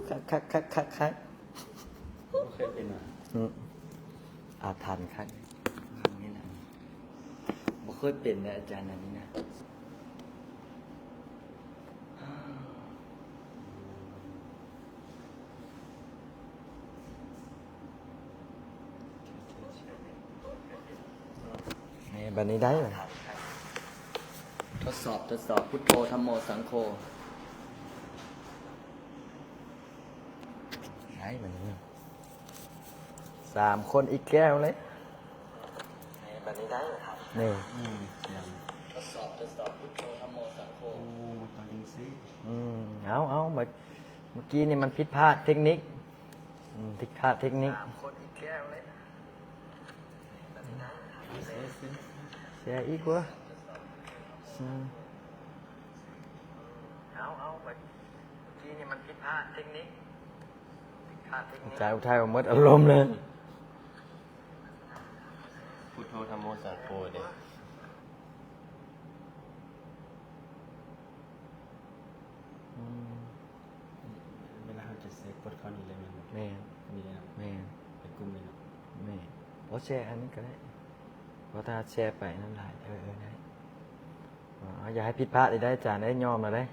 ຄັກໆໆໆ ບໍ່ເຄີຍເປັນຫວາ? ອືມ ອາຖັນຄັກ ຄັ້ງນີ້ນະ ບໍ່ເຄີຍເປັນເລີຍອາຈານ ອັນນີ້ນະ. ນີ້ ບັດນີ້ໄດ້ແລ້ວ. ທົດສອບ ທົດສອບ ພຸດໂທ ທຳໂມ ສັງໂຄ ໄດ້ບັດນີ້. ສາມຄົນອີກແລ້ວເລີຍ. ນີ້ ບັດນີ້ໄດ້ແລ້ວ. ນີ້ ອືມ ທົດສອບ ທົດສອບ ພຸດໂທ ທຳໂມ ສັງໂຄ ໂອ້ ມັນຕ້ອງຈັ່ງຊີ້. ອືມ ເອົາ ເອົາ ເມື່ອ ເມື່ອກີ້ນີ້ມັນຜິດພາດເຕັກນິກ. ອືມ ຜິດພາດເຕັກນິກ. ສາມຄົນອີກແລ້ວເລີຍ. ແຊອີກເວີ. ເອົາ ເອົາ ເມື່ອກີ້ນີ້ມັນຜິດພາດເຕັກນິກ. ອາຈານອຸໄທວ່າໝົດອາລົມເລີຍ. ພຸດໂທ ທຳໂມ ສັງໂຄເດ້. ອືມ ເວລາເຮົາຈະແຊ ກົດເຂົ້ານີ້ເລີຍແມ່ນບໍ່? ແມ່ນ ນີ້ເລີຍເນາະ. ແມ່ນ ໄປກຸ່ມເລີຍເນາະ. ແມ່ນ ບໍ່ແຊອັນນີ້ກໍໄດ້ ເພາະຖ້າແຊໄປນັ້ນຫຼາຍ. ເອີ ເອີ ໄດ້. ອໍ ຢ່າໃຫ້ຜິດພາດອີກໄດ໋ ອາຈານເອີຍ ຍອມແລ້ວເດ້.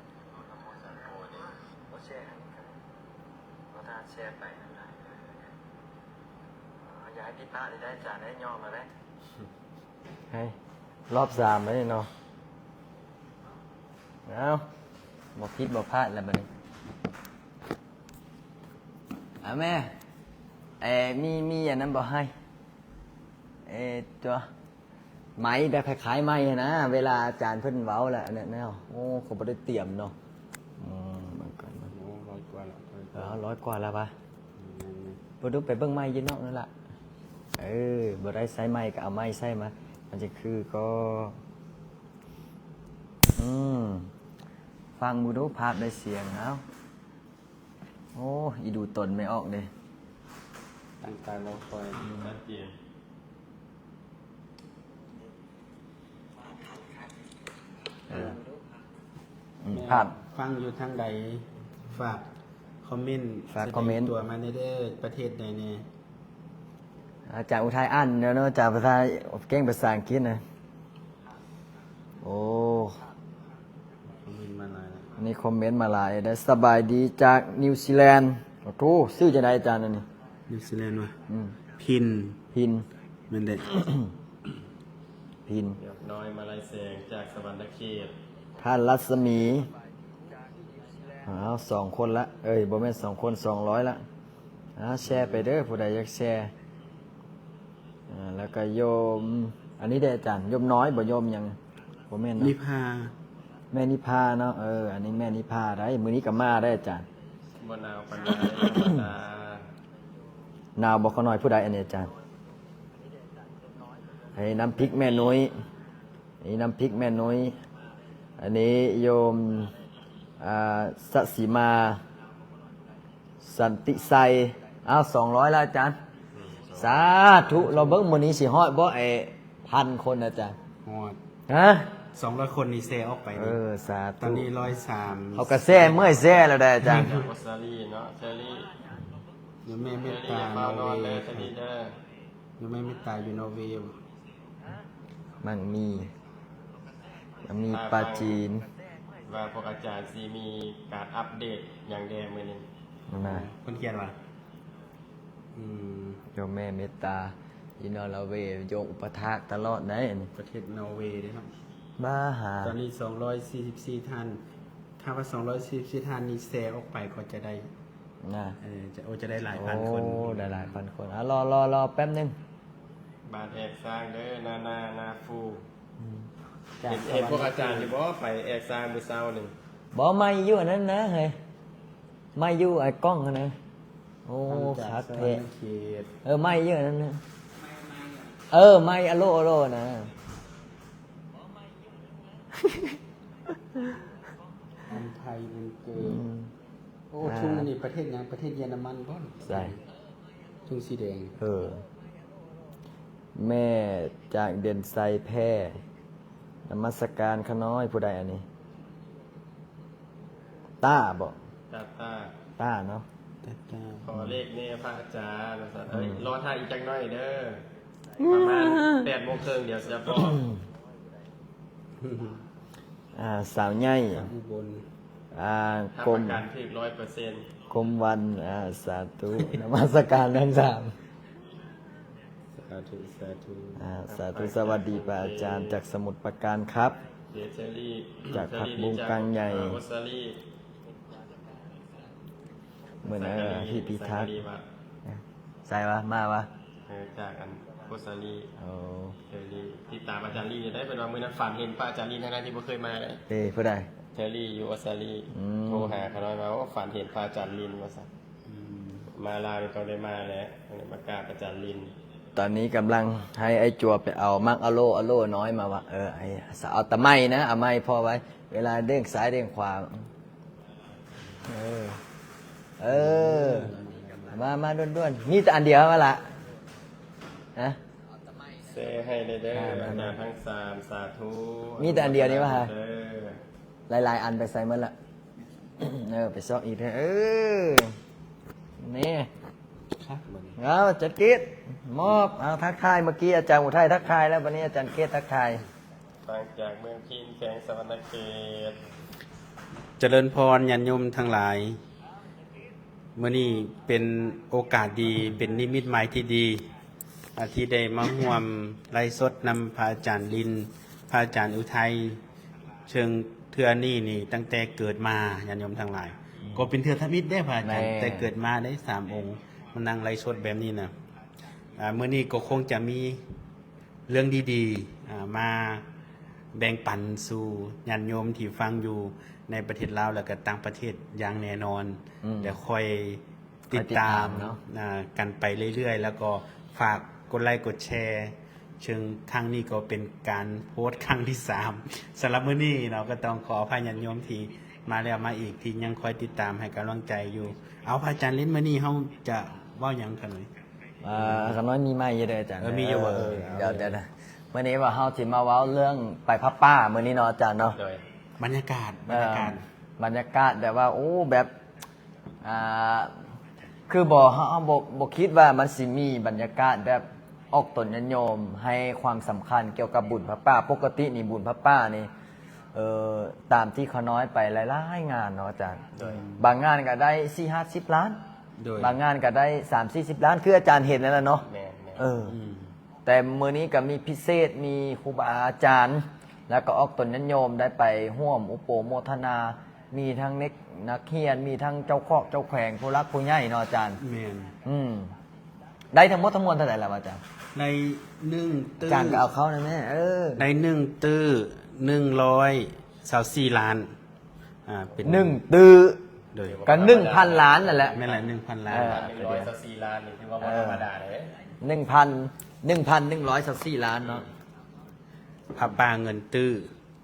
ຢ່າໃຫ້ຜິດພາດອີກໄດ໋ ອາຈານເອີຍ ຍອມແລ້ວເດ້. ໃຫ້ ຮອບສາມແລ້ວນີ້ເນາະ. ເອົ້າ ບໍ່ຜິດບໍ່ພາດແລ້ວບັດນີ້. ອາ ແມ່ ເອີ ມີ ມີອັນນັ້ນບໍ່ ໃຫ້ ເອີ ຕົວ ໄມແບບຄ້າຍໆໄມຫັ້ນນະ ເວລາອາຈານເພິ່ນເວົ້າແລ້ວອັນນັ້ນແນວ. ໂອ້ ເຂົາບໍ່ໄດ້ຕຽມເນາະ. ອືມ ມັນກໍ ໂອ້ ຮ້ອຍກວ່າແລ້ວ. ເອີ ຮ້ອຍກວ່າແລ້ວຫວາ? ອືມ ບໍ່ດູ ໄປເບິ່ງໄມຢູ່ນອກນັ້ນລະ. ເອີ ບໍ່ໄດ້ໃຊ້ໄມກໍເອົາໄມໃສ່ມາ ມັນຈະຄືກໍ ອືມ ຟັງເບິ່ງດູ ພາບໄດ້ສຽງ. ເອົ້າ ໂອ້ ອີດູຕົນແມ່ອອກເດ້ ຕັ້ງຕາລໍຄອຍ. ອືມ ຊັດເຈນ. ເອີ ອືມ ແມ່ ພາບ ຟັງຢູ່ທາງໃດ ຝາກຄອມເມັນ ຝາກຄອມເມັນ ສະແດງຕົວມາແດ່ເດີ ປະເທດໃດແດ່? ອາຈານອຸໄທອ່ານແລ້ວເນາະ ອາຈານພາສາ ເກັ່ງພາສາອັງກິດນະ. ໂອ້ ຄອມເມັນມາຫຼາຍແລ້ວ ອັນນີ້ຄອມເມັນມາຫຼາຍເດ້. ສະບາຍດີຈາກນິວຊີແລນ. ໂອ້ໂຫ ຊື່ຈັ່ງໃດອາຈານອັນນີ້? ນິວຊີແລນຫວາ? ອືມ ພິນ ພິນ ແມ່ນເດ້. ພິນ ຍອດນ້ອຍມາໄລແສງຈາກສະຫວັນນະເຂດ. ທ່ານລັດສະໝີ. ອ້າວ ສອງຄົນລະ ເອີຍ ບໍ່ແມ່ນສອງຄົນ ສອງຮ້ອຍລະ. ອາ ແຊໄປເດີ ຜູ້ໃດຢາກແຊ. ອາ ແລ້ວກໍໂຍມ ອັນນີ້ເດ້ອາຈານ ໂຍມນ້ອຍບໍ່ ໂຍມຫຍັງ? ບໍ່ແມ່ນເນາະ ນິພາ ແມ່ນິພາເນາະ. ເອີ ອັນນີ້ແມ່ນິພາໄດ໋ ມື້ນີ້ກໍມາໄດ໋ອາຈານ. ບໍ່ໜາວປານໃດ ທຳມະດາ. ໜາວບໍ່ ຂ້ານ້ອຍ? ຜູ້ໃດອັນນີ້ອາຈານ? ໃຫ້ນ້ຳພລິກແມ່ນຸ້ຍ. ນີ້ນ້ຳພລິກແມ່ນຸ້ຍ. ອັນນີ້ໂຍມ ອ່າ ສະສີມາ ສັນຕິໄຊ. ອ້າວ ສອງຮ້ອຍແລ້ວອາຈານ. ສາທຸ. ລອງເບິ່ງມື້ນີ້ຊິຮອດບໍ່ ໄອ້ ພັນຄົນອາຈານ? ຮອດ. ຮະ? ສອງຮ້ອຍຄົນນີ້ແຊອອກໄປ. ເອີ ສາທຸ. ຕອນນີ້ຮ້ອຍສາມ ເຂົາກໍແຊເມື່ອຍແຊແລ້ວໄດ໋ອາຈານ. ໂອສຕາລີເນາະ ເຊີລີ. ໂຍມແມ່ເມດຕາ ເຊີລີ ນອເວ ເດີ ເຊີລີເດີ. ໂຍມແມ່ເມດຕາຢູ່ນອເວ. ມັງມີ ມັງມີປາຈີນ ວ່າພວກອາຈານຊິມີການອັບເດດຫຍັງແດ່ມື້ນີ້ນະ. ເພິ່ນຂຽນວ່າ ອືມ ໂຍມແມ່ເມດຕາຢູ່ນອເວ ໂຍມອຸປະຖາກຕະຫຼອດໄດ໋ອັນນີ້. ປະເທດນອເວເດ້ເນາະ. ບ້າຫາ ຕອນນີ້ສອງຮ້ອຍສີ່ສິບສີ່ທ່ານ. ຖ້າວ່າສອງຮ້ອຍສີ່ສິບສີ່ທ່ານນີ້ແຊອອກໄປກໍຈະໄດ້ ນະ ເອີ ຈະ ໂອ ຈະໄດ້ຫຼາຍພັນຄົນ. ໂອ້ ໄດ້ຫຼາຍພັນຄົນ. ອ່າ ລໍ ລໍ ລໍແປັບໜຶ່ງ. ບ້ານແອກຊ້າງເດີ ນານາ ນາຟູ. ອືມ ເຫັນ ເຫັນພວກອາຈານຢູ່ບໍ່ ໄປແອກຊ້າງມື້ເຊົ້ານີ້? ບໍ່ ໄມ້ຢູ່ອັນນັ້ນນະເຮີ້ຍ ໄມ້ຢູ່ໄອ້ກ້ອງຫັ້ນນະ. ໂອ້ ຄັກແທ້. ເອີ ໄມ້ຢູ່ອັນນັ້ນນະ. ເອີ ໄມ້ອະໂລ ອະໂລນະ. ອັນໄທ ອັນເກີ ອືມ. ໂອ້ ອ່າ ທຸງອັນນີ້ປະເທດຫຍັງ? ປະເທດເຢຍລະມັນບໍ່? ໃຊ່ ທຸງສີແດງ. ເອີ ແມ່ຈາກເດັ່ນໄຊແພ່ ນະມັດສະການຂ້ານ້ອຍ. ຜູ້ໃດອັນນີ້? ຕ້າບໍ? ຕ້າ ຕ້າ ຕ້າເນາະ. ຂໍເລກແດ່ພະອາຈານ ວ່າຊັ້ນ. ເອີຍ ອືມ ລໍຖ້າອີກຈັກໜ້ອຍເດີ ປະມານແປດໂມງເຄິ່ງ ດຽວຊິບອກ. ອ່າ ສາວໃຫຍ່ ຈາກອຸບົນ ອ່າ ຮັບປະກັນຖືກຮ້ອຍເປີເຊັນ ກົມວັນ ອ່າ ສາທຸ ນະມັດສະການທັງສາມ. ສາທຸ ສາທຸ ອ່າ ສາທຸ ສະຫວັດດີພະອາຈານຈາກສະໝຸດປາການຄັບ ເດເຊີລີ ຈາກຜັກບຸ້ງກ້າງໃຫຍ່ ເຊີລີ ອອສເຕຣເລຍ ມື້ນັ້ນ ເອີ ພີ່ພິທັກ ສັງກະລີວະ ໃສວະ ມາວະ? ເອີ ຈາກອັນໂຄສາລີ. ໂອ້ ເຊີລີ ຕິດຕາມອາຈານລີໄດ້ ເພິ່ນວ່າມື້ນັ້ນຝັນເຫັນພະອາຈານລີ ທັງໆທີ່ບໍ່ເຄີຍມາເດ້. ເອີ ຜູ້ໃດ? ເຊີລີ ຢູ່ອອສເຕຣເລຍ. ອືມ ໂທຫາຂ້ານ້ອຍວ່າ ໂອ້ ຝັນເຫັນພະອາຈານລີ ວ່າຊັ້ນ. ອືມ ມາລາວນີ້ຕ້ອງໄດ້ມາແຫຼະ ຕ້ອງໄດ້ມາກາບອາຈານລິນ. ຕອນນີ້ກຳລັງໃຫ້ໄອ້ຈົວໄປເອົາໝາກອາໂລ ອາໂລນ້ອຍມາວ່າ ເອີ ໄອ້ ເອົາແຕ່ໄມ້ນະ ເອົາໄມ້ພໍໄວ້ ເວລາເດ້ງຊ້າຍເດ້ງຂວາ. ເອີ ເອີ ມາ ມາດ່ວນໆ ມີແຕ່ອັນດຽວຫັ້ນລະ ຮະ? ແຊໃຫ້ແດ່ເດີ ອ່າ ມາ ອາຈານທັງສາມ ສາທຸ ມີແຕ່ອັນດຽວນີ້ຫວາ? ເດີ ຫຼາຍໆອັນໄປໃສໝົດລະ? ເອີ ໄປຊອກອີກເດີ. ເອີ ນີ້ ຄັກບັດນີ້ ເອົາ ຈັດກິດ ມອບ ເອົາ ທັກທາຍ ເມື່ອກີ້ອາຈານອຸໄທທັກທາຍແລ້ວ ບັດນີ້ອາຈານເກດທັກທາຍ. ຟັງຈາກເມືອງພິນ ແຂວງສະຫວັນນະເຂດ. ຈະເລີນພອນ ຍາດໂຍມທັງຫຼາຍ. ມື້ນີ້ເປັນໂອກາດດີ ເປັນນິມິດໝາຍທີ່ດີ ອາ ທີ່ໄດ້ມາຮ່ວມໄລຟ໌ສົດນຳພະອາຈານລິນ ພະອາຈານອຸໄທ ເຊິ່ງເທື່ອນີ້ນີ້ຕັ້ງແຕ່ເກີດມາ ຍາດໂຍມທັງຫຼາຍ ອືມ ກໍເປັນເທື່ອທຳອິດເດ້ພະອາຈານ ແມ່ນ ແຕ່ເກີດມາໄດ້ສາມອົງ ມານັ່ງໄລຟ໌ສົດແບບນີ້ນະ. ອາ ມື້ນີ້ກໍຄົງຈະມີເລື່ອງດີໆ ອາ ມາແບ່ງປັນສູ່ຍາດໂຍມທີ່ຟັງຢູ່ໃນປະເທດລາວ ແລະກະຕ່າງປະເທດຢ່າງແນ່ນອນ ອືມ ແລະຄ່ອຍ ຕິດຕາມ ຂ້ອຍຕິດຕາມເນາະ ອ່າ ກັນໄປເລື້ອຍໆ ແລ້ວກໍຝາກກົດໄລກົດແຊ ເຊິ່ງຄັ້ງນີ້ກໍເປັນການໂພສຄັ້ງທີສາມ ສຳລັບມື້ນີ້ເນາະ ກໍຕ້ອງຂໍອະໄພຍາດໂຍມທີ່ມາແລ້ວມາອີກ ທີ່ຍັງຄອຍຕິດຕາມໃຫ້ກຳລັງໃຈຢູ່. ເອົາ ພະອາຈານລິນ ມື້ນີ້ເຮົາຈະເວົ້າຫຍັງຂະນ້ອຍ? ອ່າ ຂະນ້ອຍມີໄມຢູ່ເດີອາຈານ. ເອີ ມີຢູ່ບໍ່? ເອີ ເອີ ດຽວ ດຽວນະ ມື້ນີ້ວ່າເຮົາຊິມາເວົ້າເລື່ອງໄປຜາປ່າມື້ນີ້ເນາະອາຈານເນາະ. ໂດຍ ບັນຍາກາດ ເອີ ບັນຍາກາດ ບັນຍາກາດແບບວ່າ ໂອ້ ແບບ ອ່າ ຄືບໍ່ ເຮົາ ເຮົາບໍ່ ບໍ່ຄິດວ່າມັນຊິມີບັນຍາກາດແບບອອກຕົນຍາດໂຍມໃຫ້ຄວາມສຳຄັນກ່ຽວກັບບຸນຜ້າປ່າ. ປົກກະຕິນີ້ບຸນຜ້າປ່ານີ້ ເອີ ຕາມທີ່ຂ້ານ້ອຍໄປຫຼາຍໆງານເນາະອາຈານ ໂດຍ ບາງງານກໍໄດ້ສີ່ຫ້າສິບລ້ານ ໂດຍ ບາງງານກໍໄດ້ສາມສີ່ສິບລ້ານ ຄືອາຈານເຫັນນັ້ນແຫຼະເນາະ. ແມ່ນໆ ເອີ ອືມ ແຕ່ມື້ນີ້ກໍມີພິເສດ ມີຄູບາອາຈານ ແລ້ວກໍອອກຕົນຍາດໂຍມໄດ້ໄປຮ່ວມອຸປະໂມທະນາ ມີທັງເດັກນັກຮຽນ ມີທັງເຈົ້າຄອກເຈົ້າແຂວງ ຜູ້ຫຼັກຜູ້ໃຫຍ່ເນາະອາຈານ. ແມ່ນ ອືມ ໄດ້ທັງໝົດທັງມວນເທົ່າໃດລະອາຈານ? ໄດ້ໜຶ່ງຕື້ ອາຈານກໍເອົາເຂົ້ານະແມ່. ເອີ ໄດ້ໜຶ່ງຕື້ໜຶ່ງຮ້ອຍຊາວສີ່ລ້ານ. ອ່າ ເປັນໜຶ່ງຕື້ ໂດຍ ກໍໜຶ່ງພັນລ້ານນັ້ນແຫຼະ. ແມ່ນແຫຼະ ໜຶ່ງພັນລ້ານ. ເອີ ໜຶ່ງຮ້ອຍຊາວສີ່ລ້ານນີ້ຖືວ່າບໍ່ທຳມະດາເດ້. ໜຶ່ງພັນ ໜຶ່ງພັນໜຶ່ງຮ້ອຍຊາວສີ່ລ້ານເນາະ. ອືມ ຜ້າປ່າເງິນຕື້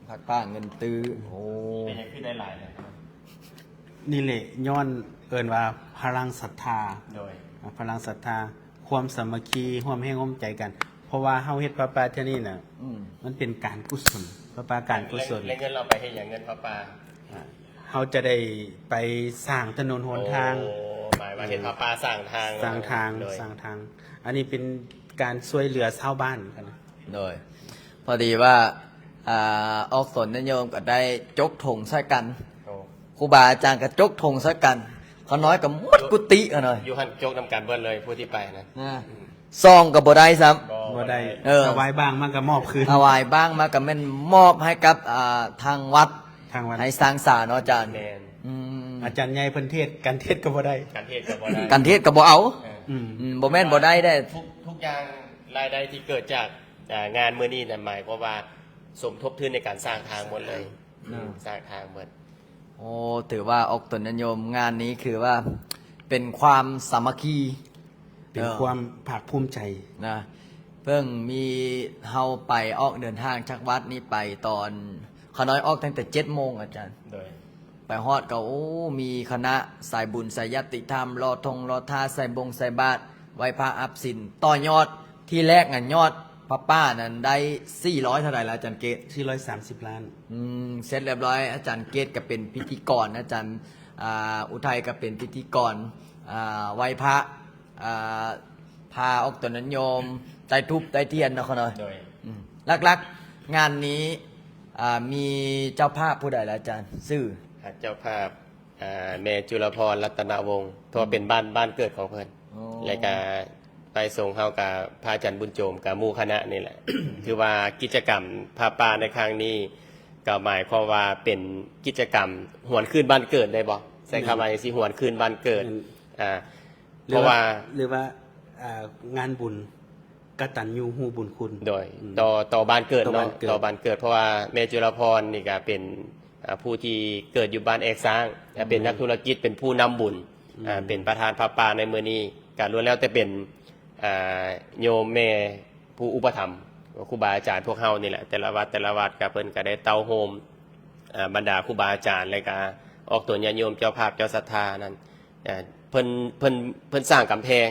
ຜ້າປ່າເງິນຕື້. ໂອ້ ເປັນຫຍັງຄືໄດ້ຫຼາຍແທ້? ນີ້ແຫຼະ ຍ້ອນເອີ້ນວ່າພະລັງສັດທາ. ໂດຍ ອ່າ ພະລັງສັດທາ ຄວາມສາມັກຄີ ຮ່ວມແຮງຮ່ວມໃຈກັນ ເພາະວ່າເຮົາເຮັດຜ້າປ່າເທື່ອນີ້ນະ ອືມ ມັນເປັນການກຸສົນ ຜ້າປ່າການກຸສົນ. ແລ້ວເງິນ ແລ້ວເຮົາໄປເຮັດຫຍັງເງິນຜ້າປ່າ? ອ່າ ເຮົາຈະໄດ້ໄປສ້າງຖະໜົນຫົນທາງ. ໂອ້ ໝາຍວ່າເຮັດຜ້າປ່າສ້າງທາງ. ສ້າງທາງ ໂດຍ ສ້າງທາງ. ອັນນີ້ເປັນການຊ່ວຍເຫຼືອຊາວບ້ານນະ. ໂດຍ ພໍດີວ່າ ອ່າ ອອກຕົນຍາດໂຍມກໍໄດ້ຈົກຖົງໃສ່ກັນ. ໂອ້ ຄູບາອາຈານກໍຈົກຖົງໃສ່ກັນ ຂ້ານ້ອຍກໍໝົດກຸຕິ. ຂ້ານ້ອຍ ຢູ່ຫັ້ນຈົກນຳກັນເບິດເລີຍ ຜູ້ທີ່ໄປນະ ນະ ຊອງກໍບໍ່ໄດ້ຊ້ຳ. ບໍ່ໄດ້. ເອີ ຖວາຍບ້າງມາກໍມອບຄືນ. ຖວາຍບ້າງມາກໍແມ່ນມອບໃຫ້ກັບ ອ່າ ທາງວັດ ທາງວັດ ໃຫ້ສ້າງສາເນາະອາຈານ. ແມ່ນ. ອືມ ອາຈານໃຫຍ່ເພິ່ນເທດ ການເທດກໍບໍ່ໄດ້ ການເທດກໍບໍ່ໄດ້ ການເທດກໍບໍ່ເອົາ. ເອີ ອືມ ອືມ ບໍ່ແມ່ນບໍ່ໄດ້ເດ້. ທຸກ ທຸກຢ່າງ ລາຍໄດ້ທີ່ເກີດຈາກ ອ່າ ງານມື້ນີ້ນະ ໝາຍຄວາມວ່າສົມທົບທຶນໃນການສ້າງທາງໝົດເລີຍ. ເນາະ ອືມ ສ້າງທາງເບິດ. ໂອ້ ຖືວ່າອອກຕົນຍາດໂຍມງານນີ້ຄືວ່າເປັນຄວາມສາມັກຄີ ເປັນ ເອີ ຄວາມພາກພູມໃຈນະ. ເພິ່ງມີ ເຮົາໄປອອກເດີນທາງຈາກວັດນີ້ໄປຕອນ ຂ້ານ້ອຍອອກຕັ້ງແຕ່ເຈັດໂມງອາຈານ. ໂດຍ ໄປຮອດກໍ ໂອ້ ມີຄະນະສາຍບຸນສາຍຍາດຕິທຳ ຫຼໍ່ທົ່ງຫຼໍ່ທາ ໃສ່ບົງໃສ່ບາດ ໄຫວ້ພະຮັບສິນ ຕໍ່ຍອດ ທີແລກນະ ຍອດຜ້າປ່ານັ້ນໄດ້ສີ່ຮ້ອຍເທົ່າໃດລະອາຈານເກດ? ສີ່ຮ້ອຍສາມສິບລ້ານ. ອືມ ເສັດລຽບຮ້ອຍ ອາຈານເກດກໍເປັນພິທີກອນ ອາຈານ ອ່າ ອຸໄທກໍເປັນພິທີກອນ ອ່າ ໄຫວ້ພະ ອ່າ ພາອອກຕົນຍາດໂຍມ ໄຕ້ທູບໄຕ້ທຽນເນາະ ຂ້ານ້ອຍ. ໂດຍ ອືມ ຫຼັກໆ ງານນີ້ ອ່າ ມີເຈົ້າພາບຜູ້ໃດລະອາຈານ? ຊື່ ອ່າ ເຈົ້າພາບ ອ່າ ແມ່ຈຸລະພອນ ລັດຕະນະວົງ ເພາະວ່າເປັນ ອືມ ບ້ານ ບ້ານເກີດຂອງເພິ່ນ. ອໍ ແລ້ວກະໄປສົງເຮົາກະພະອາຈານບຸນໂຈມ ກະໝູ່ຄະນະນີ້ແຫຼະ. ຖືວ່າກິດຈະກຳຜ້າປ່າໃນຄັ້ງນີ້ ກໍໝາຍຄວາມວ່າເປັນກິດຈະກຳຫວນຄືນບ້ານເກີດໄດ້ບໍ່? ໃຊ້ຄຳວ່າ ແມ່ນ ຈັ່ງຊີ້ ຫວນຄືນບ້ານເກີດ. ແມ່ນ ອ່າ ຫຼື ເພາະວ່າ ວ່າ ຫຼືວ່າ ອ່າ ງານບຸນກະຕັນຍູຮູ້ບຸນຄຸນ. ໂດຍ ອືມ ຕໍ່ ຕໍ່ບ້ານເກີດເນາະ ຕໍ່ບ້ານເກີດ ຕໍ່ບ້ານເກີດ ເພາະວ່າແມ່ຈຸລະພອນນີ້ກະເປັນ ອ່າ ຜູ້ທີ່ເກີດຢູ່ບ້ານແອກຊ້າງ ອືມ ເປັນນັກທຸລະກິດ ເປັນຜູ້ນຳບຸນ ອືມ ອ່າ ເປັນປະທານຜ້າປ່າໃນມື້ນີ້ ກະລ້ວນແລ້ວແຕ່ເປັນ ອ່າ ໂຍມແມ່ຜູ້ອຸປະຖຳ ຄູບາອາຈານພວກເຮົານີ້ແຫຼະ. ແຕ່ລະວັດ ແຕ່ລະວັດກະເພິ່ນກະໄດ້ເຕົ້າໂຮມ ອ່າ ບັນດາຄູບາອາຈານ ແລະກະອອກຕົນຍາດໂຍມ ເຈົ້າພາບ ເຈົ້າສັດທານັ້ນ ອ່າ ເພິ່ນ ເພິ່ນ ເພິ່ນສ້າງກຳແພງ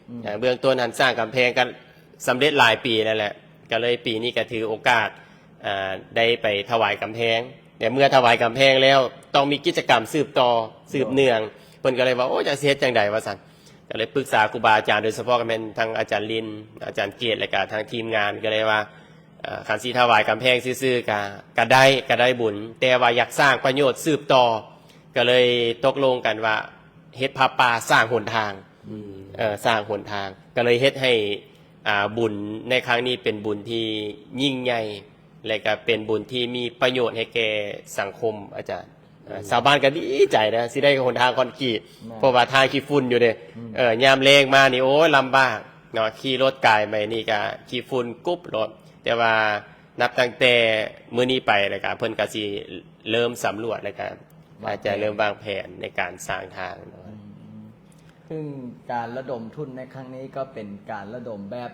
ອືມ ອ່າ ເບື້ອງຕົ້ນຫັ້ນສ້າງກຳແພງກໍສຳເລັດຫຼາຍປີແລ້ວແຫຼະ ກໍເລີຍປີນີ້ກໍຖືໂອກາດ ອ່າ ໄດ້ໄປຖວາຍກຳແພງ. ແຕ່ເມື່ອຖວາຍກຳແພງແລ້ວ ຕ້ອງມີກິດຈະກຳສືບຕໍ່ ສືບເນື່ອງ ເພິ່ນກໍເລີຍວ່າ ໂອ້ ຈະຊິເຮັດຈັ່ງໃດ ວ່າຊັ້ນ. ກໍເລີຍປຶກສາຄູບາອາຈານ ໂດຍສະເພາະກໍແມ່ນທັງອາຈານລິນ ອາຈານເກດ ແລະກະທັງທີມງານ ກໍເລີຍວ່າ ເອີ ຄັນຊິຖວາຍກຳແພງຊື່ໆ ກະ ກະໄດ້ ກະໄດ້ບຸນ ແຕ່ວ່າຢາກສ້າງປະໂຫຍດສືບຕໍ່ ກໍເລີຍຕົກລົງກັນວ່າເຮັດຜ້າປ່າສ້າງຫົນທາງ ອືມ ເອີ ສ້າງຫົນທາງ ກໍເລີຍເຮັດໃຫ້ ອ່າ ບຸນໃນຄັ້ງນີ້ເປັນບຸນທີ່ຍິ່ງໃຫຍ່ ແລະກະເປັນບຸນທີ່ມີປະໂຫຍດໃຫ້ແກ່ສັງຄົມ ອາຈານ. ອືມ ຊາວບ້ານກໍດີໃຈນະ ຊິໄດ້ຫົນທາງຄອນກຣີດ ແມ່ນ ເພາະວ່າທາງຂີ້ຝຸ່ນຢູ່ເດ້. ອືມ ເອີ ຍາມແລ້ງມານີ້ ໂອ້ຍ ລຳບາກເນາະ ຂີ່ລົດກາຍໄປນີ້ກໍຂີ້ຝຸ່ນກຸບໂລດ. ແຕ່ວ່ານັບຕັ້ງແຕ່ມື້ນີ້ໄປ ແລ້ວກໍເພິ່ນກໍຊິເລີ່ມສຳຫຼວດ ແລ້ວກໍອາດຈະເລີ່ມວາງແຜນໃນການສ້າງທາງເນາະ. ອືມ ຊຶ່ງການລະດົມທຶນໃນຄັ້ງນີ້ກໍເປັນການລະດົມແບບ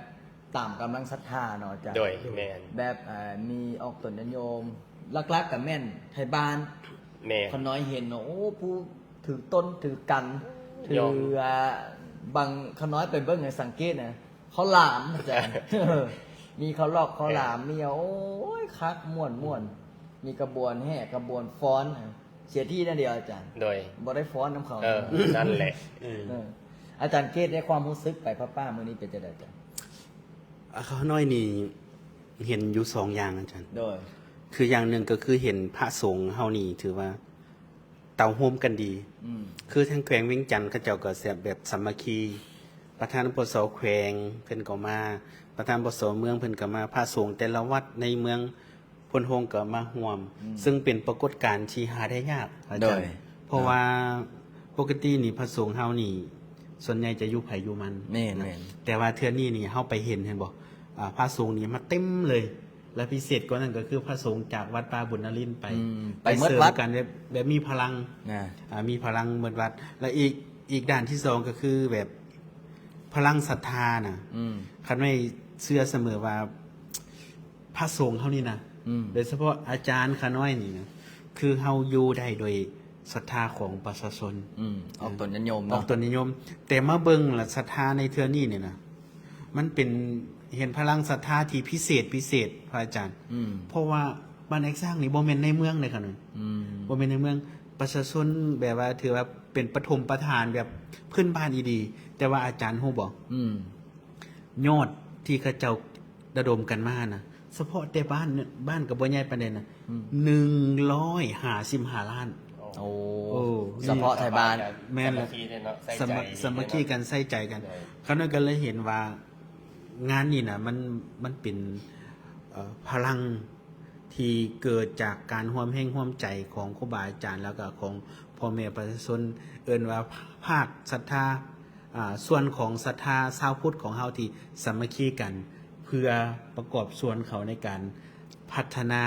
ຕາມກຳລັງສັດທາເນາະອາຈານ. ໂດຍ ແມ່ນ ແບບ ເອີ ມີອອກຕົນຍາດໂຍມ ຫຼັກໆກໍແມ່ນໄທບ້ານ. ແມ່ນ ຂ້ານ້ອຍເຫັນເນາະ ໂອ້ ຜູ້ຖືຕົ້ນຖືກັນ ຖື ອ່າ ບາງ ຂ້ານ້ອຍໄປເບິ່ງໃນສັງເກດນະ ເຂົາຫຼາມອາຈານ ມີເຂົາຫຼອກເຂົາຫຼາມ ມີ ໂອ້ຍ ຄັກ ມ່ວນໆ ມີຂະບວນແຫ່ ຂະບວນຟ້ອນ ເສຍທີ່ນັ້ນດຽວອາຈານ. ໂດຍ ບໍ່ໄດ້ຟ້ອນນຳເຂົາ. ເອີ ນັ້ນແຫຼະ ເອີ ເອີ ອາຈານເກດ ໃນຄວາມຮູ້ສຶກໄປຜ້າປ່າມື້ນີ້ເປັນຈັ່ງໃດອາຈານ? ອາ ຂ້ານ້ອຍນີ້ເຫັນຢູ່ສອງຢ່າງອາຈານ. ໂດຍ ຄືຢ່າງໜຶ່ງກໍຄືເຫັນພະສົງເຮົານີ້ຖືວ່າເຕົ້າໂຮມກັນດີ. ອືມ ຄືທາງແຂວງວຽງຈັນເຂົາເຈົ້າກໍແບບສາມັກຄີ ປະທານ ປສ ແຂວງເພິ່ນກໍມາ ປະທານ ປສ ເມືອງເພິ່ນກໍມາ ພະສົງແຕ່ລະວັດໃນເມືອງ ໂພນໂຮງກໍມາຮ່ວມ ອືມ ເຊິ່ງເປັນປາກົດການທີ່ຫາໄດ້ຍາກອາຈານ. ໂດຍ ເພາະວ່າປົກກະຕິນີ້ພະສົງເຮົານີ້ສ່ວນໃຫຍ່ຈະຢູ່ໃຜຢູ່ມັນ. ແມ່ນ ແມ່ນ ແຕ່ວ່າເທື່ອນີ້ນີ້ເຮົາໄປເຫັນ ເຫັນບໍ່ ອ່າ ພະສົງນີ້ມາເຕັມເລີຍ ແລະ ພິເສດກວ່ານັ້ນກໍຄືພະສົງຈາກວັດປ່າບຸນນະລິນໄປ ອືມ ໄປ ໄປເສີມກັນແບບ ແບບມີພະລັງ ນະ ອ່າ ມີພະລັງໝົດວັດ. ແລະ ອີກ ອີກດ້ານທີສອງກໍຄືແບບພະລັງສັດທານະ ອືມ ຂ້ານ້ອຍເຊື່ອສະເໝີວ່າ ພະສົງເຮົານີ້ນະ ອືມ ໂດຍສະເພາະອາຈານຂ້ານ້ອຍນີ້ນະ ຄືເຮົາຢູ່ໄດ້ໂດຍສັດທາຂອງປະຊາຊົນ ອືມ ອອກຕົນຍາດໂຍມເນາະ ອອກຕົນຍາດໂຍມ. ແຕ່ມາເບິ່ງລະ ສັດທາໃນເທື່ອນີ້ນີ້ນະ ມັນເປັນ ເຫັນພະລັງສັດທາທີ່ພິເສດ ພິເສດ ພະອາຈານ ອືມ ເພາະວ່າບ້ານແອກຊ້າງນີ້ບໍ່ແມ່ນໃນເມືອງເດ້ຂ້ານ້ອຍ ອືມ ບໍ່ແມ່ນໃນເມືອງ ປະຊາຊົນແບບວ່າຖືວ່າເປັນປະຖົມປະຖານແບບພື້ນບ້ານອີ່ຫຼີ. ແຕ່ວ່າອາຈານຮູ້ບໍ່ ອືມ ຍອດທີ່ເຂົາເຈົ້າລະດົມກັນມານະ ສະເພາະແຕ່ບ້ານ ບ້ານກໍບໍ່ໃຫຍ່ປານໃດນະ ອືມ ໜຶ່ງຮ້ອຍຫ້າສິບຫ້າລ້ານ. ໂອ້ ໂອ້ ສະເພາະໄທບ້ານ ແມ່ນແຫຼະ ສາມັກຄີເດ້ເນາະ ໃສ່ໃຈ ສາມັກ ສາມັກຄີກັນ ໃສ່ໃຈກັນ. ໂດຍ ຂ້ານ້ອຍກໍເລີຍເຫັນວ່າງານນີ້ນະ ມັນ ມັນເປັນ ເອີ ພະລັງ ທີ່ເກີດຈາກການຮ່ວມແຮງຮ່ວມໃຈຂອງຄູບາອາຈານ ແລ້ວກໍຂອງພໍ່ແມ່ປະຊາຊົນ ເອີ້ນວ່າພາກສັດທາ ອ່າ ສ່ວນຂອງສັດທາຊາວພຸດຂອງເຮົາທີ່ສາມັກຄີກັນ ເພື່ອປະກອບສ່ວນເຂົ້າໃນການພັດທະນາ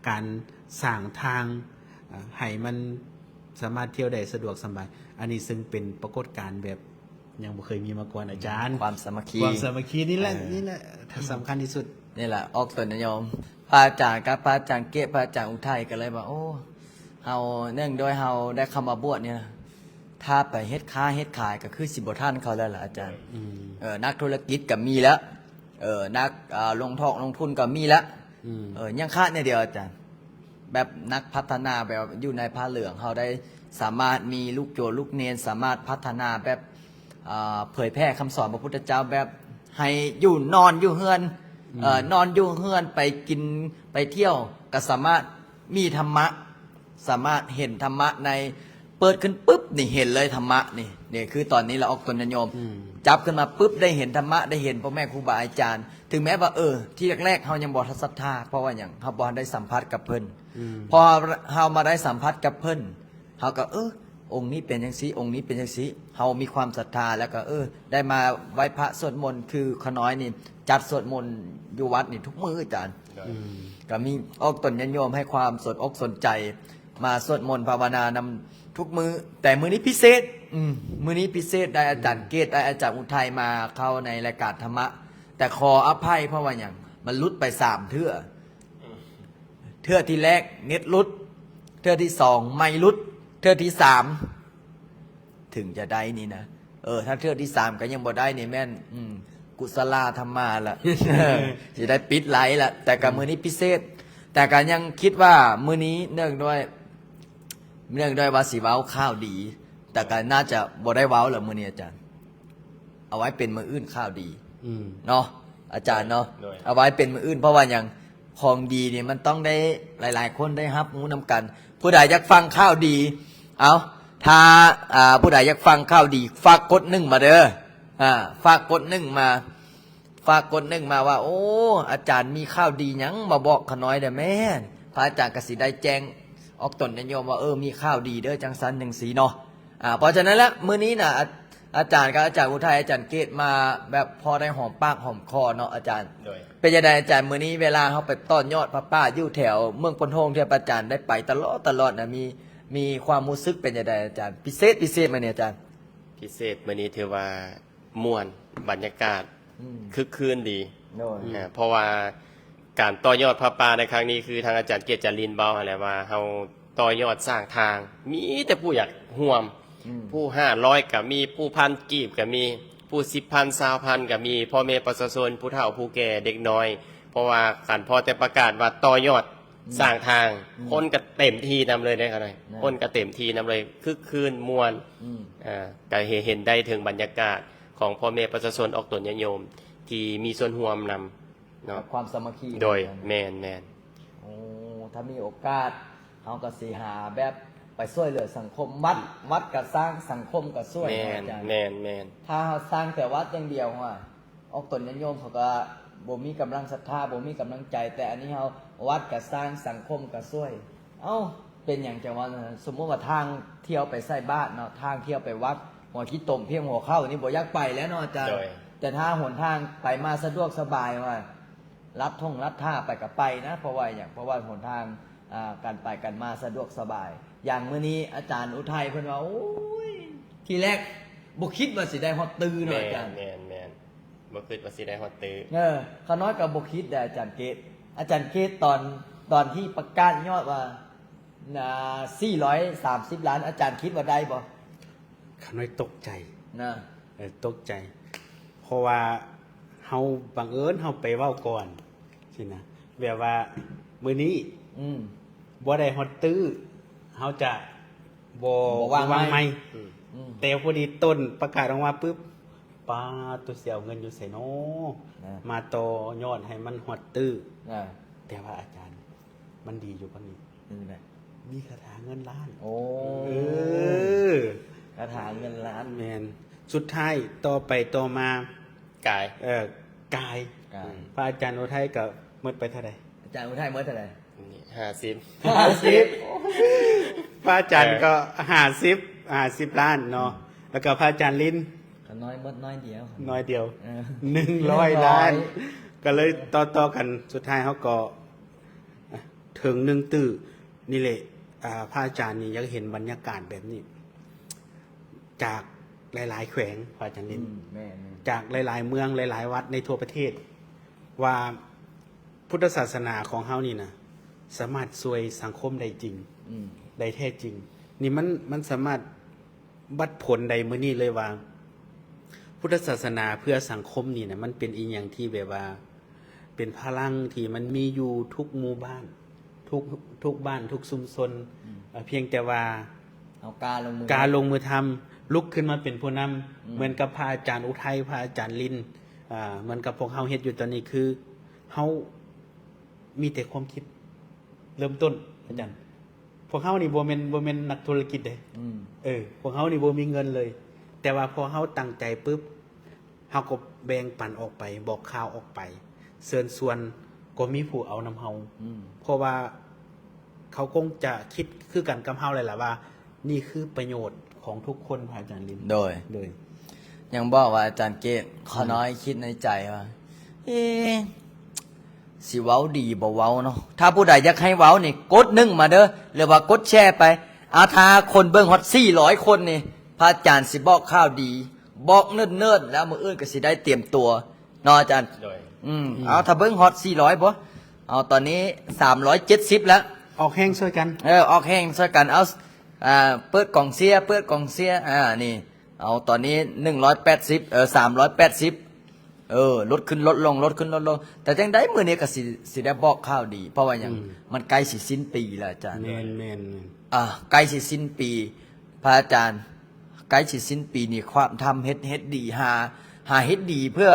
ການສ້າງທາງ ອ່າ ໃຫ້ມັນສາມາດທ່ຽວໄດ້ສະດວກສະບາຍ. ອັນນີ້ເຊິ່ງເປັນປາກົດການແບບ ຍັງບໍ່ເຄີຍມີມາກ່ອນ ອາຈານ. ຄວາມສາມັກຄີ ຄວາມສາມັກຄີນີ້ແຫຼະ ເອີ ນີ້ແຫຼະ ສຳຄັນທີ່ສຸດ. ນີ້ແຫຼະ ອອກຕົນຍາດໂຍມ ພະອາຈານກັບພະອາຈານເກດ ພະອາຈານອຸໄທ ກໍເລີຍວ່າ ໂອ້ ເຮົາ ເນື່ອງໂດຍເຮົາໄດ້ເຂົ້າມາບວດນີ້ນະ ຖ້າໄປເຮັດຄ້າເຮັດຂາຍກໍຄືຊິບໍ່ທັນເຂົາແລ້ວລະອາຈານ. ອືມ ເອີ ນັກທຸລະກິດກໍມີແລ້ວ ເອີ ນັກ ອ່າ ລົງທອກລົງທຶນກໍມີແລ້ວ. ອືມ ເອີ ຍັງຂາດແນວດຽວອາຈານ ແບບນັກພັດທະນາ ແບບຢູ່ໃນຜ້າເຫຼືອງ ເຮົາໄດ້ສາມາດມີລູກໂຈລູກເນນ ສາມາດພັດທະນາແບບ ເອີ ເຜີຍແຜ່ຄຳສອນພະພຸດທະເຈົ້າ ແບບໃຫ້ຢູ່ ນອນຢູ່ເຮືອນ ເອີ ອືມ ນອນຢູ່ເຮືອນ ໄປກິນໄປທ່ຽວ ກໍສາມາດມີທຳມະ ສາມາດເຫັນທຳມະໃນ ເປີດຂຶ້ນປຶບນີ້ເຫັນເລີຍທຳມະນີ້ ນີ້ຄືຕອນນີ້ລະອອກຕົນຍາດໂຍມ ອືມ ຈັບຂຶ້ນມາປຶບໄດ້ເຫັນທຳມະ ໄດ້ເຫັນພໍ່ແມ່ຄູບາອາຈານ ເຖິງແມ້ວ່າ ເອີ ທີແລກໆເຮົາຍັງບໍ່ທັນສັດທາ ເພາະວ່າຫຍັງ ເຮົາບໍ່ທັນໄດ້ສຳຜັດກັບເພິ່ນ ອືມ ພໍເຮົາມາໄດ້ສຳຜັດກັບເພິ່ນ ເຮົາກໍ ເອີ ອົງນີ້ເປັນຈັ່ງຊີ້ ອົງນີ້ເປັນຈັ່ງຊີ້ ເຮົາມີຄວາມສັດທາ ແລ້ວກໍ ເອີ ໄດ້ມາໄຫວ້ພະສວດມົນ ຄືຂະນ້ອຍນີ້ຈັດສວດມົນຢູ່ວັດນີ້ທຸກມື້ອາຈານ ໂດຍ ອືມ ກໍມີອອກຕົນຍາດໂຍມໃຫ້ຄວາມສົນອົກສົນໃຈ ມາສວດມົນພາວະນານຳທຸກມື້ ແຕ່ມື້ນີ້ພິເສດ ອືມ ມື້ນີ້ພິເສດ ໄດ້ອາຈານເກດ ໄດ້ອາຈານອຸໄທມາເຂົ້າໃນລາຍການທຳມະ ແຕ່ຂໍອະໄພ ເພາະວ່າຫຍັງ ມັນຫຼຸດໄປສາມເທື່ອ ເທື່ອທີແລກເນັດຫຼຸດ ເທື່ອທີສອງໄມຫຼຸດ ເທື່ອທີສາມ ເຖິງຈະໄດ້ນີ້ນະ ເອີ ຖ້າເທື່ອທີສາມກໍຍັງບໍ່ໄດ້ນີ້ແມ່ນ ອືມ ກຸສະລາທຳມາລະ ຊິໄດ້ປິດໄລລະ ແຕ່ກໍ ອືມ ມື້ນີ້ພິເສດ ແຕ່ກໍຍັງຄິດວ່າມື້ນີ້ເນື່ອງດ້ວຍ ເນື່ອງດ້ວຍວ່າຊິເວົ້າຂ່າວດີ ແຕ່ກໍໜ້າຈະບໍ່ໄດ້ເວົ້າລະມື້ນີ້ອາຈານ ເອົາໄວ້ເປັນມື້ອື່ນຂ່າວດີ ອືມ ເນາະ ອາຈານເນາະ ໂດຍ ເອົາໄວ້ເປັນມື້ອື່ນ ເພາະວ່າຫຍັງ ຂອງດີນີ້ມັນຕ້ອງໄດ້ ຫຼາຍໆຄົນໄດ້ຮັບຮູ້ນຳກັນ ຜູ້ໃດຢາກຟັງຂ່າວດີ ເອົາ ຖ້າ ອ່າ ຜູ້ໃດຢາກຟັງຂ່າວດີ ຝາກກົດໜຶ່ງມາເດີ ອ່າ ຝາກກົດໜຶ່ງມາ ຝາກກົດໜຶ່ງມາວ່າ ໂອ້ ອາຈານມີຂ່າວດີຫຍັງມາບອກຂ້ານ້ອຍແດ່ແມ່ ພະອາຈານກໍຊິໄດ້ແຈ້ງອອກຕົນຍາດໂຍມວ່າ ເອີ ມີຂ່າວດີເດີ ຈັ່ງຊັ້ນຈັ່ງຊີ້ເນາະ ອ່າ ເພາະສະນັ້ນລະ ມື້ນີ້ນະ ອາ ອາຈານກັບອາຈານອຸໄທ ອາຈານເກດມາແບບພໍໄດ້ຫອມປາກຫອມຄໍເນາະອາຈານ ໂດຍ ເປັນຈັ່ງໃດອາຈານ ມື້ນີ້ເວລາເຮົາໄປຕໍ່ຍອດຜ້າປ່າຢູ່ແຖວເມືອງໂພນໂຮງ ທີ່ອາຈານໄດ້ໄປຕະຫຼອດຕະຫຼອດນະ ມີ ມີຄວາມຮູ້ສຶກເປັນຈັ່ງໃດອາຈານ ພິເສດ ພິເສດມື້ນີ້ອາຈານ? ພິເສດມື້ນີ້ຖືວ່າມ່ວນ ບັນຍາກາດ ອືມ ຄຶກຄື້ນດີ ໂດຍ ອາ ເພາະວ່າການຕໍ່ຍອດຜ້າປ່າໃນຄັ້ງນີ້ ຄືທາງອາຈານເກດຈາລິນເວົ້າຫັ້ນແຫຼະວ່າ ເຮົາຕໍ່ຍອດສ້າງທາງ ມີແຕ່ຜູ້ຢາກຮ່ວມ ອືມ ຜູ້ຫ້າຮ້ອຍກໍມີ ຜູ້ພັນກີບກໍມີ ຜູ້ສິບພັນ ຊາວພັນກໍມີ ພໍ່ແມ່ປະຊາຊົນ ຜູ້ເຖົ້າຜູ້ແກ່ ເດັກນ້ອຍ ເພາະວ່າຄັນພໍແຕ່ປະກາດວ່າຕໍ່ຍອດ ອືມ ສ້າງທາງ ອືມ ຄົນກໍເຕັມທີ່ນຳເລີຍເດ້ ແມ່ນ ຄົນກໍເຕັມທີ່ນຳເລີຍ ຄຶກຄື້ນມ່ວນ ອືມ ເອີ ກໍເຫັນ ເຫັນໄດ້ເຖິງບັນຍາກາດຂອງພໍ່ແມ່ປະຊາຊົນອອກຕົນຍາດໂຍມທີ່ມີສ່ວນຮ່ວມນຳ ເນາະ ກັບຄວາມສາມັກຄີ ໂດຍ ແມ່ນໆ ໂອ້ ຖ້າມີໂອກາດ ເຮົາກໍຊິຫາແບບໄປຊ່ວຍເຫຼືອສັງຄົມ ວັດ ວັດກໍສ້າງ ສັງຄົມກໍຊ່ວຍ ແມ່ນ ເນາະອາຈານ ແມ່ນໆ ຖ້າເຮົາສ້າງແຕ່ວັດຢ່າງດຽວ ຫ້ວຍ ອອກຕົນຍາດໂຍມເຂົາກໍບໍ່ມີກຳລັງສັດທາ ບໍ່ມີກຳລັງໃຈ ແຕ່ອັນນີ້ເຮົາ ວັດກໍສ້າງ ສັງຄົມກໍຊ່ວຍ ເອົ້າ ເປັນຫຍັງຈັ່ງວ່າ ສົມມຸດວ່າທາງທ່ຽວໄປໃສ່ບາດເນາະ ທາງທ່ຽວໄປວັດ ຫົວຂີ້ຕົມພຽງຫົວເຂົ້ານີ້ບໍ່ຢາກໄປແລ້ວເນາະອາຈານ ໂດຍ ແຕ່ຖ້າຫົນທາງໄປມາສະດວກສະບາຍ ວ່າລັດທົ່ງລັດທ່າໄປກໍໄປນະ ເພາະວ່າຫຍັງ ເພາະວ່າຫົນທາງ ອ່າ ການໄປການມາສະດວກສະບາຍ ຢ່າງມື້ນີ້ອາຈານອຸໄທເພິ່ນວ່າ ໂອ້ຍ ທີແລກບໍ່ຄິດວ່າຊິໄດ້ຮອດຕື້ເນາະອາຈານ ແມ່ນໆ ບໍ່ຄິດວ່າຊິໄດ້ຮອດຕື້ ເອີ ຂ້ານ້ອຍກໍບໍ່ຄິດເດ້ອາຈານເກດ ອາຈານເກດ ຕອນ ຕອນທີ່ປະກາດຍອດວ່າ ອ່າ ສີ່ຮ້ອຍສາມສິບລ້ານ ອາຈານຄິດວ່າໄດ້ບໍ່? ຂ້ານ້ອຍຕົກໃຈນະ ເອີ ຕົກໃຈ ເພາະວ່າເຮົາ ບັງເອີນເຮົາໄປເວົ້າກ່ອນ ຊີ້ນະ ແບບວ່າມື້ນີ້ ອືມ ບໍ່ໄດ້ຮອດຕື້ ເຮົາຈະບໍ່ ບໍ່ວາງ ວາງໃໝ່ ໃໝ່ ອືມ ອືມ ແຕ່ພໍດີຕົ້ນປະກາດອອກມາປຶບ ປາດໂຕ ຊິເອົາເງິນຢູ່ໃສນໍ ນະ ມາຕໍ່ຍອດໃຫ້ມັນຮອດຕື້ ນະ ແຕ່ວ່າອາຈານ ມັນດີຢູ່ບ່ອນນີ້ ອືມ ນະ ມີຄາຖາເງິນລ້ານ ໂອ້ ເອີ ຄາຖາເງິນລ້ານ ແມ່ນ ສຸດທ້າຍຕໍ່ໄປຕໍ່ມາ ກາຍ ເອີ ກາຍ ກາຍ ອືມ ພະອາຈານອຸໄທກໍໝົດໄປເທົ່າໃດ? ອາຈານອຸໄທໝົດເທົ່າໃດ? ຫ້າສິບ ຫ້າສິບ ພະອາຈານ ເອີ ກໍຫ້າສິບ ຫ້າສິບລ້ານເນາະ ອືມ ແລ້ວກໍພະອາຈານລິນ ຂ້ານ້ອຍໝົດໜ້ອຍດຽວ ໜ້ອຍດຽວ ເອີ ໜຶ່ງຮ້ອຍລ້ານ ໜຶ່ງຮ້ອຍ ກໍເລີຍຕໍ່ໆກັນ ສຸດທ້າຍເຮົາກໍ ເຖິງໜຶ່ງຕື້ ນີ້ແຫຼະ ອ່າ ພະອາຈານນີ້ຢາກເຫັນບັນຍາກາດແບບນີ້ ຈາກຫຼາຍໆແຂວງ ພະອາຈານລິນ ອືມ ແມ່ນໆ ຈາກຫຼາຍໆເມືອງ ຫຼາຍໆວັດໃນທົ່ວປະເທດ ວ່າພຸດທະສາສະໜາຂອງເຮົານີ້ນະ ສາມາດຊ່ວຍສັງຄົມໄດ້ຈິງ ອືມ ໄດ້ແທ້ຈິງ ນີ້ມັນ ມັນສາມາດ ວັດຜົນໄດ້ມື້ນີ້ເລີຍວ່າ ພຸດທະສາສະໜາເພື່ອສັງຄົມນີ້ນະ ມັນເປັນອີ່ຫຍັງທີ່ແບບວ່າ ເປັນພະລັງທີ່ມັນມີຢູ່ທຸກໝູ່ບ້ານ ທຸ ທຸກ ທຸກບ້ານທຸກຊຸມຊົນ ອືມ ເອີ ພຽງແຕ່ວ່າ ເຮົາກ້າລົງມື ກ້າລົງມືທຳ ລຸກຂຶ້ນມາເປັນຜູ້ນຳ ອືມ ເໝືອນກັບພະອາຈານອຸໄທ ພະອາຈານລິນ ເອີ ເໝືອນກັບພວກເຮົາເຮັດຢູ່ຕອນນີ້ ຄືເຮົາມີແຕ່ຄວາມຄິດເລີ່ມຕົ້ນ ອາຈານ. ພວກເຮົານີ້ບໍ່ແມ່ນ ບໍ່ແມ່ນນັກທຸລະກິດເດ້ ອືມ ເອີ ພວກເຮົານີ້ບໍ່ມີເງິນເລີຍ ແຕ່ວ່າພໍເຮົາຕັ້ງໃຈປຶບ ເຮົາກໍແບ່ງປັນອອກໄປ ບອກຂ່າວອອກໄປ ເຊີນຊວນ ກໍມີຜູ້ເອົານຳເຮົາ ອືມ ເພາະວ່າເຂົາຄົງຈະຄິດຄືກັນກັບເຮົາແຫຼະລະວ່າ ນີ້ຄືປະໂຫຍດຂອງທຸກຄົນ ພະອາຈານລິນ. ໂດຍ ໂດຍ ຍັງບອກວ່າອາຈານເກດ ອືມ ຂ້ານ້ອຍຄິດໃນໃຈວ່າ ເອ ຊິເວົ້າດີບໍ່ເວົ້າເນາະ ຖ້າຜູ້ໃດຢາກໃຫ້ເວົ້ານີ້ ກົດໜຶ່ງມາເດີ ຫຼືວ່າກົດແຊໄປ ອາ ຖ້າຄົນເບິ່ງຮອດສີ່ຮ້ອຍຄົນນີ້ ພະອາຈານຊິບອກຂ່າວດີ ບອກເນີດໆ ແລ້ວມື້ອື່ນກໍຊິໄດ້ຕຽມຕົວເນາະອາຈານ. ໂດຍ ອືມ ອືມ ເອົາ ຖ້າເບິ່ງຮອດສີ່ຮ້ອຍບໍ່? ເອົາ ຕອນນີ້ສາມຮ້ອຍເຈັດສິບແລ້ວ ອອກແຮງຊ່ວຍກັນ ເອີ ອອກແຮງຊ່ວຍກັນ ເອົາ ອ່າ ເປີດກອງເຊຍ ເປີດກອງເຊຍ ອ່າ ນີ້ ເອົາ ຕອນນີ້ໜຶ່ງຮ້ອຍແປດສິບ ເອີ ສາມຮ້ອຍແປດສິບ ເອີ ລົດຂຶ້ນລົດລົງ ລົດຂຶ້ນລົດລົງ ແຕ່ຈັ່ງໃດມື້ນີ້ກໍຊິ ຊິໄດ້ບອກຂ່າວດີ ເພາະວ່າຫຍັງ? ອືມ ມັນໃກ້ຊິສິ້ນປີແລ້ວອາຈານ. ແມ່ນໆໆ ອ່າ ໃກ້ຊິສິ້ນປີ ພະອາຈານ ໃກ້ຊິສິ້ນປີນີ້ ຄວາມທຳເຮັດ ເຮັດດີ ຫາ ຫາເຮັດດີເພື່ອ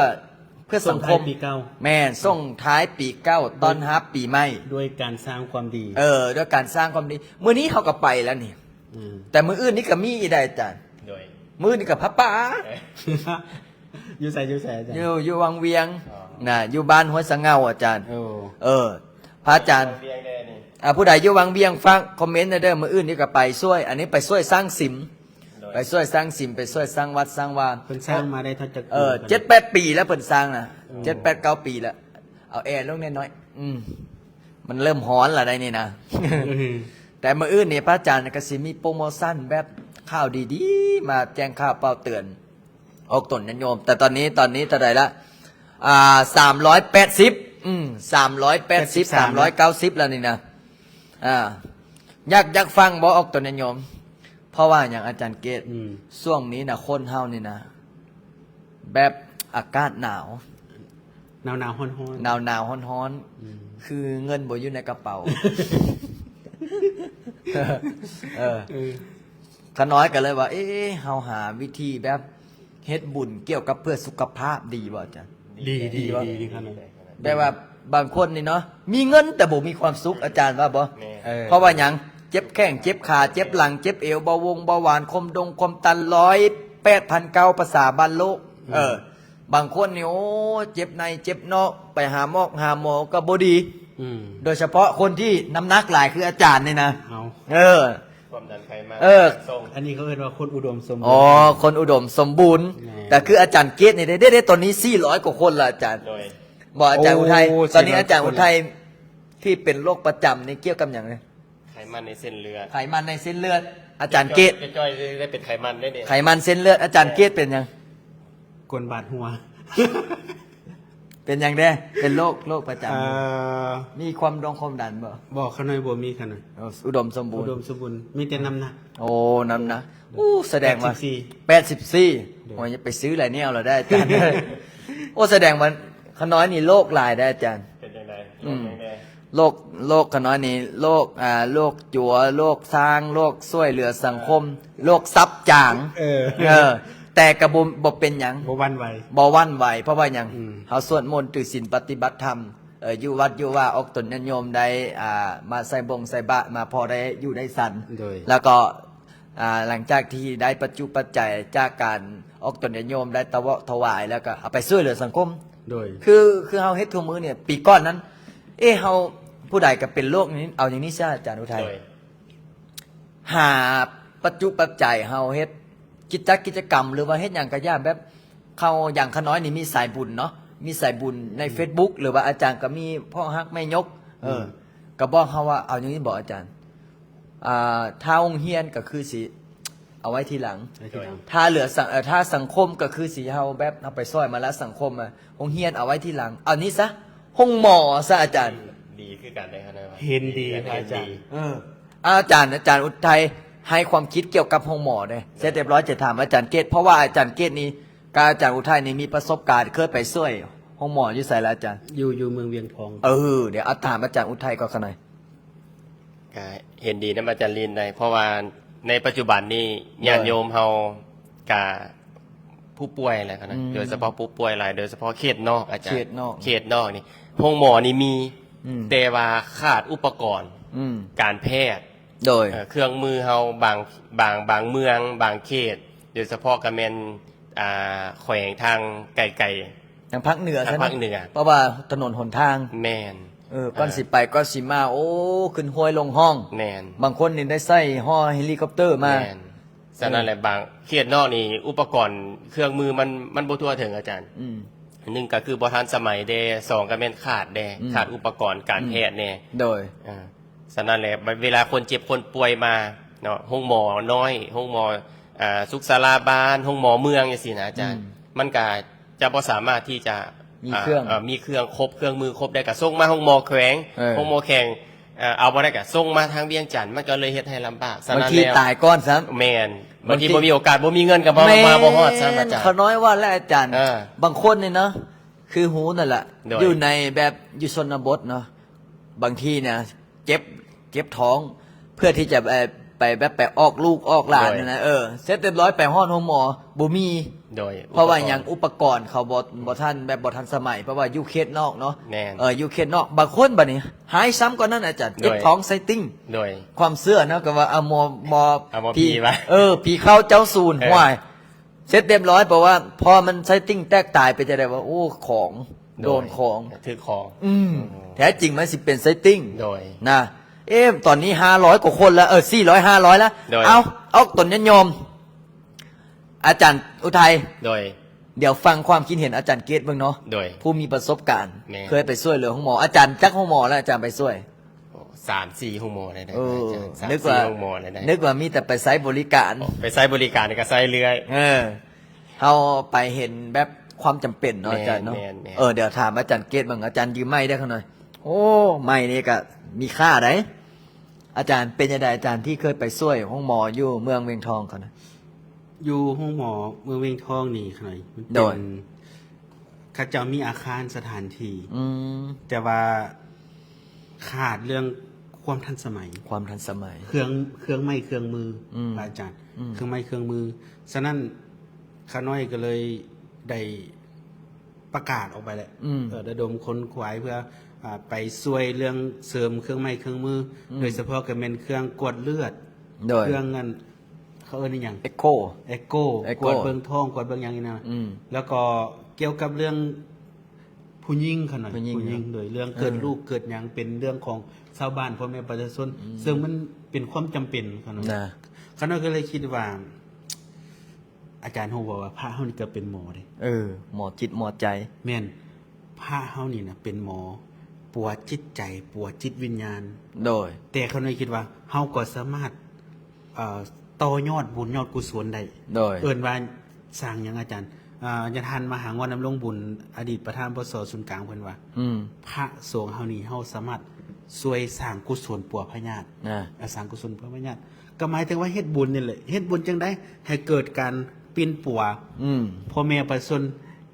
ເພື່ອສັງຄົມ ສົ່ງທ້າຍປີເກົ່າ. ແມ່ນ ອືມ ສົ່ງທ້າຍປີເກົ່າ ຕ້ອນຮັບປີໃໝ່ ດ້ວຍການສ້າງຄວາມດີ. ເອີ ດ້ວຍການສ້າງຄວາມດີ ມື້ນີ້ເຮົາກໍໄປແລ້ວນີ້. ອືມ ແຕ່ມື້ອື່ນນີ້ກໍມີອີກໄດ໋ອາຈານ. ໂດຍ ມື້ນີ້ກໍຜ້າປ່າ. ເອີ ຢູ່ໃສ ຢູ່ໃສອາຈານ? ຢູ່ ຢູ່ວັງວຽງ. ອໍ ນະ ຢູ່ບ້ານຫ້ວຍສະເຫງົາອາຈານ. ໂອ້ ເອີ ພະອາຈານ ຢູ່ວັງວຽງແດ່ນີ້. ອ່າ ຜູ້ໃດຢູ່ວັງວຽງຝາກຄອມເມັນແດ່ເດີ ມື້ອື່ນນີ້ກໍໄປຊ່ວຍ ອັນນີ້ໄປຊ່ວຍສ້າງສິມ. ໂດຍ ໄປຊ່ວຍສ້າງສິມ ໄປຊ່ວຍສ້າງວັດສ້າງວາ. ເພິ່ນສ້າງມາໄດ້ເທົ່າຈັກປີ? ເອີ ເພິ່ນ ເຈັດແປດປີແລ້ວເພິ່ນສ້າງນະ. ໂອ້ ເຈັດແປດເກົ້າປີແລ້ວ. ເອົາແອລົງໜ້ອຍໆ ອືມ ມັນເລີ່ມຮ້ອນລະໄດ໋ນີ້ນະ. ອືມ ແຕ່ມື້ອື່ນນີ້ພະອາຈານກໍຊິມີໂປຣໂມຊັນແບບຂ່າວດີໆ ມາແຈ້ງຂ່າວເປົ່າເຕືອນອອກຕົນຍາດໂຍມ. ແຕ່ຕອນນີ້ ຕອນນີ້ເທົ່າໃດລະ? ອ່າ ສາມຮ້ອຍແປດສິບ ອືມ ສາມຮ້ອຍແປດສິບ ສາມຮ້ອຍເກົ້າສິບແລ້ວນີ້ນະ. ອ່າ ຢາກ ຢາກຟັງບໍ່ອອກຕົນຍາດໂຍມ? ເພາະວ່າຫຍັງອາຈານເກດ? ອືມ ຊ່ວງນີ້ນະ ຄົນເຮົານີ້ນະ ແບບອາກາດໜາວ ໜາວໆ ຮ້ອນໆ ໜາວໆ ຮ້ອນໆ ອືມ ຄືເງິນບໍ່ຢູ່ໃນກະເປົາ. ເອີ ເອີ ຂ້ານ້ອຍກໍເລີຍວ່າ ເອ ເຮົາຫາວິທີແບບເຮັດບຸນກ່ຽວກັບເພື່ອສຸຂະພາບດີບໍ່ອາຈານ? ດີ ດີ ດີບໍ່? ດີ ດີ ດີຂະໜາດ ແບບວ່າບາງຄົນນີ້ເນາະ ມີເງິນແຕ່ບໍ່ມີຄວາມສຸກ ອາຈານວ່າບໍ່? ແມ່ນ ເອີ ເພາະວ່າຫຍັງ? ເຈັບແຂ້ງເຈັບຂາ ເຈັບຫຼັງເຈັບເອວ ເບົາວົງເບົາຫວານ ຄວາມດົງຄວາມຕັນ ຮ້ອຍແປດພັນເກົ້າ ພາສາບ້ານໂລກ. ອືມ ເອີ ບາງຄົນນີ້ ໂອ້ ເຈັບໃນເຈັບນອກ ໄປຫາໝອກຫາໝໍກໍບໍ່ດີ. ອືມ ໂດຍສະເພາະຄົນທີ່ນ້ຳໜັກຫຼາຍຄືອາຈານນີ້ນະ. ເອົາ ເອີ ຄວາມດັນໄຂມັນ ເອີ ສູງ ອັນນີ້ເຂົາເອີ້ນວ່າຄົນອຸດົມສົມບູນ. ອໍ ຄົນອຸດົມສົມບູນ. ແມ່ນ ແຕ່ຄືອາຈານເກດນີ້ເດ້ ເດ້ ເດ້ ຕອນນີ້ສີ່ຮ້ອຍກວ່າຄົນລະອາຈານ. ໂດຍ ບໍ່ ອາຈານອຸໄທ ໂອ້ ຕອນນີ້ອາຈານອຸໄທທີ່ເປັນໂລກປະຈຳນີ້ກ່ຽວກັບຫຍັງ? ໄຂມັນໃນເສັ້ນເລືອດ ໄຂມັນໃນເສັ້ນເລືອດ ອາຈານເກດ. ຈ້ອຍໆ ໄດ້ເປັນໄຂມັນໄດ້ນີ້ ໄຂມັນເສັ້ນເລືອດ. ອາຈານເກດເປັນຫຍັງ? ກວນບາດຫົວ. ເປັນຫຍັງແດ່? ເປັນໂລກ ໂລກປະຈຳ ເອີ ມີຄວາມດົງຄວາມດັນບໍ່? ບໍ່ ຂ້ານ້ອຍບໍ່ມີ. ຂ້ານ້ອຍ ໂອ້ ອຸດົມສົມບູນ ອຸດົມສົມບູນ ມີແຕ່ນ້ຳໜັກ. ໂອ້ ນ້ຳໜັກ. ໂດຍ ໂອ້ ສະແດງວ່າ ແປດສິບສີ່ ແປດສິບສີ່. ໂດຍ ໂອ້ຍ ໄປຊື້ຫຼາຍແນວແລ້ວໄດ້ອາຈານ. ໂອ້ ສະແດງວ່າຂ້ານ້ອຍນີ້ໂລກຫຼາຍໄດ໋ອາຈານ. ເປັນຈັ່ງໃດ? ອືມ ໂລກຫຍັງແດ່? ໂລກ ໂລກຂ້ານ້ອຍນີ້ ໂລກ ອ່າ ໂລກຈົວ ໂລກສ້າງ ໂລກຊ່ວຍເຫຼືອສັງຄົມ ອ່າ ໂລກຊັບຈາງ. ເອີ ເອີ ແຕ່ກໍບໍ່ ບໍ່ເປັນຫຍັງ ບໍ່ຫວັ່ນໄຫວ ບໍ່ຫວັ່ນໄຫວ. ເພາະວ່າຫຍັງ? ອືມ ເຮົາສວດມົນຖືສິນປະຕິບັດທຳ ເອີ ຢູ່ວັດຢູ່ວາ ອອກຕົນຍາດໂຍມໄດ້ ອ່າ ມາໃສ່ບົງໃສ່ບາດ ມາພໍໄດ້ຢູ່ໄດ້ສັນ. ໂດຍ ແລ້ວກໍ ອ່າ ຫຼັງຈາກທີ່ໄດ້ປັດຈຸປັດໄຈຈາກການອອກຕົນຍາດໂຍມ ໄດ້ຕະເວາະຖວາຍ ແລ້ວກໍເອົາໄປຊ່ວຍເຫຼືອສັງຄົມ. ໂດຍ ຄື ຄືເຮົາເຮັດທຸກມື້ນີ້ ປີກ່ອນນັ້ນ ເອ ເຮົາ ຜູ້ໃດກໍເປັນໂລກນີ້ ເອົາຢ່າງນີ້ຊະອາຈານອຸໄທ ໂດຍ ຫາປັດຈຸປັດໄຈ ເຮົາເຮັດກິດຈັກກິດຈະກຳ ຫຼືວ່າເຮັດຫຍັງກໍຢ່າ ແບບເຂົາ ຢ່າງຂ້ານ້ອຍນີ້ມີສາຍບຸນເນາະ ມີສາຍບຸນໃນ ອືມ ເຟສບຸກ ຫຼືວ່າອາຈານກໍມີພໍ່ຮັກແມ່ຍົກ. ເອີ ອືມ ກໍບອກເຮົາວ່າ ເອົາຢ່າງນີ້ບໍອາຈານ ອ່າ ຖ້າໂຮງຮຽນກໍຄືຊິເອົາໄວ້ທີຫຼັງ ໄວ້ທີຫຼັງ ຖ້າເຫຼືອສັງ ເອີ ຖ້າສັງຄົມກໍຄືຊິເຮົາແບບເຮົາໄປຊ່ອຍມາລະສັງຄົມ ໂຮງຮຽນເອົາໄວ້ທີຫຼັງ ເອົານີ້ຊະ ໂຮງໝໍຊະອາຈານ. ດີ ດີຄືກັນເດ້ ເຫັນດີ ເຫັນດີ ພະອາຈານ. ເອີ ອາຈານ ອາຈານອຸໄທໃຫ້ຄວາມຄິດກ່ຽວກັບໂຮງໝໍເດ້ ເສັດຮຽບຮ້ອຍຈະຖາມອາຈານເກດ ເພາະວ່າອາຈານເກດນີ້ກັບອາຈານອຸໄທນີ້ມີປະສົບການເຄີຍໄປຊ່ວຍໂຮງໝໍຢູ່ໃສລະອາຈານ? ຢູ່ ຢູ່ເມືອງວຽງທອງ. ເອີ ດຽວ ອາ ຖາມອາຈານອຸໄທກ່ອນຂະໜ່ອຍ. ກໍເຫັນດີນຳອາຈານລິນໄດ໋ ເພາະວ່າໃນປັດຈຸບັນນີ້ ໂດຍ ຍາດໂຍມເຮົາກະຜູ້ປ່ວຍແຫຼະເນາະ ອືມ ໂດຍສະເພາະຜູ້ປ່ວຍຫຼາຍ ໂດຍສະເພາະເຂດນອກ ອາຈານ ເຂດນອກ ເຂດນອກນີ້ ໂຮງໝໍນີ້ມີ ອືມ ແຕ່ວ່າຂາດອຸປະກອນ ອືມ ການແພດ ໂດຍ ເອີ ເຄື່ອງມືເຮົາ ບາງ ບາງ ບາງເມືອງ ບາງເຂດ ໂດຍສະເພາະກໍແມ່ນ ອ່າ ແຂວງທາງໄກໆ ທາງພາກເໜືອ ທາງພາກເໜືອ ເພາະວ່າຖະໜົນຫົນທາງ ແມ່ນ ເອີ ກ່ອນ ເອີ ຊິໄປ ກ່ອນຊິມາ ໂອ້ ຂຶ້ນຫ້ວຍລົງຮ່ອງ ແມ່ນ ບາງຄົນນີ້ໄດ້ໃຊ້ຫໍ່ເຮລິຄອບເຕີມາ ແມ່ນ ສະນັ້ນແຫຼະ ເອີ ບາງເຂດນອກນີ້ ອຸປະກອນເຄື່ອງມືມັນ ມັນບໍ່ທົ່ວເຖິງ ອາຈານ ອືມ ໜຶ່ງກໍຄືບໍ່ທັນສະໄໝແດ່ ສອງກໍແມ່ນຂາດແດ່ ອືມ ຂາດອຸປະກອນການ ອືມ ແພດແດ່ ໂດຍ ເອີ ສະນັ້ນແຫຼະ ເວລາຄົນເຈັບຄົນປ່ວຍມາເນາະ ໂຮງໝໍນ້ອຍ ໂຮງໝໍ ເອີ ສຸກສາລາບ້ານ ໂຮງໝໍເມືອງ ຈັ່ງຊີ້ນະອາຈານ ອືມ ມັນກະຈະບໍ່ສາມາດທີ່ຈະ ມີເຄື່ອງ ເອີ ມີເຄື່ອງຄົບ ເຄື່ອງມືຄົບໄດ້ ກະສົ່ງມາໂຮງໝໍແຂວງ ເອີ ໂຮງໝໍແຂວງ ເອີ ເອົາບໍ່ໄດ້ ກະສົ່ງມາທາງວຽງຈັນ ມັນກໍເລີຍເຮັດໃຫ້ລຳບາກ ສະນັ້ນແລ້ວ ບາງທີຕາຍກ່ອນຊ້ຳ ແມ່ນ ບາງທີບໍ່ມີໂອກາດ ບໍ່ມີເງິນກໍບໍ່ ມາບໍ່ຮອດຊ້ຳ ອາຈານ ຂ້ານ້ອຍວ່າແຫຼະອາຈານ ເອີ ບາງຄົນນີ້ເນາະ ຄືຮູ້ນັ້ນລະ ໂດຍ ຢູ່ໃນແບບ ຢູ່ຊົນນະບົດເນາະ ບາງທີນະ ເຈັບ ເຈັບທ້ອງ ເພື່ອທີ່ຈະ ເອີ ໄປແບບໄປອອກລູກອອກຫຼານ ໂດຍ ນັ້ນນະ ເອີ ເສັດຮຽບຮ້ອຍໄປຮອດໂຮງໝໍ ບໍ່ມີ ໂດຍ ເພາະວ່າຫຍັງ ອຸປະກອນ ອຸປະກອນເຂົາບໍ່ ບໍ່ທັນ ແບບບໍ່ທັນສະໄໝ ເພາະວ່າຢູ່ເຂດນອກເນາະ ແມ່ນ ເອີ ຢູ່ເຂດນອກ ບາງຄົນບັດນີ້ຮ້າຍຊ້ຳກວ່ານັ້ນອາຈານ ໂດຍ ເຈັບທ້ອງໄສ້ຕິ່ງ ໂດຍ ຄວາມເຊື່ອເນາະ ກໍວ່າ ເອົາໝໍ ໝໍ ເອົາໝໍ ຜີ ຜີວ່າ ເອີ ຜີເຂົ້າເຈົ້າສູນ ເອີ ຫ້ວຍ ເສັດຮຽບຮ້ອຍ ເພາະວ່າພໍມັນໄສ້ຕິ່ງແຕກຕາຍ ເປັນຈັ່ງໃດວະ ໂອ້ ຂອງ ໂດຍ ໂດນຂອງ ຖືກຂອງ ອືມ ອືມ ແທ້ຈິງມັນຊິເປັນໄສ້ຕິ່ງ ໂດຍ ນະ ເອະ ຕອນນີ້ຫ້າຮ້ອຍກວ່າຄົນແລ້ວ ເອີ ສີ່ຮ້ອຍ ຫ້າຮ້ອຍແລ້ວ ໂດຍ ເອົາ ອອກຕົນຍອມ ອາຈານອຸໄທ ໂດຍ ດຽວຟັງຄວາມຄິດເຫັນອາຈານເກດເບິ່ງເນາະ ໂດຍ ຜູ້ມີປະສົບການ ແມ່ນ ເຄີຍໄປຊ່ວຍເຫຼືອໂຮງໝໍ ອາຈານຈັກໂຮງໝໍແລ້ວອາຈານໄປຊ່ວຍ? ໂອ້ ສາມສີ່ໂຮງໝໍໄດ້ ເອີ ອາຈານ ສາມສີ່ໂຮງໝໍໄດ້ ນຶກວ່າມີແຕ່ໄປໃຊ້ບໍລິການ ໄປໃຊ້ບໍລິການກໍໃຊ້ເລື້ອຍ ເອີ ເຮົາໄປເຫັນແບບຄວາມຈຳເປັນເນາະ ແມ່ນ ອາຈານເນາະ ແມ່ນໆ ເອີ ດຽວຖາມອາຈານເກດເບິ່ງ ອາຈານຢືມໄມໄດ້ຂ້ານ້ອຍ ໂອ້ ໄມນີ້ກໍມີຄ່າໄດ໋ ອາຈານ ເປັນຈັ່ງໃດອາຈານທີ່ເຄີຍໄປຊ່ວຍໂຮງໝໍຢູ່ເມືອງວຽງທອງເຂົານະ? ຢູ່ໂຮງໝໍເມືອງວຽງທອງນີ້ຂ້ານ້ອຍ ມັນເປັນ ໂດຍ ເຂົາເຈົ້າມີອາຄານສະຖານທີ່ ອືມ ແຕ່ວ່າຂາດເລື່ອງຄວາມທັນສະໄໝ ຄວາມທັນສະໄໝ ເຄື່ອງ ເຄື່ອງໄມ້ເຄື່ອງມື ອືມ ອາຈານ ອືມ ເຄື່ອງໄມ້ເຄື່ອງມື ສະນັ້ນ ຂ້ານ້ອຍກໍເລີຍໄດ້ປະກາດອອກໄປແຫຼະ ອືມ ເອີ ລະດົມຂົນຂວາຍເພື່ອ ອາ ໄປຊ່ວຍເລື່ອງເສີມເຄື່ອງໄມ້ເຄື່ອງມື ອືມ ໂດຍສະເພາະກໍແມ່ນເຄື່ອງກວດເລືອດ ໂດຍ ເຄື່ອງອັນ ເຂົາເອີ້ນອີຫຍັງ ເອັກໂຄ ເອັກໂຄ ເອັກໂຄ ກວດເບິ່ງທ້ອງ ກວດເບິ່ງຫຍັງນີ້ນະ ອືມ ແລ້ວກໍກ່ຽວກັບເລື່ອງຜູ້ຍິງ ຂ້ານ້ອຍ ຜູ້ຍິງ ຜູ້ຍິງ ໂດຍເລື່ອງເກີດ ເອີ ລູກເກີດຫຍັງ ເປັນເລື່ອງຂອງຊາວບ້ານ ພໍ່ແມ່ປະຊາຊົນ ອືມ ເຊິ່ງມັນເປັນຄວາມຈຳເປັນ ຂ້ານ້ອຍ ນະ ຂ້ານ້ອຍກໍເລີຍຄິດວ່າ ອາຈານຮູ້ບໍ່ວ່າພະເຮົານີ້ກໍເປັນໝໍເດ້ ເອີ ໝໍຈິດໝໍໃຈ ແມ່ນ ພະເຮົານີ້ນະເປັນໝໍປົວຈິດໃຈ ປົວຈິດວິນຍານ ໂດຍ ແຕ່ຂ້ານ້ອຍຄິດວ່າເຮົາກໍສາມາດ ເອີ ຕໍ່ຍອດບຸນຍອດກຸສົນໄດ້ ໂດຍ ເອີ້ນວ່າສ້າງຫຍັງອາຈານ ອາ ຍາທ່ານມະຫາງອນດຳລົງບຸນ ອະດີດປະທານ ປສ ສູນກາງ ເພິ່ນວ່າ ອືມ ພະສົງເຮົານີ້ເຮົາສາມາດຊ່ວຍສ້າງກຸສົນປົວພະຍາດ ອາ ອາ ສ້າງກຸສົນປົວພະຍາດ ກໍໝາຍເຖິງວ່າເຮັດບຸນນີ້ແຫຼະ ເຮັດບຸນຈັ່ງໃດໃຫ້ເກີດການປິ່ນປົວ ອືມ ພໍ່ແມ່ປະຊາຊົນ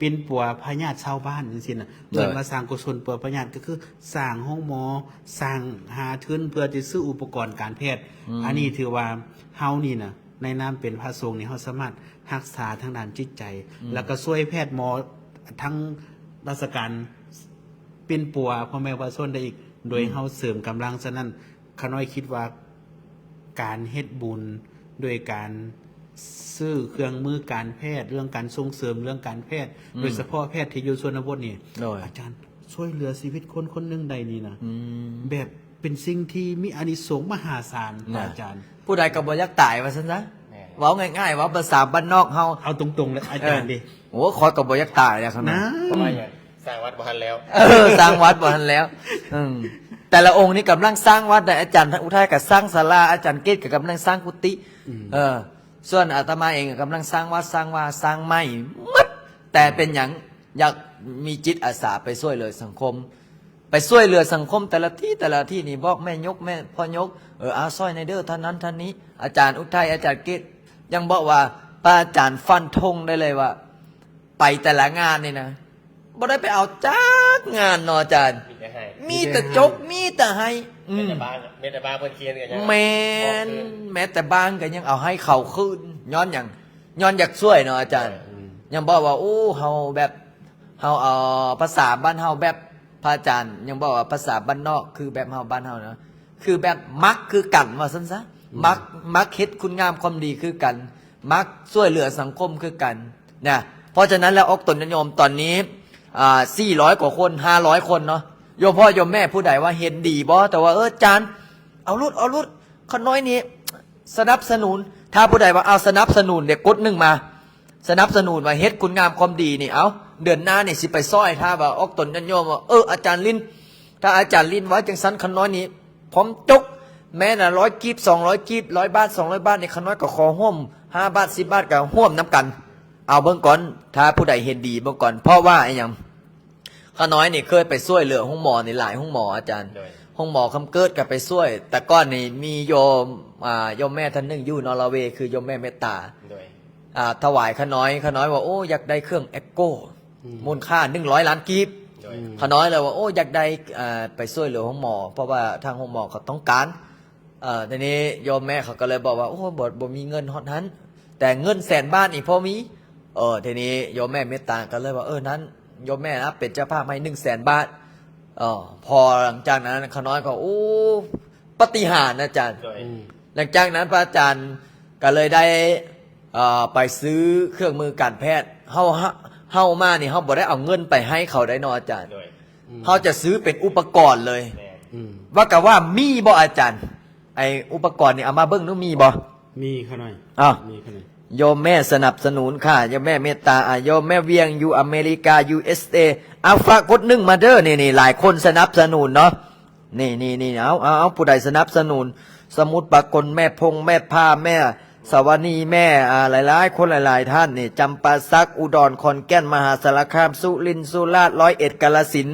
ປິ່ນປົວພະຍາດຊາວບ້ານຈັ່ງຊີ້ນະ ເອີ ເອີ້ນວ່າສ້າງກຸສົນປົວພະຍາດ ກໍຄືສ້າງໂຮງໝໍ ສ້າງ ຫາທຶນເພື່ອຈະຊື້ອຸປະກອນການແພດ ອືມ ອັນນີ້ຖືວ່າເຮົານີ້ນະ ໃນນາມເປັນພະສົງນີ້ ເຮົາສາມາດຮັກສາທາງດ້ານຈິດໃຈ ອືມ ແລ້ວກໍຊ່ວຍແພດໝໍທັງລາຊະການປິ່ນປົວພໍ່ແມ່ປະຊາຊົນໄດ້ອີກ ໂດຍ ອືມ ເຮົາເສີມກຳລັງ ສະນັ້ນ ຂ້ານ້ອຍຄິດວ່າການເຮັດບຸນໂດຍການຊື້ເຄື່ອງມືການແພດ ເລື່ອງການສົ່ງເສີມເລື່ອງການແພດ ອືມ ໂດຍສະເພາະແພດທີ່ຢູ່ຊົນນະບົດນີ້ ໂດຍ ອາຈານ ຊ່ວຍເຫຼືອຊີວິດຄົນຄົນໜຶ່ງໄດ້ນີ້ນະ ອືມ ແບບເປັນສິ່ງທີ່ມີອານິສົງມະຫາສານ ນະ ອາຈານ ຜູ້ໃດກໍບໍ່ຢາກຕາຍວ່າຊັ້ນຊະ ແມ່ນ ເວົ້າງ່າຍໆ ເວົ້າພາສາບ້ານນອກເຮົາ ເອົາຕົງໆເລີຍ ອາຈານ ເອີ ເດ້ ໂອ້ ຂ້ອຍກໍບໍ່ຢາກຕາຍແລ້ວ ນະ ເພາະວ່າຫຍັງ? ສ້າງວັດບໍ່ທັນແລ້ວ ເອີ ສ້າງວັດບໍ່ທັນແລ້ວ ອືມ ແຕ່ລະອົງນີ້ກຳລັງສ້າງວັດໄດ້ ອາຈານອຸໄທກໍສ້າງສາລາ ອາຈານເກດກໍກຳລັງສ້າງກຸຕິ ອືມ ເອີ ສ່ວນອາດຕະມາເອງກໍກຳລັງສ້າງວັດ ສ້າງວາ ສ້າງໃໝ່ໝົດ ແຕ່ເປັນຫຍັງ ຢາກມີຈິດອາສາໄປຊ່ວຍເຫຼືອສັງຄົມ ໄປຊ່ວຍເຫຼືອສັງຄົມແຕ່ລະທີ່ ແຕ່ລະທີ່ນີ້ ບອກແມ່ຍົກ ແມ່ພໍ່ຍົກ ເອີ ອາ ຊ່ອຍແດ່ເດີ ທ່ານນັ້ນທ່ານນີ້ ອາຈານອຸໄທ ອາຈານເກດ ຍັງບອກວ່າ ພະອາຈານຟັນທົງໄດ້ເລີຍວ່າ ໄປແຕ່ລະງານນີ້ນະ ບໍ່ໄດ້ໄປເອົາຈັກງານເນາະອາຈານ ມີແຕ່ໃຫ້ ມີແຕ່ຈົກ ມີແຕ່ໃຫ້ ອືມ ແມ່ນແຕ່ບ້ານ ແມ່ນແຕ່ບ້ານເພິ່ນເຄຍນກໍຍັງ ແມ່ນ ອອກຄືນ ແມ້ແຕ່ບ້ານກໍຍັງເອົາໃຫ້ເຂົາຄືນ. ຍ້ອນຫຍັງ? ຍ້ອນຢາກຊ່ວຍເນາະອາຈານ. ອືມ ຍັງບອກວ່າ ໂອ້ ເຮົາແບບ ເຮົາເອົາພາສາບ້ານເຮົາແບບ ພະອາຈານຍັງບອກວ່າ ພາສາບ້ານນອກ ຄືແບບເຮົາ ບ້ານເຮົານະ ຄືແບບມັກຄືກັນ ວ່າຊັ້ນຊະ. ອືມ ມັກ ມັກເຮັດຄຸນງາມຄວາມດີຄືກັນ ມັກຊ່ວຍເຫຼືອສັງຄົມຄືກັນນະ. ເພາະສະນັ້ນແລ້ວ ອອກຕົນຍາດໂຍມຕອນນີ້ ອ່າ ສີ່ຮ້ອຍກວ່າຄົນ ຫ້າຮ້ອຍຄົນເນາະ. ໂຍມພໍ່ໂຍມແມ່ຜູ້ໃດວ່າເຫັນດີບໍ່? ແຕ່ວ່າ ເອີ ອາຈານ ເອົາໂລດ ເອົາໂລດ ຂ້ານ້ອຍນີ້ສະໜັບສະໜູນ. ຖ້າຜູ້ໃດວ່າ ເອົາ ສະໜັບສະໜູນເດ້ ກົດໜຶ່ງມາ. ສະໜັບສະໜູນວ່າເຮັດຄຸນງາມຄວາມດີນີ້. ເອົາ ເດືອນໜ້ານີ້ຊິໄປຊ່ອຍ. ຖ້າວ່າອອກຕົນຍາດໂຍມວ່າ ເອີ ອາຈານລິນ ຖ້າອາຈານລິນວ່າຈັ່ງຊັ້ນ ຂ້ານ້ອຍນີ້ພ້ອມຈົກ ແມ່ນລະ ຮ້ອຍກີບ ສອງຮ້ອຍກີບ ຮ້ອຍບາດ ສອງຮ້ອຍບາດນີ້ ຂ້ານ້ອຍກໍຂໍຮ່ວມ ຫ້າບາດ ສິບບາດ ກໍຮ່ວມນຳກັນ. ເອົາເບິ່ງກ່ອນ ຖ້າຜູ້ໃດເຫັນດີເບິ່ງກ່ອນ. ເພາະວ່າອີຫຍັງ? ຂ້ານ້ອຍນີ້ເຄີຍໄປຊ່ວຍເຫຼືອໂຮງໝໍນີ້ຫຼາຍໂຮງໝໍອາຈານ. ໂດຍ ໂຮງໝໍຄຳເກີດກໍໄປຊ່ວຍ. ແຕ່ກ່ອນນີ້ມີໂຍມ ອ່າ ໂຍມແມ່ທ່ານໜຶ່ງຢູ່ນໍເວ ຄືໂຍມແມ່ເມດຕາ. ໂດຍ ອ່າ ຖວາຍຂ້ານ້ອຍ ຂ້ານ້ອຍວ່າ ໂອ້ ຢາກໄດ້ເຄື່ອງເອັກໂກ ອືມ ມູນຄ່າໜຶ່ງຮ້ອຍລ້ານກີບ. ໂດຍ ອືມ ຂ້ານ້ອຍເລີຍວ່າ ໂອ້ ຢາກໄດ້ ອ່າ ໄປຊ່ວຍເຫຼືອໂຮງໝໍ ເພາະວ່າທາງໂຮງໝໍເຂົາຕ້ອງການ. ເອີ ທີນີ້ໂຍມແມ່ເຂົາກໍເລີຍບອກວ່າ ໂອ້ ບໍ່ ບໍ່ມີເງິນຮອດຫັ້ນ ແຕ່ເງິນແສນບາດນີ້ພໍມີ. ເອີ ທີນີ້ໂຍມແມ່ເມດຕາກໍເລີຍວ່າ ເອີ ນັ້ນໂຍມແມ່ນະເປັນເຈົ້າພາບໃຫ້ໜຶ່ງແສນບາດ. ເອີ ພໍຫຼັງຈາກນັ້ນຂ້ານ້ອຍກໍ ໂອ້ ປາຕິຫານອາຈານ. ໂດຍ ອືມ ຫຼັງຈາກນັ້ນພະອາຈານກໍເລີຍໄດ້ ເອີ ໄປຊື້ເຄື່ອງມືການແພດ. ເຮົາ ເຮົາມານີ້ ເຮົາບໍ່ໄດ້ເອົາເງິນໄປໃຫ້ເຂົາໄດ໋ເນາະອາຈານ. ໂດຍ ອືມ ເຮົາຈະຊື້ເປັນອຸປະກອນເລີຍ. ແມ່ນ ອືມ ວ່າກະວ່າມີບໍ່ອາຈານ? ໄອ້ອຸປະກອນນີ້ເອົາມາເບິ່ງດູ ມີບໍ່? ມີຂ້ານ້ອຍ. ອ້າວ ມີຂ້ານ້ອຍ. ໂຍມແມ່ສະໜັບສະໜູນຄ່າ ໂຍມແມ່ເມດຕາ. ອາ ໂຍມແມ່ວຽງຢູ່ອາເມລິກາ ຢູເອສເອ. ເອົາ ຝາກກົດໜຶ່ງມາເດີ. ນີ້ໆ ຫຼາຍຄົນສະໜັບສະໜູນເນາະ. ນີ້ໆໆ ເອົາ ເອົາ ເອົາ ຜູ້ໃດສະໜັບສະໜູນ ສະໝຸດປາກົນ ແມ່ພົງ ແມ່ພາ ແມ່ສະຫວານີ ແມ່ ອ່າ ຫຼາຍໆຄົນ ຫຼາຍໆທ່ານນີ້ ຈຳປາສັກ ອຸດອນ ຂອນແກ່ນ ມະຫາສາລະຄາມ ສຸລິນ ສຸລາດ ຮ້ອຍເອັດ ກາລະສິນ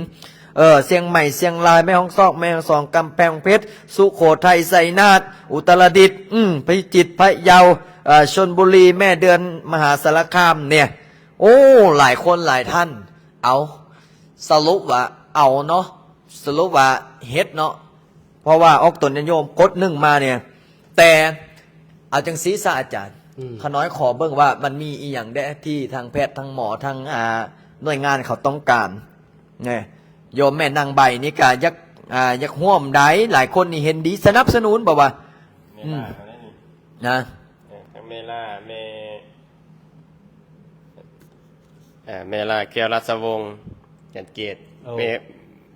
ເອີ ຊຽງໃໝ່ ຊຽງລາຍ ແມ່ຮ່ອງຊອກ ແມ່ຮ່ອງສອນ ກຳແພງເພັດ ສຸໂຂໄທ ໄຊນາດ ອຸຕະລະດິດ ອືມ ພິຈິດ ພະເຍົາ ເອີ ຊົນບູລີ ແມ່ເດືອນ ມະຫາສາລະຄາມ. ເນ່ຍ ໂອ້ ຫຼາຍຄົນຫຼາຍທ່ານ. ເອົາ ສະຫຼຸບວ່າເອົາເນາະ ສະຫຼຸບວ່າເຮັດເນາະ ເພາະວ່າອອກຕົນຍາດໂຍມກົດໜຶ່ງມາເນ່ຍ. ແຕ່ເອົາຈັ່ງຊີ້ຊະອາຈານ ອືມ ຂ້ານ້ອຍຂໍເບິ່ງວ່າມັນມີອີ່ຫຍັງແດ່ທີ່ທາງແພດ ທາງໝໍ ທາງ ອ່າ ໜ່ວຍງານເຂົາຕ້ອງການ. ແນ່ ໂຍມແມ່ນາງໃບນີ້ກະຢາກ ອ່າ ຢາກຮ່ວມໄດ້. ຫຼາຍຄົນນີ້ເຫັນດີສະໜັບສະໜູນ ບອກວ່າ ແມ່ ອືມ ລາວໄດ້ນີ້ ນະ ເອີ ທັງແມ່ລາ ແມ່ ເອີ ແມ່ລາ ແກ້ວລາຊະວົງ ຈັນເກດ. ໂອ້ ແມ່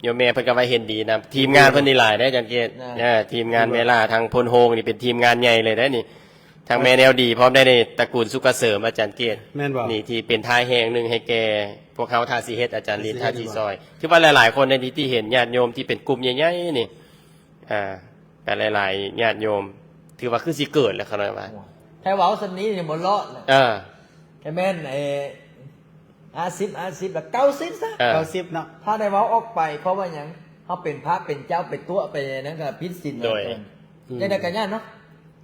ໂຍມແມ່ເພິ່ນກໍວ່າເຫັນດີນຳ ທີມງານເພິ່ນນີ້ຫຼາຍເດ້ຈັນເກດ. ນະ ເອີ ທີມງານແມ່ລາທາງໂພນໂຮງນີ້ເປັນທີມງານໃຫຍ່ເລີຍເດ້ນີ້ ທັງແມ່ແນວດີພ້ອມໄດ້ນີ້ ຕະກູນສຸກກະເສີມ ອາຈານເກດ. ແມ່ນບໍ່? ນີ້ທີ່ເປັນທ່າແຮງໜຶ່ງໃຫ້ແກ່ພວກເຮົາ ຖ້າຊິເຮັດ ອາຈານລິນ ຖ້າຊິຊ່ອຍ. ຖືວ່າຫຼາຍໆຄົນໃນທີ່ ທີ່ເຫັນຍາດໂຍມທີ່ເປັນກຸ່ມໃຫຍ່ໆນີ້ ອ່າ ກໍຫຼາຍໆຍາດໂຍມ ຖືວ່າຄືຊິເກີດແລ້ວ ຂ້ານ້ອຍວ່າ. ໂອ້ຍ ຖ້າເວົ້າສ່ຳນີ້ຍັງບໍ່ລອດເລີຍ. ເອີ ແຕ່ແມ່ນໄອ້ ຫ້າສິບ ຫ້າສິບ ແລ້ວ ເກົ້າສິບ ຊະ. ເອີ ເກົ້າສິບເນາະ ຖ້າໄດ້ເວົ້າອອກໄປ. ເພາະວ່າຫຍັງ? ເຮົາເປັນພະເປັນເຈົ້າ ໄປຕົວະໄປນັ້ນກໍຜິດສິນ. ໂດຍ ອືມ ຈັ່ງໃດກໍຍາກເນາະ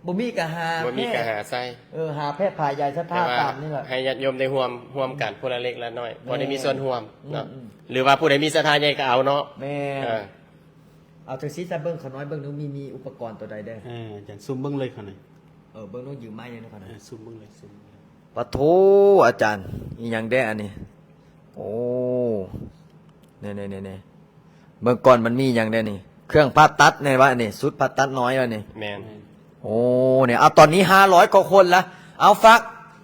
ບໍ່ມີກໍຫາ ບໍ່ມີກໍຫາໃສ່. ເອີ ຫາແພດພາຍາສັດທາຕາມນີ້ແຫຼະ ໃຫ້ຍາດໂຍມໄດ້ຮ່ວມ ຮ່ວມກັນ ແມ່ນ ຜູ້ລະເລັກລະນ້ອຍ ແມ່ນ ພໍໄດ້ມີສ່ວນຮ່ວມເນາະ. ອືມໆ ຫຼືວ່າຜູ້ໃດມີສັດທາໃຫຍ່ກໍເອົາເນາະ. ແມ່ນ ເອີ ເອົາ ຈັ່ງຊີ້ຊະ ເບິ່ງຂ້ານ້ອຍເບິ່ງດູ ມີ ມີອຸປະກອນຕົວໃດແດ່? ເອີ ອາຈານຊູມເບິ່ງເລີຍຂ້ານ້ອຍ. ເອີ ເບິ່ງດູ ຢືມໄມແດ່ເນາະຂ້ານ້ອຍ. ເອີ ຊູມເບິ່ງເລີຍ ຊູມເບິ່ງເລີຍ. ປະໂທ ອາຈານ ອີ່ຫຍັງແດ່ອັນນີ້? ໂອ້ ນີ້ໆໆໆ ເບິ່ງກ່ອນ ມັນມີຫຍັງແດ່ນີ້? ເຄື່ອງຜ່າຕັດແມ່ນວະນີ້? ຊຸດຜ່າຕັດນ້ອຍວະນີ້? ແມ່ນ ແມ່ນ. ໂອ້ ນີ້ ເອົາ ຕອນນີ້ຫ້າຮ້ອຍກວ່າຄົນລະ. ເອົາ ຝາກ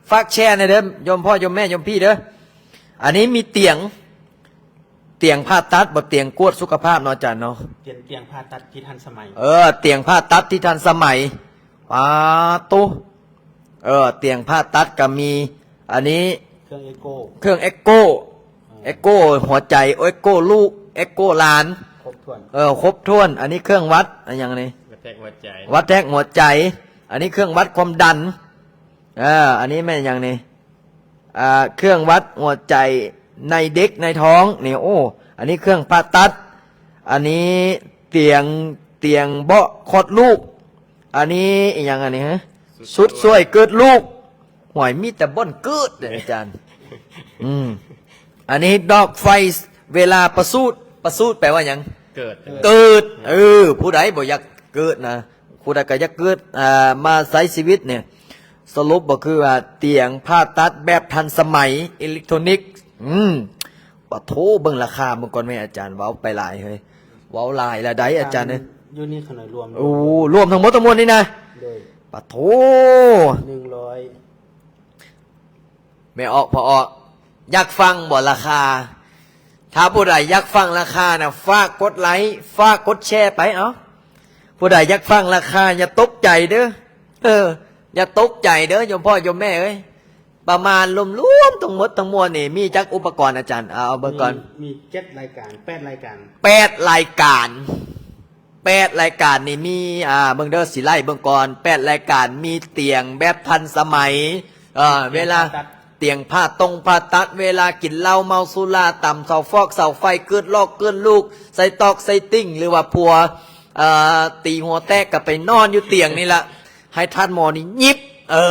ຝາກແຊແດ່ເດີ ໂຍມພໍ່ ໂຍມແມ່ ໂຍມພີ່ເດີ. ອັນນີ້ມີຕຽງ ຕຽງຜ່າຕັດບໍ່? ຕຽງກວດສຸຂະພາບເນາະ ອາຈານເນາະ. ເປັນຕຽງຜ່າຕັດທີ່ທັນສະໄໝ. ເອີ ຕຽງຜ່າຕັດທີ່ທັນສະໄໝ. ປາໂຕ ເອີ ຕຽງຜ່າຕັດກໍມີ. ອັນນີ້ເຄື່ອງເອັກໂກ ເຄື່ອງເອັກໂກ ເອີ ເອັກໂກຫົວໃຈ ເອັກໂກລູກ ເອັກໂກຫຼານ ຄົບຖ້ວນ. ເອີ ຄົບຖ້ວນ. ອັນນີ້ເຄື່ອງວັດ ອັນຫຍັງນີ້? ວັດແທກຫົວໃຈ ວັດແທກຫົວໃຈ. ອັນນີ້ເຄື່ອງວັດຄວາມດັນ. ເອີ ອັນນີ້ແມ່ນຫຍັງນີ້? ອ່າ ເຄື່ອງວັດຫົວໃຈໃນເດັກໃນທ້ອງນີ້. ໂອ້ ອັນນີ້ເຄື່ອງຜ່າຕັດ. ອັນນີ້ຕຽງ ຕຽງເບາະຄອດລູກ. ອັນນີ້ອີ່ຫຍັງອັນນີ້ຮະ? ຊຸດຊ່ວຍເກີດລູກ. ຫວຍ ມີແຕ່ບ່ອນເກີດເດ້ອາຈານ. ອືມ ອັນນີ້ດອກໄຟເວລາປະສູດ. ປະສູດແປວ່າຫຍັງ? ເກີດ ເກີດ ເອີ ຜູ້ໃດບໍ່ຢາກເກີດນະ ຜູ້ໃດກໍຢາກເກີດ ອ່າ ມາໃຊ້ຊີວິດນີ້ ສະຫຼຸບກໍຄືວ່າຕຽງຜ່າຕັດແບບທັນສະໄໝ ອີເລັກໂທຣນິກ ອືມ ປະໂທ ເບິ່ງລາຄາເບິ່ງກ່ອນແມ່ ອາຈານ ເວົ້າໄປຫຼາຍເຮີ້ຍ ເວົ້າຫຼາຍລະໄດ໋ ອາຈານເອີຍ ຢູ່ນີ້ຂະໜ້ອຍລວມ ໂອ້ ລວມທັງໝົດທັງມວນນີ້ນະ ໂດຍ ປະໂທ ໜຶ່ງຮ້ອຍ ແມ່ອອກ ພໍ່ອອກ ຢາກຟັງບໍ່ລາຄາ? ຖ້າຜູ້ໃດຢາກຟັງລາຄານະ ຝາກກົດໄລ ຝາກກົດແຊໄປ ເອົ້າ ຜູ້ໃດຢາກຟັງລາຄາ ຢ່າຕົກໃຈເດີ້ ເອີ ຢ່າຕົກໃຈເດີ້ ໂຍມພໍ່ໂຍມແມ່ເອີຍ ປະມານລວມໆ ທັງໝົດທັງມວນນີ້ ມີຈັກອຸປະກອນ ອາຈານ? ເອົາ ເອົາເບິ່ງກ່ອນ ມີ ມີເຈັດລາຍການ ແປດລາຍການ ແປດລາຍການ ແປດລາຍການນີ້ມີ ອ່າ ເບິ່ງເດີ້ ຊິໄລ່ເບິ່ງກ່ອນ ແປດລາຍການ ມີຕຽງແບບທັນສະໄໝ ເອີ ຕຽງ ເວລາ ຜ່າຕັດ ຕຽງຜ່າຕົງຜ່າຕັດ ເວລາກິນເຫຼົ້າເມົາສຸລາ ຕຳເສົາຟອກເສົາໄຟ ເກີດລອກເກີດລູກ ໃສ່ຕອກໃສ່ຕິ່ງ ຫຼືວ່າຜົວ ເອີ ຕີຫົວແຕກ ກໍໄປນອນຢູ່ຕຽງນີ້ລະ ໃຫ້ທ່ານໝໍນີ້ຫຍິບ ເອີ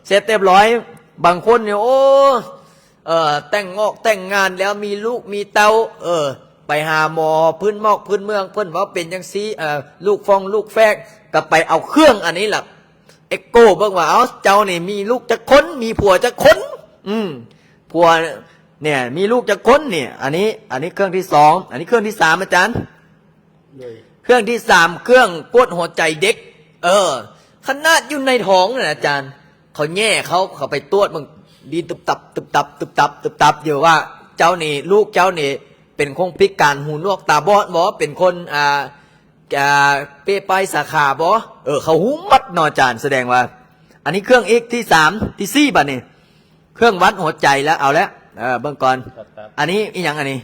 ເສັດຮຽບຮ້ອຍ ບາງຄົນນີ້ ໂອ້ ເອີ ແຕ່ງງອກແຕ່ງງານແລ້ວ ມີລູກມີເຕົ້າ ເອີ ໄປຫາໝໍພື້ນໝອກພື້ນເມືອງ ເພິ່ນເວົ້າເປັນຈັ່ງຊີ້ ເອີ ລູກຟອງລູກແຝດ ກໍໄປເອົາເຄື່ອງອັນນີ້ລະ ເອັກໂກເບິ່ງວ່າ ເອົ້າ ເຈົ້ານີ້ມີລູກຈັກຄົນ ມີຜົວຈັກຄົນ ອືມ ຜົວ ເນ່ຍ ມີລູກຈັກຄົນນີ້ ອັນນີ້ ອັນນີ້ເຄື່ອງທີສອງ ອັນນີ້ເຄື່ອງທີສາມ ອາຈານ ໂດຍ ເຄື່ອງທີສາມ ເຄື່ອງກວດຫົວໃຈເດັກ ເອີ ຂະໜາດຢູ່ໃນທ້ອງນັ້ນ ອາຈານ ເຂົາແຍ່ເຂົ້າ ເຂົາໄປກວດເບິ່ງ ດີດຕຶບຕັບ ຕຶບຕັບ ຕຶບຕັບ ຕຶບຕັບ ຢູ່ວ່າ ເຈົ້ານີ້ ລູກເຈົ້ານີ້ ເປັນຄົນພິການຫູໜວກຕາບອດບໍ? ເປັນຄົນ ອ່າ ອ່າ ເປ້ປ້າຍສາຂາບໍ? ເອີ ເຂົາຮູ້ໝົດເນາະ ອາຈານ ສະແດງວ່າ ອັນນີ້ເຄື່ອງອີກທີສາມ ທີສີ່ ບາດນີ້ ເຄື່ອງວັດຫົວໃຈແລ້ວ ເອົາແລ້ວ ເອີ ເບິ່ງກ່ອນ ອັນນີ້ອີ່ຫຍັງອັນນີ້?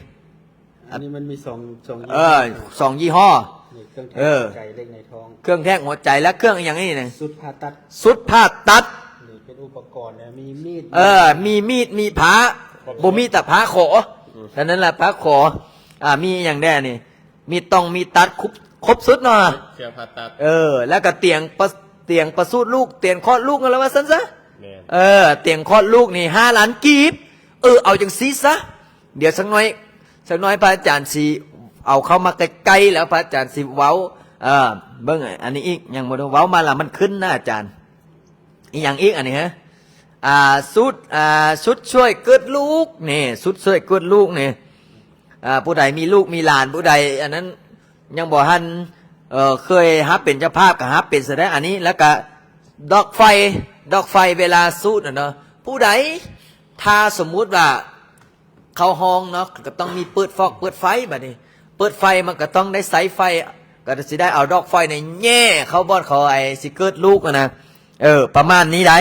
ອັນນີ້ມັນມີສອງ ສອງ ເອີ ສອງຍີ່ຫໍ້ ນີ້ເຄື່ອງແທກ ເອີ ຫົວໃຈເດັກໃນທ້ອງ ເຄື່ອງແທກຫົວໃຈ ແລະ ເຄື່ອງອີ່ຫຍັງນີ້ນະ? ຊຸດຜ່າຕັດ ຊຸດຜ່າຕັດ ນີ້ເປັນອຸປະກອນນະ ມີມີດ ເອີ ມີມີດ ມີພ້າ ບໍ່ມີແຕ່ພ້າຂໍ ອືມ ເທົ່ານັ້ນລະ ພ້າຂໍ ອ່າ ມີອີ່ຫຍັງແດ່ນີ້? ມີດຕ້ອງ ມີດຕັດ ຄົບ ຄົບຊຸດເນາະ ເຄື່ອງຜ່າຕັດ ເອີ ແລ້ວກໍຕຽງປະ ຕຽງປະສູດລູກ ຕຽງຄອດລູກ ຫັ້ນລະວ່າຊັ້ນຊະ ແມ່ນ ເອີ ຕຽງຄອດລູກນີ້ຫ້າລ້ານກີບ ເອີ ເອົາຈັ່ງຊີ້ຊະ ດຽວສັກໜ້ອຍ ສັກໜ້ອຍພະອາຈານຊິເອົາເຂົ້າມາໃກ້ໆ ແລ້ວພະອາຈານຊິເວົ້າ ເອີ ເບິ່ງອັນນີ້ອີກ ຍັງບໍ່ໄດ້ເວົ້າມາລະ ມັນຂຶ້ນນະອາຈານ ອີ່ຫຍັງອີກອັນນີ້ຮະ? ອ່າ ຊຸດ ອ່າ ຊຸດຊ່ວຍເກີດລູກນີ້ ຊຸດຊ່ວຍເກີດລູກນີ້ ອ່າ ຜູ້ໃດມີລູກມີຫຼານ ຜູ້ໃດອັນນັ້ນ ຍັງບໍ່ທັນ ເອີ ເຄີຍຮັບເປັນເຈົ້າພາບກໍຮັບເປັນຊະໄດ້ ອັນນີ້ ແລ້ວກະດອກໄຟ ດອກໄຟເວລາສູດນະເນາະ ຜູ້ໃດ ຖ້າສົມມຸດວ່າເຂົ້າຫ້ອງເນາະ ກໍຕ້ອງມີເປີດຟອກເປີດໄຟ ບາດນີ້ເປີດໄຟມັນກໍຕ້ອງໄດ້ໃຊ້ໄຟ ກໍຊິໄດ້ເອົາດອກໄຟນີ້ແຍ່ເຂົ້າບ່ອນເຂົາໄອ້ຊິເກີດລູກຫັ້ນນະ ເອີ ປະມານນີ້ໃດ໋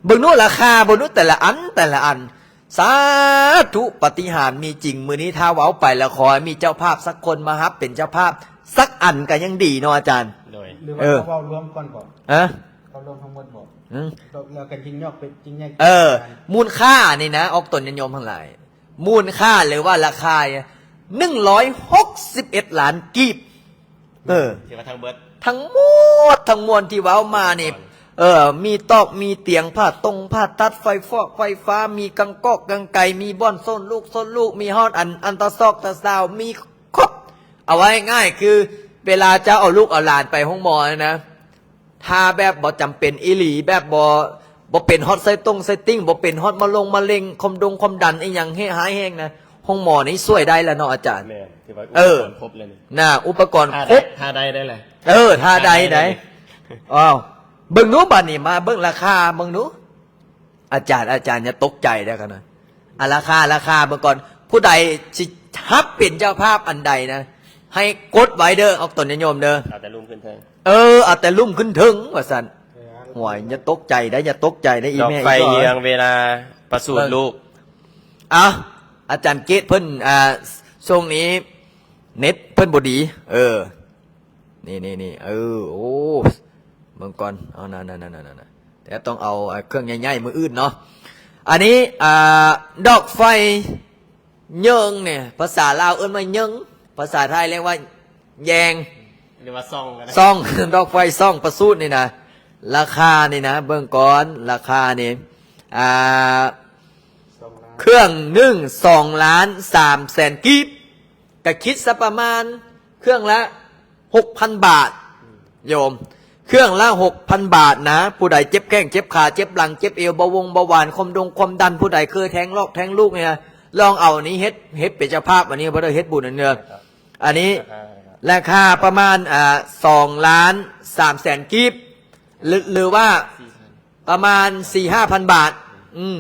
ເບິ່ງດູລາຄາ ເບິ່ງດູແຕ່ລະອັນ ແຕ່ລະອັນ ສາທຸ ປາຕິຫານມີຈິງ ມື້ນີ້ຖ້າເວົ້າໄປແລ້ວ ຂໍໃຫ້ມີເຈົ້າພາບສັກຄົນມາຮັບເປັນເຈົ້າພາບສັກອັນກໍຍັງດີເນາະອາຈານ ໂດຍ ຫຼືວ່າ ເອີ ເຂົາເວົ້າລວມກ່ອນບໍ? ຮະ? ເຂົາລວມທັງໝົດບໍ? ອືມ ແລ້ວກໍຈິງຍອກເປັນຈິງແຍກ ເອີ ມູນຄ່ານີ້ນະ ອອກຕົນຍາດໂຍມທັງຫຼາຍ ມູນຄ່າ ຫຼືວ່າລາຄາ ໜຶ່ງຮ້ອຍຫົກສິບເອັດລ້ານກີບ ເອີ ທີ່ວ່າທັງເບິດ ທັງໝົດທັງມວນທີ່ເວົ້າມານີ້ ເອີ ມີຕອກ ມີຕຽງ ຜ່າຕົງ ຜ່າຕັດ ໄຟຟອກ ໄຟຟ້າ ມີກຳກອກກຳໄກ ມີບ່ອນໂຊນລູກ ໂຊນລູກ ມີຮອດອັນ ອັນຕາຊອກຕາຊາວ ມີຄົບ ເອົາເວົ້າງ່າຍໆ ຄືເວລາເຈົ້າເອົາລູກເອົາຫຼານໄປໂຮງໝໍນະ ຖ້າແບບບໍ່ຈຳເປັນອີ່ຫຼີ ແບບບໍ່ ບໍ່ເປັນຮອດໄສ້ຕົງໄສ້ຕິ່ງ ບໍ່ເປັນຮອດມະລົງມະເລັງ ຄວາມດົງຄວາມດັນອີ່ຫຍັງເຫດຮ້າຍແຮງນະ ໂຮງໝໍນີ້ຊ່ວຍໄດ້ລະເນາະອາຈານ ແມ່ນ ຖືວ່າອຸປະກອນຄົບແລ້ວນີ້ ນະ ອຸປະກອນຄົບ ຖ້າໄດ້ ຖ້າໄດ້ໄດ້ແຫຼະ ເອີ ຖ້າໄດ້ໄດ້ ຖ້າໄດ້ໄດ້ ອ້າວ ເບິ່ງດູບາດນີ້ ມາເບິ່ງລາຄາເບິ່ງດູ ອາຈານ ອາຈານຢ່າຕົກໃຈເດີ້ ຄັນວ່າ ອາ ລາຄາ ລາຄາເບິ່ງກ່ອນ ຜູ້ໃດຊິຮັບເປັນເຈົ້າພາບອັນໃດນະ ໃຫ້ກົດໄວ້ເດີ້ ອອກຕົນຍາດໂຍມເດີ້ ເອົາແຕ່ລຸ່ມຂຶ້ນເທິງ ເອີ ເອົາແຕ່ລຸ່ມຂຶ້ນເທິງວ່າຊັ້ນ ໂອ້ຍ ຢ່າຕົກໃຈເດີ້ ຢ່າຕົກໃຈເດີ້ ອີ່ແມ່ ດອກໄຟ ອີ່ ເຍືອງເວລາປະສູດລູກ ເອີ ອາ ອາຈານເກດເພິ່ນ ອ່າ ຊ່ວງນີ້ເນັດເພິ່ນບໍ່ດີ ເອີ ນີ້ໆໆ ເອີ ໂອ້ ເບິ່ງກ່ອນ ເອົາ ນັ້ນໆໆ ແຕ່ຕ້ອງເອົາ ເຄື່ອງໃຫຍ່ໆ ມື້ອື່ນເນາະ ອັນນີ້ ອ່າ ດອກໄຟເຍິງນີ້ ພາສາລາວເອີ້ນວ່າເຍິງ ພາສາໄທຮຽກວ່າແຍງ ຫຼືວ່າສ່ອງກໍໄດ້ ສ່ອງ ດອກໄຟສ່ອງປະສູດນີ້ນະ ລາຄານີ້ນະ ເບິ່ງກ່ອນ ລາຄານີ້ ອ່າ ສອງລ້ານ ເຄື່ອງໜຶ່ງ ສອງລ້ານສາມແສນກີບ ກະຄິດຊະປະມານ ເຄື່ອງລະຫົກພັນບາດ ໂຍມ ເຄື່ອງລະຫົກພັນບາດນະ. ຜູ້ໃດເຈັບແຂ້ງເຈັບຂາ ເຈັບຫຼັງເຈັບເອວ ເບົາວົງເບົາຫວານ ຄວາມດົງຄວາມດັນ ຜູ້ໃດເຄີຍແທ້ງລອກແທ້ງລູກນີ້ນະ ລອງເອົາອັນນີ້ເຮັດ ເຮັດເປັນເຈົ້າພາບ ອັນນີ້ບໍ່ໄດ້ເຮັດບຸນອັນເດີ. ອັນນີ້ລາຄາປະມານ ອ່າ ສອງລ້ານສາມແສນກີບ ຫຼື ຫຼືວ່າ ປະມານສີ່ຫ້າພັນບາດ ອືມ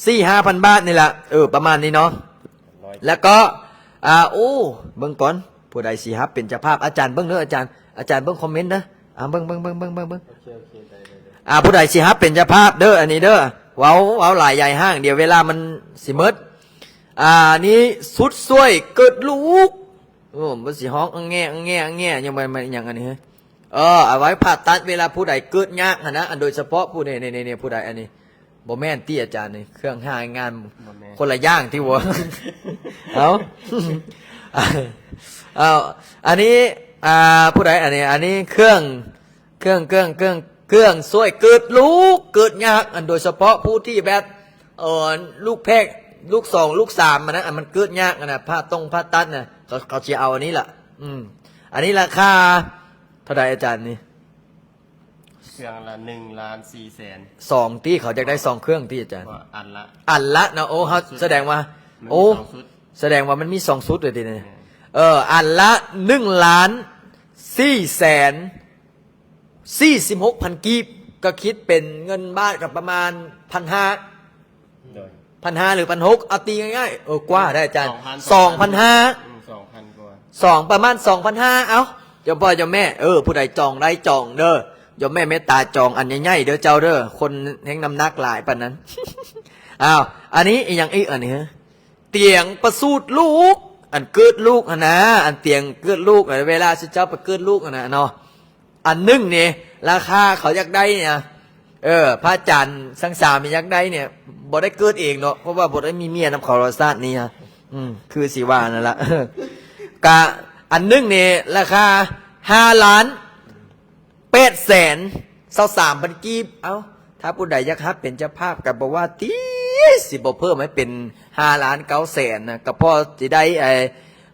ສີ່ຫ້າພັນບາດນີ້ລະ ເອີ ປະມານນີ້ເນາະ. ແລ້ວກໍ ອ່າ ໂອ້ ເບິ່ງກ່ອນ ຜູ້ໃດຊິຮັບເປັນເຈົ້າພາບ ອາຈານເບິ່ງເດີ ອາຈານ ອາຈານເບິ່ງຄອມເມັນເດີ ອ່າ ເບິ່ງ ເບິ່ງ ເບິ່ງ ເບິ່ງ ເບິ່ງ ເບິ່ງ ໂອເຄ ໂອເຄ ໄດ້ ໄດ້ ໄດ້ ອ່າ ຜູ້ໃດຊິຮັບເປັນເຈົ້າພາບເດີ ອັນນີ້ເດີ ເວົ້າ ເວົ້າຫຼາຍໃຫຍ່ຫ້າງ ດຽວເວລາມັນຊິໝົດ. ອ່າ ນີ້ຊຸດຊ່ວຍເກີດລູກ ໂອ້ ມັນຊິຮ້ອງອັງແງະ ອັງແງະ ອັງແງະ ຍັງບໍ່ ມັນຫຍັງອັນນີ້ ເອີ ເອົາໄວ້ຜ່າຕັດເວລາຜູ້ໃດເກີດຍາກຫັ້ນນະ ອັນໂດຍສະເພາະຜູ້ນີ້ ນີ້ ນີ້ ນີ້ ຜູ້ໃດອັນນີ້ ບໍ່ແມ່ນຕິອາຈານນີ້ ເຄື່ອງຫາຍງານ ບໍ່ແມ່ນ ຄົນລະຢ່າງຕິ ບໍ່ ເອົາ ເອົາ ອັນນີ້ ອ່າ ຜູ້ໃດອັນນີ້ ອັນນີ້ເຄື່ອງ ເຄື່ອງ ເຄື່ອງ ເຄື່ອງ ເຄື່ອງຊ່ວຍເກີດລູກ ເກີດຍາກ ອັນໂດຍສະເພາະຜູ້ທີ່ແບບ ເອີ ລູກແພກ ລູກສອງ ລູກສາມ ອັນນັ້ນ ອັນມັນເກີດຍາກ ອັນນະ ຜ່າຕົງຜ່າຕັດນະ ເຂົາ ເຂົາຊິເອົາອັນນີ້ລະ ອືມ ອັນນີ້ລາຄາເທົ່າໃດອາຈານນີ້? ເຄື່ອງລະໜຶ່ງລ້ານສີ່ແສນ ສອງຕິ ເຂົາຢາກໄດ້ສອງເຄື່ອງຕິອາຈານ? ອັນລະ ອັນລະເນາະ ໂອ້ ເຮົາ ສະແດງວ່າ ໂອ້ ສະແດງວ່າມັນມີສອງຊຸດເລີຍຕິນີ້ ເອີ ອັນລະໜຶ່ງລ້ານສີ່ແສນ ສີ່ສິບຫົກພັນກີບ ກໍຄິດເປັນເງິນບາດກໍປະມານພັນຫ້າ ໂດຍ ພັນຫ້າ ຫຼື ພັນຫົກ ເອົາຕີງ່າຍໆ ເອີ ກວ່າໄດ໋ອາຈານ ສອງພັນຫ້າ ອືມ ສອງພັນກວ່າ ສອງ ປະມານສອງພັນຫ້າ ເອົ້າ ເຈົ້າພໍ່ເຈົ້າແມ່ ເອີ ຜູ້ໃດຈອງໄດ້ຈອງເດີ ໂຍມແມ່ເມດຕາຈອງອັນໃຫຍ່ໆເດີເຈົ້າເດີ ຄົນແຮງນ້ຳໜັກຫຼາຍປານນັ້ນ ອ້າວ ອັນນີ້ອີ່ຫຍັງອີກ ອັນນີ້ ຕຽງປະສູດລູກ ອັນເກີດລູກຫັ້ນນະ ອັນຕຽງເກີດລູກ ເວລາເຈົ້າໄປເກີດລູກຫັ້ນນະເນາະ ອັນໜຶ່ງນີ້ລາຄາເຂົາຢາກໄດ້ນະ ເອີ ພະອາຈານສັງສາມີຢາກໄດ້ນີ້ ບໍ່ໄດ້ເກີດເອງດອກ ເພາະວ່າບໍ່ໄດ້ມີເມຍນຳເຂົາຊາດນີ້ ອືມ ຄືຊິວ່ານັ້ນລະ ກະອັນໜຶ່ງນີ້ລາຄາຫ້າລ້ານ ແປດແສນຊາວສາມພັນກີບ ເອົ້າ ຖ້າຜູ້ໃດຢາກຮັບເປັນເຈົ້າພາບກໍບໍ່ວ່າຕິ ຊິບໍ່ເພີ່ມໃຫ້ເປັນຫ້າລ້ານເກົ້າແສນນະ ກໍພໍຊິໄດ້ ໃຫ້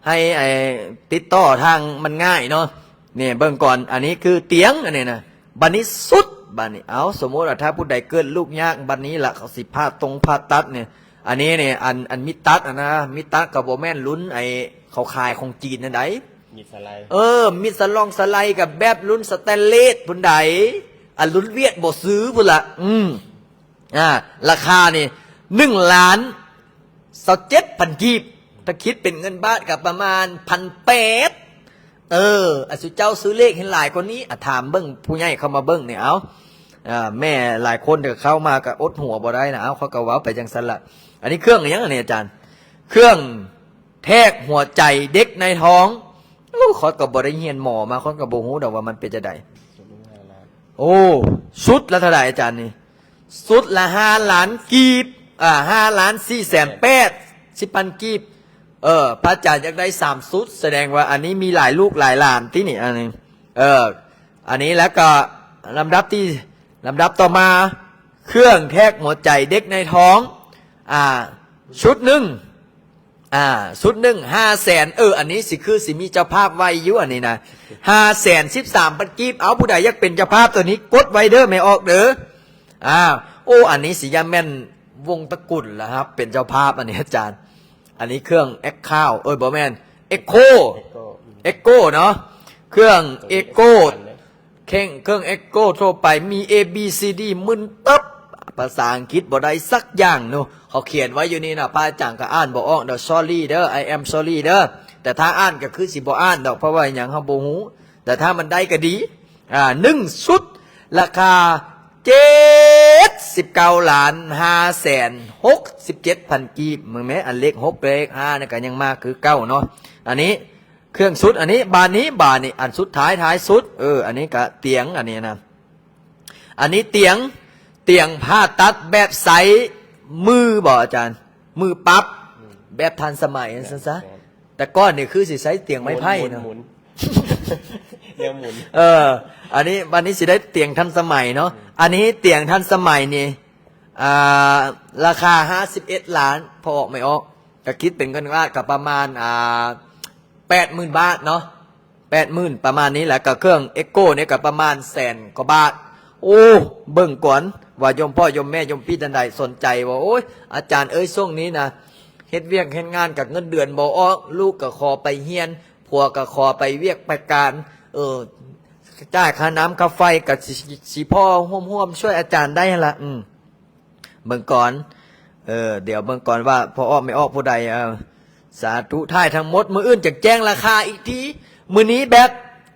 ໃຫ້ຕິດຕໍ່ທາງມັນງ່າຍເນາະ ນີ້ເບິ່ງກ່ອນ ອັນນີ້ຄືຕຽງ ອັນນີ້ນະ ບັດນີ້ຊຸດ ບັດນີ້ ເອົ້າ ສົມມຸດວ່າຖ້າຜູ້ໃດເກີດລູກຍາກ ບັດນີ້ລະເຂົາຊິຜ່າຕົງຜ່າຕັດນີ້ ອັນນີ້ນີ້ ອັນ ອັນມິດຕັດຫັ້ນນະ ມິດຕັດກໍບໍ່ແມ່ນລຸ້ນໄອ້ເຂົາຂາຍຂອງຈີນນັ້ນໃດ ມີດສະໄລ ເອີ ມີດສະລ່ອງສະໄລກໍແບບລຸ້ນສະແຕນເລດພຸ້ນໃດ ອັນລຸ້ນຫວຽດບໍ່ຊື້ພຸ້ນລະ ອືມ ອ່າ ລາຄານີ້ໜຶ່ງລ້ານຊາວເຈັດພັນກີບ ຖ້າຄິດເປັນເງິນບາດກໍປະມານພັນແປດ ເອີ ອັນສຸເຈົ້າຊື້ເລກໃຫ້ຫຼາຍກວ່ານີ້ ອ່າ ຖາມເບິ່ງ ຜູ້ໃຫຍ່ເຂົ້າມາເບິ່ງນີ້ ເອົ້າ ອ່າ ແມ່ຫຼາຍຄົນກໍເຂົ້າມາກໍອົດຫົວບໍ່ໄດ້ນະ ເອົ້າ ເຂົາກໍເວົ້າໄປຈັ່ງຊັ້ນລະ ອັນນີ້ເຄື່ອງຫຍັງອັນນີ້ອາຈານ? ເຄື່ອງ ແທກຫົວໃຈເດັກໃນທ້ອງ ໂອ້ ຂ້ອຍກໍບໍ່ໄດ້ຮຽນໝໍມາ ຂ້ອຍກໍບໍ່ຮູ້ດອກວ່າມັນເປັນຈັ່ງໃດ ໂອ້ ຊຸດລະເທົ່າໃດອາຈານນີ້? ຊຸດລະຫ້າລ້ານກີບ ອ່າ ຫ້າລ້ານສີ່ແສນແປດສິບພັນກີບ ເອີ ພະອາຈານຢາກໄດ້ສາມຊຸດ ສະແດງວ່າອັນນີ້ມີຫຼາຍລູກຫຼາຍຫຼານຕິນີ້ ອັນນີ້ ເອີ ອັນນີ້ ແລ້ວກໍລຳດັບທີ່ ລຳດັບຕໍ່ມາ ເຄື່ອງແທກຫົວໃຈເດັກໃນທ້ອງ ອ່າ ຊຸດໜຶ່ງ ອ່າ ຊຸດໜຶ່ງຫ້າແສນ ເອີ ອັນນີ້ຊິຄືຊິມີເຈົ້າພາບໄວຢູ່ ອັນນີ້ນະ ຫ້າແສນສິບສາມພັນກີບ ເອົາ ຜູ້ໃດຢາກເປັນເຈົ້າພາບໂຕນີ້ກົດໄວ້ເດີ ແມ່ອອກເດີ ອ່າ ໂອ້ ອັນນີ້ຊິຢ່າແມ່ນວົງຕະກຸນລະ ຮັບເປັນເຈົ້າພາບ ອັນນີ້ອາຈານ ອັນນີ້ເຄື່ອງແອັກຄາວ ເອີຍ ບໍ່ແມ່ນ ເອັກໂຄ ເອັກໂຄ ເອັກໂຄເນາະ ເຄື່ອງເອັກໂຄ ເຄື່ອງ ເຄື່ອງເອັກໂກທົ່ວໄປມີ ເອ ບີ ຊີ ດີ ມຶນຕຶບ ພາສາອັງກິດບໍ່ໄດ້ສັກຢ່າງເນາະ ເຂົາຂຽນໄວ້ຢູ່ນີ້ນະ ພະອາຈານກໍອ່ານບໍ່ອອກດອກ sorry ເດີ I am sorry ເດີ ແຕ່ຖ້າອ່ານກໍຄືຊິບໍ່ອ່ານດອກ ເພາະວ່າຫຍັງເຮົາບໍ່ຮູ້ ແຕ່ຖ້າມັນໄດ້ກໍດີ ອ່າ ໜຶ່ງຊຸດ ລາຄາເຈັດສິບເກົ້າລ້ານຫ້າແສນຫົກສິບເຈັດພັນກີບ ເບິ່ງແມ້ ອັນເລກຫົກເລກຫ້ານີ້ກໍຍັງມາຄືເກົ່າເນາະ ອັນນີ້ ເຄື່ອງຊຸດ ອັນນີ້ ບາດນີ້ ບາດນີ້ ອັນສຸດທ້າຍ ທ້າຍສຸດ ເອີ ອັນນີ້ກະຕຽງ ອັນນີ້ນະ ອັນນີ້ຕຽງ ຕຽງຜ່າຕັດແບບໃຊ້ມືບໍ່ອາຈານ? ມືປັບ ອືມ ແບບທັນສະໄໝ ແມ່ນ ຊັ້ນຊະ ແມ່ນ ແຕ່ກ່ອນນີ້ຄືຊິໃຊ້ຕຽງໄມ້ໄຜ່ເນາະ ໝູນ ໝູນ ແນວໝູນ ເອີ ອັນນີ້ ບັດນີ້ຊິໄດ້ຕຽງທັນສະໄໝເນາະ ອືມ ອັນນີ້ຕຽງທັນສະໄໝນີ້ ອ່າ ລາຄາຫ້າສິບເອັດລ້ານ ພໍອອກໄມ່ອອກ ກະຄິດເປັນເງິນບາດກະປະມານ ອ່າ ແປດໝື່ນບາດເນາະ ແປດໝື່ນປະມານນີ້ ແລ້ວກໍເຄື່ອງເອັກໂກນີ້ກໍປະມານແສນກວ່າບາດ. ໂອ້ ເບິ່ງກ່ອນວ່າໂຍມພໍ່ໂຍມແມ່ໂຍມພີ່ທ່ານໃດສົນໃຈບໍ່? ໂອ້ຍ ອາຈານເອີຍ ຊ່ວງນີ້ນະ ເຮັດວຽກເຮັດງານກໍເງິນເດືອນບໍ່ອອກ, ລູກກໍຂໍໄປຮຽນ, ຜົວກໍຂໍໄປວຽກໄປການ, ເອີ ຈ່າຍຄ່ານ້ຳຄ່າໄຟກໍຊິ ຊິພໍຮ່ວມໆຊ່ວຍອາຈານໄດ້ຫັ້ນລະ. ອືມ ເບິ່ງກ່ອນ ເອີ ດຽວເບິ່ງກ່ອນວ່າພໍ່ອອກແມ່ອອກຜູ້ໃດ. ເອີ ສາທຸ ຖ່າຍທັງໝົດ ມື້ອື່ນຈະແຈ້ງລາຄາອີກທີ. ມື້ນີ້ແບບ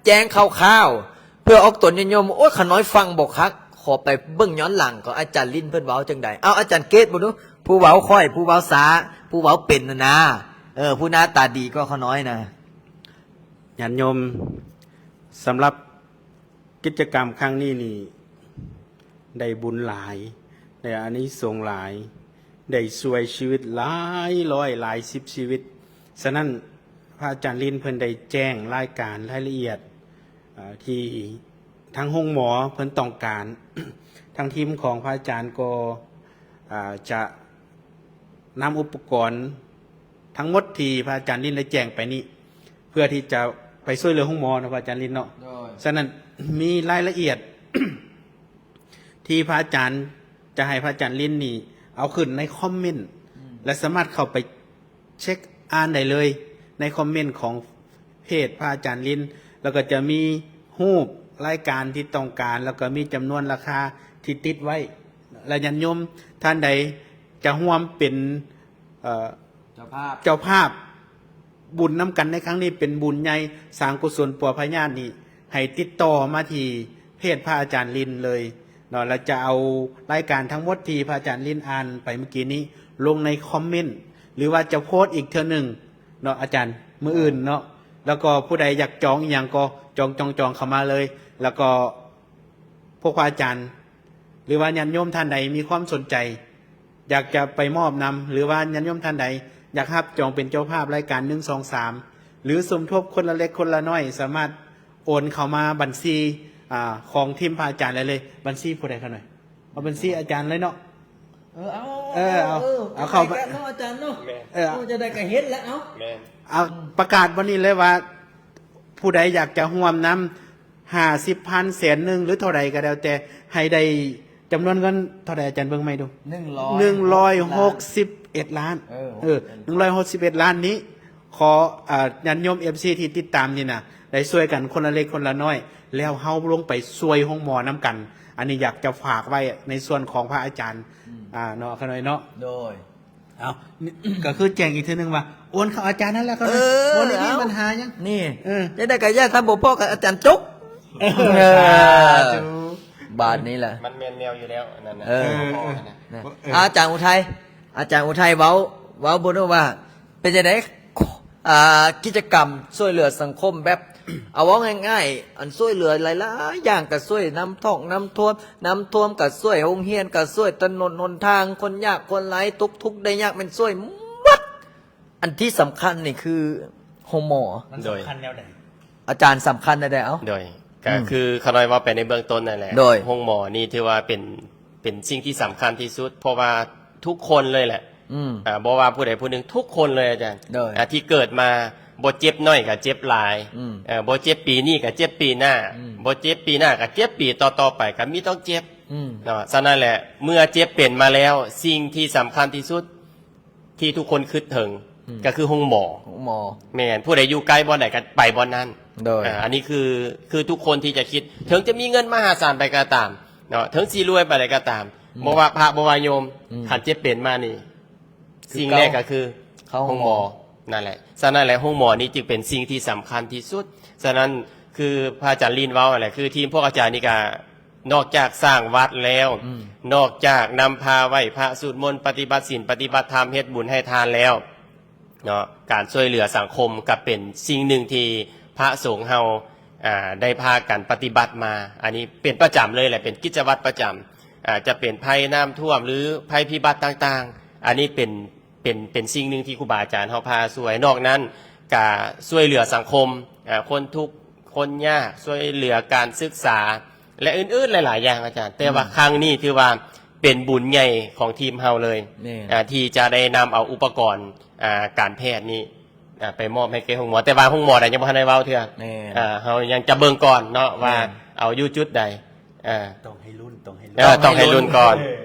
ແຈ້ງຄ່າວໆ ເພື່ອອອກຕົນຍາດໂຍມ. ໂອ້ຍ ຂ້ານ້ອຍຟັງບໍ່ຄັກ, ຂໍໄປເບິ່ງຍ້ອນຫຼັງກ່ອນ ອາຈານລິນເພິ່ນເວົ້າຈັ່ງໃດ. ເອົາ ອາຈານເກດເບິ່ງດູ, ຜູ້ເວົ້າຂ້ອຍ ຜູ້ເວົ້າຊ້າ ຜູ້ເວົ້າເປັນນະນາ. ເອີ ຜູ້ໜ້າຕາດີກວ່າຂ້ານ້ອຍນະ. ຍາດໂຍມ ສຳລັບ ກິດຈະກຳຄັ້ງນີ້ນີ້ ໄດ້ບຸນຫຼາຍ, ໄດ້ອານິສົງຫຼາຍ, ໄດ້ຊ່ວຍຊີວິດຫຼາຍຮ້ອຍຫຼາຍສິບຊີວິດ. ສະນັ້ນ ພະອາຈານລິນເພິ່ນໄດ້ແຈ້ງລາຍການລາຍລະອຽດ ເອີ ທີ່ທາງໂຮງໝໍເພິ່ນຕ້ອງການ. ທາງທີມຂອງພະອາຈານກໍ ເອີ ຈະ ນຳອຸປະກອນທັງໝົດທີ່ພະອາຈານລິນໄດ້ແຈ້ງໄປນີ້ ເພື່ອທີ່ຈະໄປຊ່ວຍເຫຼືອໂຮງໝໍເນາະ ພະອາຈານລິນເນາະ. ໂດຍ. ສະນັ້ນ ມີລາຍລະອຽດທີ່ພະອາຈານຈະໃຫ້ພະອາຈານລິນນີ້ເອົາຂຶ້ນໃນຄອມເມັນ ອືມ ແລະ ສາມາດເຂົ້າໄປເຊັກອ່ານໄດ້ເລີຍໃນຄອມເມັນຂອງ ເພຈພະອາຈານລິນ ແລ້ວກໍຈະມີຮູບລາຍການທີ່ຕ້ອງການ ແລ້ວກໍມີຈຳນວນລາຄາທີ່ຕິດໄວ້ ແລະ ຍາດໂຍມທ່ານໃດຈະຮ່ວມເປັນ ເອີ ເຈົ້າພາບ ເຈົ້າພາບບຸນນຳກັນໃນຄັ້ງນີ້ ເປັນບຸນໃຫຍ່ສ້າງກຸສົນປົວພະຍາດນີ້ ໃຫ້ຕິດຕໍ່ມາທີ່ເພຈພະອາຈານລິນເລີຍເນາະ ແລະ ຈະເອົາລາຍການທັງໝົດທີ່ພະອາຈານລິນອ່ານໄປເມື່ອກີ້ນີ້ລົງໃນຄອມເມັນ ຫຼືວ່າຈະໂພສອີກເທື່ອໜຶ່ງ ເນາະ ອາຈານ ມື້ອື່ນເນາະ. ແລ້ວກໍຜູ້ໃດຢາກຈອງອີ່ຫຍັງກໍຈອງ ຈອງ ຈອງເຂົ້າມາເລີຍ. ແລ້ວກໍພວກພະອາຈານ ຫຼືວ່າຍາດໂຍມທ່ານໃດມີຄວາມສົນໃຈ ຢາກຈະໄປມອບນຳ ຫຼືວ່າຍາດໂຍມທ່ານໃດຢາກຮັບຈອງເປັນເຈົ້າພາບລາຍການ ໜຶ່ງ ສອງ ສາມ ຫຼື ສົມທົບຄົນລະເລັກຄົນລະນ້ອຍ ສາມາດໂອນເຂົ້າມາບັນຊີ ອາ ຂອງທີມພະອາຈານໄດ້ເລີຍ. ບັນຊີຜູ້ໃດຂະນ້ອຍ? ເອົາບັນຊີອາຈານເລີຍເນາະ. ເອີ ເອົາ ເອີ ເອົາ ເອີ ເອົາເຂົ້າ ເຂົ້າໄປກັນເນາະອາຈານເນາະ. ແມ່ນ ເອີ ເອົາ ຈະໄດ້ກະເຫັນແລ້ວ ເອົາ ແມ່ນ ເອົາ ປະກາດວັນນີ້ເລີຍວ່າ ຜູ້ໃດຢາກຈະຮ່ວມນຳ ຫ້າສິບພັນ ແສນໜຶ່ງ ຫຼື ເທົ່າໃດກໍແລ້ວແຕ່ ໃຫ້ໄດ້ຈຳນວນເງິນເທົ່າໃດ ອາຈານເບິ່ງໃໝ່ດູ. ໜຶ່ງຮ້ອຍ ໜຶ່ງຮ້ອຍຫົກສິບເອັດລ້ານ. ເອີ ເອີ ໜຶ່ງຮ້ອຍຫົກສິບເອັດລ້ານນີ້ ຂໍ ອາ ຍາດໂຍມ ເອັຟຊີ ທີ່ຕິດຕາມນີ້ນະ ໄດ້ຊ່ວຍກັນຄົນລະເລັກຄົນລະນ້ອຍ ແລ້ວເຮົາລົງໄປຊ່ວຍໂຮງໝໍນຳກັນ. ອັນນີ້ຢາກຈະຝາກໄວ້ໃນສ່ວນຂອງພະອາຈານ ອືມ ອາ ເນາະ ຂະນ້ອຍເນາະ. ໂດຍ. ເອົາ ນີ້ ກໍຄືແຈ້ງອີກເທື່ອໜຶ່ງວ່າ ໂອນເຂົ້າອາຈານນັ້ນແຫຼະ ກໍ ເອີ ບໍ່ໄດ້ມີ ເອົ້າ ບັນຫາຫຍັງ. ນີ້ ເອີ ຈັ່ງໃດກໍຢ່າ ຖ້າບໍ່ພໍກໍອາຈານຈົກ. ເອີ ເອີ ສາທຸ ບາດນີ້ແຫຼະ ມັນແມ່ນແນວຢູ່ແລ້ວ ອັນນັ້ນນະ. ເອີ ເອີ ເອີ ເອີ ອາຈານອຸໄທ ອາຈານອຸໄທເວົ້າ ເວົ້າເບິ່ງດູວ່າ ເປັນຈັ່ງໃດ ອ່າ ກິດຈະກຳຊ່ວຍເຫຼືອສັງຄົມແບບ ເອົາເວົ້າງ່າຍໆ ອັນຊ່ວຍເຫຼືອຫຼາຍໆຢ່າງ ກໍຊ່ວຍນ້ຳຖ້ອງນ້ຳຖ້ວມ ນ້ຳຖ້ວມກໍຊ່ວຍ ໂຮງຮຽນກໍຊ່ວຍ ຖະໜົນຫົນທາງ ຄົນຍາກຄົນໄຮ້ ຕົກທຸກໄດ້ຍາກ ແມ່ນຊ່ວຍໝົດ. ອັນທີ່ສຳຄັນນີ້ຄືໂຮງໝໍ. ມັນສຳຄັນແນວໃດ? ອາຈານສຳຄັນແນວໃດ ເອົ້າ? ໂດຍ ກໍ ອືມ ຄືຂ້ານ້ອຍເວົ້າໄປໃນເບື້ອງຕົ້ນນັ້ນແຫຼະ. ໂດຍ. ໂຮງໝໍນີ້ຖືວ່າເປັນ ເປັນສິ່ງທີ່ສຳຄັນທີ່ສຸດ ເພາະວ່າທຸກຄົນເລີຍແຫຼະ ອືມ ອ່າ ບໍ່ວ່າຜູ້ໃດຜູ້ໜຶ່ງ ທຸກຄົນເລີຍອາຈານ. ໂດຍ. ອ່າ ທີ່ເກີດມາ ບໍ່ເຈັບໜ້ອຍກໍເຈັບຫຼາຍ ອືມ ເອີ ບໍ່ເຈັບປີນີ້ກໍເຈັບປີໜ້າ ອືມ ບໍ່ເຈັບປີໜ້າກໍເຈັບປີຕໍ່ໆໄປ ກໍມີຕ້ອງເຈັບ ອືມ ເນາະ. ສະນັ້ນແຫຼະ ເມື່ອເຈັບເປັນມາແລ້ວ ສິ່ງທີ່ສຳຄັນທີ່ສຸດ ທີ່ທຸກຄົນຄິດເຖິງ ອືມ ກໍຄືໂຮງໝໍ. ໂຮງໝໍ. ແມ່ນ ຜູ້ໃດຢູ່ໃກ້ບ່ອນໃດກໍໄປບ່ອນນັ້ນ. ໂດຍ. ອ່າ ອັນນີ້ຄື ຄືທຸກຄົນທີ່ຈະຄິດ ເຖິງຈະມີເງິນມະຫາສານໄປກໍຕາມເນາະ ເຖິງຊິລວຍປານໃດກໍຕາມ ອືມ ບໍ່ວ່າພະບໍ່ວ່າໂຍມ ອືມ ຄັນເຈັບເປັນມານີ້ ສິ່ງແລກກໍຄື ເຂົ້າໂຮງໝໍ. ໂຮງໝໍ ນັ້ນແຫຼະ. ສະນັ້ນແຫຼະ ໂຮງໝໍນີ້ຈຶ່ງເປັນສິ່ງທີ່ສຳຄັນທີ່ສຸດ. ສະນັ້ນ ຄືພະອາຈານລິນເວົ້າຫັ້ນແຫຼະ ຄືທີມພວກອາຈານນີ້ກໍ ນອກຈາກສ້າງວັດແລ້ວ ອືມ ນອກຈາກນຳພາໄຫວ້ພະ ສູດມົນ ປະຕິບັດສິນ ປະຕິບັດທຳ ເຮັດບຸນໃຫ້ທານແລ້ວເນາະ ການຊ່ວຍເຫຼືອສັງຄົມກໍເປັນສິ່ງໜຶ່ງທີ່ພະສົງເຮົາ ອ່າ ໄດ້ພາກັນປະຕິບັດມາ. ອັນນີ້ເປັນປະຈຳເລີຍແຫຼະ ເປັນກິດຈະວັດປະຈຳ ອ່າ ຈະເປັນໄພນ້ຳຖ້ວມ ຫຼື ໄພພິບັດຕ່າງໆ ອັນນີ້ເປັນ ເປັນ ເປັນສິ່ງໜຶ່ງທີ່ຄູບາອາຈານເຮົາພາຊ່ວຍ. ນອກນັ້ນກະຊ່ວຍເຫຼືອສັງຄົມ ອາ ຄົນທຸກຄົນຍາກ ຊ່ວຍເຫຼືອການສຶກສາ ແລະ ອື່ນໆຫຼາຍໆຢ່າງອາຈານ. ແຕ່ວ່າ ອືມ ຄັ້ງນີ້ຖືວ່າເປັນບຸນໃຫຍ່ຂອງທີມເຮົາເລີຍ ແມ່ນ ອາ ທີ່ຈະໄດ້ນຳເອົາອຸປະກອນ ອາ ການແພດນີ້ ອ່າ ໄປມອບໃຫ້ແກ່ໂຮງໝໍ ແຕ່ວ່າໂຮງໝໍໃດຍັງບໍ່ທັນໄດ້ເວົ້າເທື່ອ. ແມ່ນ. ອ່າ ເຮົາຍັງຈະເບິ່ງກ່ອນເນາະວ່າ ແມ່ນ ເອົາຢູ່ຈຸດໃດ. ອ່າ ຕ້ອງໃຫ້ລຸ້ນ ຕ້ອງໃຫ້ລຸ້ນ ເອີ ຕ້ອງໃຫ້ລຸ້ນກ່ອນ.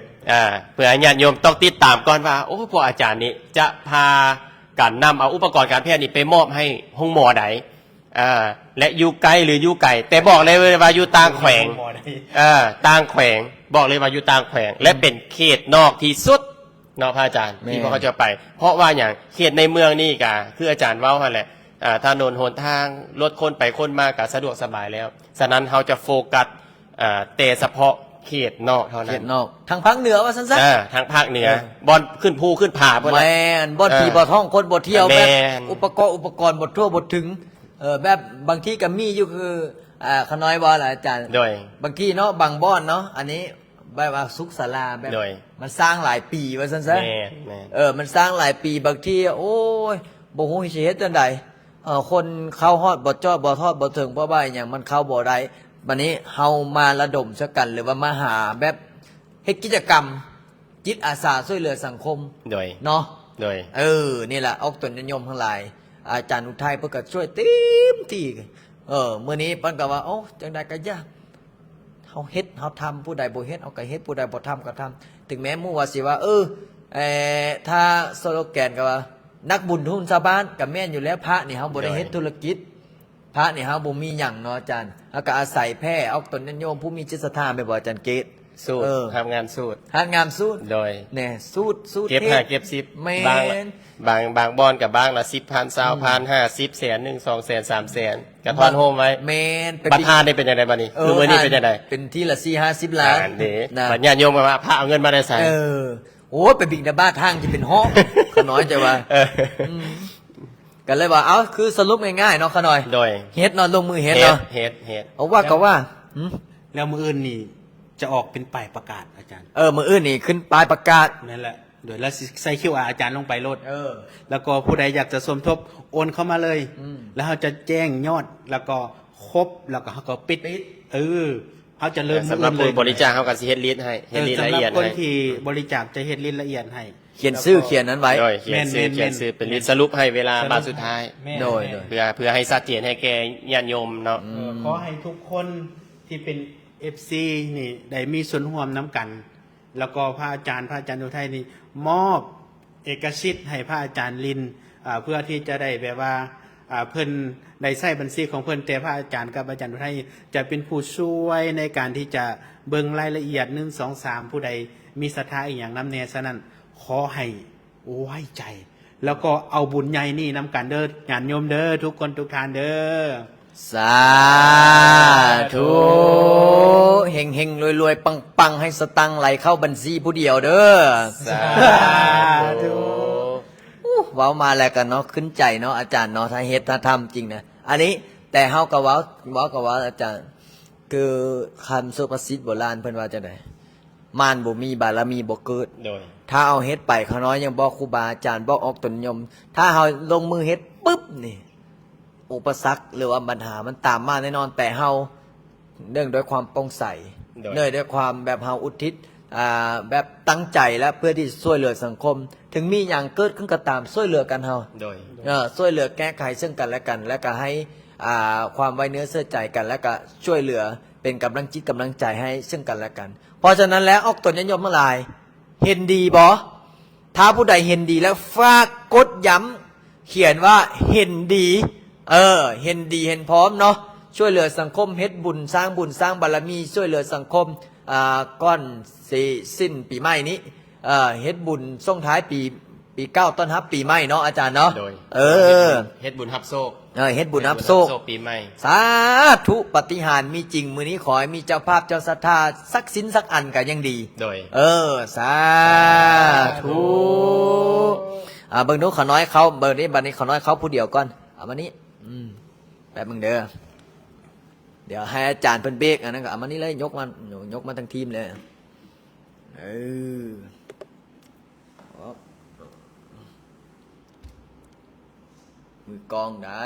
ເອີ ອ່າ ເພື່ອໃຫ້ຍາດໂຍມຕ້ອງຕິດຕາມກ່ອນວ່າ ໂອ້ ພວກອາຈານນີ້ຈະພາກັນນຳເອົາອຸປະກອນການແພດນີ້ໄປມອບໃຫ້ໂຮງໝໍໃດ ອ່າ ແລະ ຢູ່ໃກ້ ຫຼື ຢູ່ໄກ ແຕ່ບອກເລີຍວ່າຢູ່ຕ່າງແຂວງ. ເອີ ຕ່າງແຂວງ ບອກເລີຍວ່າຢູ່ຕ່າງແຂວງ ແລະ ເປັນເຂດນອກທີ່ສຸດເນາະ ພະອາຈານ. ແມ່ນ. ທີ່ພວກເຂົາຈະໄປ ເພາະວ່າຫຍັງ? ເຂດໃນເມືອງນີ້ກະ ຄືອາຈານເວົ້າຫັ້ນແຫຼະ ອ່າ ຖະໜົນຫົນທາງ ລົດຄົນໄປຄົນມາກະສະດວກສະບາຍແລ້ວ. ສະນັ້ນເຮົາຈະໂຟກັສ ອ່າ ແຕ່ສະເພາະເຂດນອກເທົ່ານັ້ນ. ເຂດນອກ ທາງພາກເໜືອວ່າຊັ້ນຊະ. ອ່າ ທາງພາກເໜືອ. ເອີ ບ່ອນຂຶ້ນພູຂຶ້ນຜາພຸ້ນແຫຼະ. ແມ່ນ. ບ່ອນ ອ່າ ຜີບໍ່ທ້ອງຄົນບໍ່ທ່ຽວ. ແມ່ນ. ແບບອຸປະກອບ ອຸປະກອນບໍ່ທົ່ວບໍ່ເຖິງ. ເອີ ແບບບາງທີກໍມີຢູ່ ຄື ອ່າ ຂະນ້ອຍວ່າລະອາຈານ. ໂດຍ. ບາງທີເນາະ ບາງບ່ອນເນາະ ອັນນີ້ແບບວ່າສຸກສາລາ ແບບ ໂດຍ ມັນສ້າງຫຼາຍປີວ່າຊັ້ນຊະ. ແມ່ນ ແມ່ນ. ເອີ ມັນສ້າງຫຼາຍປີ ບາງທີ ໂອ້ຍ ບໍ່ຮູ້ຊິເຮັດຈັ່ງໃດ. ເອີ ຄົນເຂົ້າຮອດບໍ່ຈອດ ບໍ່ທອດບໍ່ເຖິງ ເພາະວ່າອີຫຍັງ ມັນເຂົ້າບໍ່ໄດ້. ບັດນີ້ເຮົາມາລະດົມໃສ່ກັນ ຫຼືວ່າມາຫາແບບເຮັດກິດຈະກຳ ຈິດອາສາຊ່ວຍເຫຼືອສັງຄົມ. ໂດຍ. ເນາະ. ໂດຍ. ເອີ ນີ້ລະ ອອກຕົນຍາດໂຍມທັງຫຼາຍ ອາຈານອຸໄທເພິ່ນກໍຊ່ວຍເຕັມທີ່. ເອີ ມື້ນີ້ເພິ່ນກໍວ່າ ໂອ້ ຈັ່ງໃດກໍຢ່າ ເຮົາເຮັດເຮົາທຳ ຜູ້ໃດບໍ່ເຮັດເຮົາກໍເຮັດ ຜູ້ໃດບໍ່ທຳກໍທຳ. ເຖິງແມ່ນໝູ່ວ່າຊິວ່າ ເອີ ເອີ ຖ້າສະໂລແກນກໍວ່າ ນັກບຸນທຶນຊາວບ້ານ ກໍແມ່ນຢູ່ແລ້ວ. ພະນີ້ເຮົາບໍ່ໄດ້ເຮັດ ໂດຍ ທຸລະກິດ ພະນີ້ເຮົາບໍ່ມີຫຍັງເນາະອາຈານ ເຮົາກໍອາໄສແຜ່ອອກຕົນຍາດໂຍມຜູ້ມີຈິດສັດທາ ແມ່ນບໍ່ອາຈານເກດ? ສູດ. ເອີ ຮັບງານສູດ. ຮັບງານສູດ. ໂດຍ. ແນ່ ສູດ ສູດ ເກັບຫ້າເກັບສິບ. ແມ່ນ. ບາງ ບາງ ບາງບ່ອນກໍບາງລະສິບພັນ ຊາວພັນ ອືມ ຫ້າສິບ ແສນໜຶ່ງ ສອງແສນ ສາມແສນ ກໍທອນໂຮມໄວ້. ແມ່ນ. ບັດທານນີ້ເປັນຈັ່ງໃດບັດນີ້? ເອີ ມື້ນີ້ເປັນຈັ່ງໃດ? ເປັນທີລະສີ່ຫ້າສິບລ້ານ. ອັນນີ້ນະ ບັດຍາດໂຍມກໍວ່າ ພະເອົາເງິນມາແຕ່ໃສ? ເອີ ໂອ້ຍ ໄປບິນທະບາດທາງຊິເປັນຫໍ້ ຂະນ້ອຍຈະວ່າ. ເອີ ອືມ ກໍເລີຍວ່າ ເອົ້າ ຄືສະຫຼຸບງ່າຍໆເນາະ ຂະນ້ອຍ. ໂດຍ. ເຮັດເນາະ ລົງມືເຮັດເນາະ. ເຮັດ ເຮັດ ເຮັດ. ເອົາວ່າກໍວ່າ ຫືມ ແລ້ວມື້ອື່ນນີ້ຈະອອກເປັນປ້າຍປະກາດ ອາຈານ. ເອີ ມື້ອື່ນນີ້ຂຶ້ນປ້າຍປະກາດ. ແມ່ນແຫຼະ. ໂດຍ ແລ້ວຊິໃສ່ຄິວອາ ອາຈານລົງໄປໂລດ. ເອີ ແລ້ວກໍຜູ້ໃດຢາກຈະສົມທົບ ໂອນເຂົ້າມາເລີຍ. ອືມ ແລ້ວເຮົາຈະແຈ້ງຍອດ ແລ້ວກໍຄົບ ແລ້ວກໍເຮົາກໍປິດ. ປິດ. ເອີ ເຮົາຈະເລີ່ມ ເອີ ສຳລັບຜູ້ບໍລິຈາກ ເຮົາກໍຊິເຮັດລິດໃຫ້ ເຮັດລິດລະອຽດໃຫ້. ເອີ ສຳລັບຄົນທີ່ບໍລິຈາກຈະເຮັດລິດລະອຽດໃຫ້. ຂຽນຊື່ຂຽນນັ້ນໄວ້. ໂດຍ ຂຽນຊື່ ຂຽນຊື່ ເປັນລິດສະຫຼຸບໃຫ້ເວລາບາດສຸດທ້າຍ. ແມ່ນ. ໂດຍ ໂດຍ. ເພື່ອ ເພື່ອໃຫ້ຊັດເຈນໃຫ້ແກ່ຍາດໂຍມເນາະ. ອືມ ເອີ ຂໍໃຫ້ທຸກຄົນທີ່ເປັນເອັຟຊີນີ້ໄດ້ມີສ່ວນຮ່ວມນຳກັນ ແລ້ວກໍພະອາຈານ ພະອາຈານອຸໄທນີ້ມອບເອກະສິດໃຫ້ພະອາຈານລິນ ອ່າ ເພື່ອທີ່ຈະໄດ້ແບບວ່າ ອ່າ ເພິ່ນໄດ້ໃຊ້ບັນຊີຂອງເພິ່ນ ແຕ່ພະອາຈານກັບອາຈານອຸໄທຈະເປັນຜູ້ຊ່ວຍໃນການທີ່ຈະເບິ່ງລາຍລະອຽດ ໜຶ່ງ ສອງ ສາມ ຜູ້ໃດມີສັດທາອີ່ຫຍັງນຳແດ່. ສະນັ້ນ ຂໍໃຫ້ໄວ້ໃຈ ແລ້ວກໍເອົາບຸນໃຫຍ່ນີ້ນຳກັນເດີ ຍາດໂຍມເດີ ທຸກຄົນທຸກທ່ານເດີ. ສາທຸ. ເຮັງໆ ລວຍໆ ປັງໆ ໃຫ້ສະຕັງໄຫຼເຂົ້າບັນຊີຜູ້ດຽວເດີ. ສາທຸ. ອູ້ ເວົ້າມາແລ້ວກໍເນາະ ຂຶ້ນໃຈເນາະອາຈານເນາະ ຖ້າເຮັດຖ້າທຳຈິງນະ ອັນນີ້. ແຕ່ເຮົາກໍເວົ້າ ເວົ້າກໍເວົ້າອາຈານ ຄືຄຳສຸພາສິດໂບລານເພິ່ນວ່າຈັ່ງໃດ? ມານບໍ່ມີ ບາລະມີບໍ່ເກີດ. ໂດຍ. ຖ້າເຮົາເຮັດໄປ ຂ້ານ້ອຍຍັງບອກຄູບາອາຈານ ບອກອອກຕົນຍາດໂຍມ ຖ້າເຮົາລົງມືເຮັດປຶບນີ້ ອຸປະສັກ ຫຼືວ່າບັນຫາມັນຕາມມາແນ່ນອນ. ແຕ່ເຮົາເນື່ອງດ້ວຍຄວາມໂປ່ງໃສ ໂດຍ ເນື່ອງດ້ວຍຄວາມແບບເຮົາອຸທິດ ອ່າ ແບບຕັ້ງໃຈ ແລະ ເພື່ອທີ່ຈະຊ່ວຍເຫຼືອສັງຄົມ ເຖິງມີຫຍັງເກີດຂຶ້ນກໍຕາມ ຊ່ວຍເຫຼືອກັນເຮົາ. ໂດຍ. ເອີ ຊ່ວຍເຫຼືອແກ້ໄຂເຊິ່ງກັນແລະກັນ ແລ້ວກໍໃຫ້ ອ່າ ຄວາມໄວ້ເນື້ອເຊື່ອໃຈກັນ ແລ້ວກໍຊ່ວຍເຫຼືອ ເປັນກຳລັງຈິດກຳລັງໃຈໃຫ້ເຊິ່ງກັນແລະກັນ. ເພາະສະນັ້ນແລ້ວ ອອກຕົນຍາດໂຍມທັງຫຼາຍ ເຫັນດີບໍ່? ຖ້າຜູ້ໃດເຫັນດີແລ້ວ ຝາກກົດຢ້ຳ ຂຽນວ່າເຫັນດີ. ເອີ ເຫັນດີເຫັນພ້ອມເນາະ ຊ່ວຍເຫຼືອສັງຄົມ ເຮັດບຸນ ສ້າງບຸນ ສ້າງບາລະມີ ຊ່ວຍເຫຼືອສັງຄົມ ອ່າ ກ່ອນຊິສິ້ນປີໃໝ່ນີ້ ເອີ ເຮັດບຸນສົ່ງທ້າຍປີ ປີເກົ່າຕ້ອນຮັບປີໃໝ່ເນາະອາຈານເນາະ. ໂດຍ. ເອີ ເຮັດບຸນ ເຮັດບຸນຮັບໂຊກ. ເອີ ເຮັດບຸນຮັບໂຊກ ເຮັດບຸນຮັບໂຊກປີໃໝ່. ສາທຸ ປາຕິຫານມີຈິງ. ມື້ນີ້ຂໍໃຫ້ມີເຈົ້າພາບເຈົ້າສັດທາ ສັກສິນສັກອັນກໍຍັງດີ. ໂດຍ. ເອີ ສາທຸ. ອ່າ ເບິ່ງດູ ຂະນ້ອຍເຂົ້າ ເບິ່ງນີ້ ບັດນີ້ຂະນ້ອຍເຂົ້າຜູ້ດຽວກ່ອນ. ເອົາມານີ້ ອືມ ແປັບໜຶ່ງເດີ ດຽວໃຫ້ອາຈານເພິ່ນເບກ. ອັນນັ້ນກໍເອົາມານີ້ເລີຍ ຍົກມາ ຍົກມາທັງທີມເລີຍ. ເອີ ໂອ້ ມືກອງໄດ້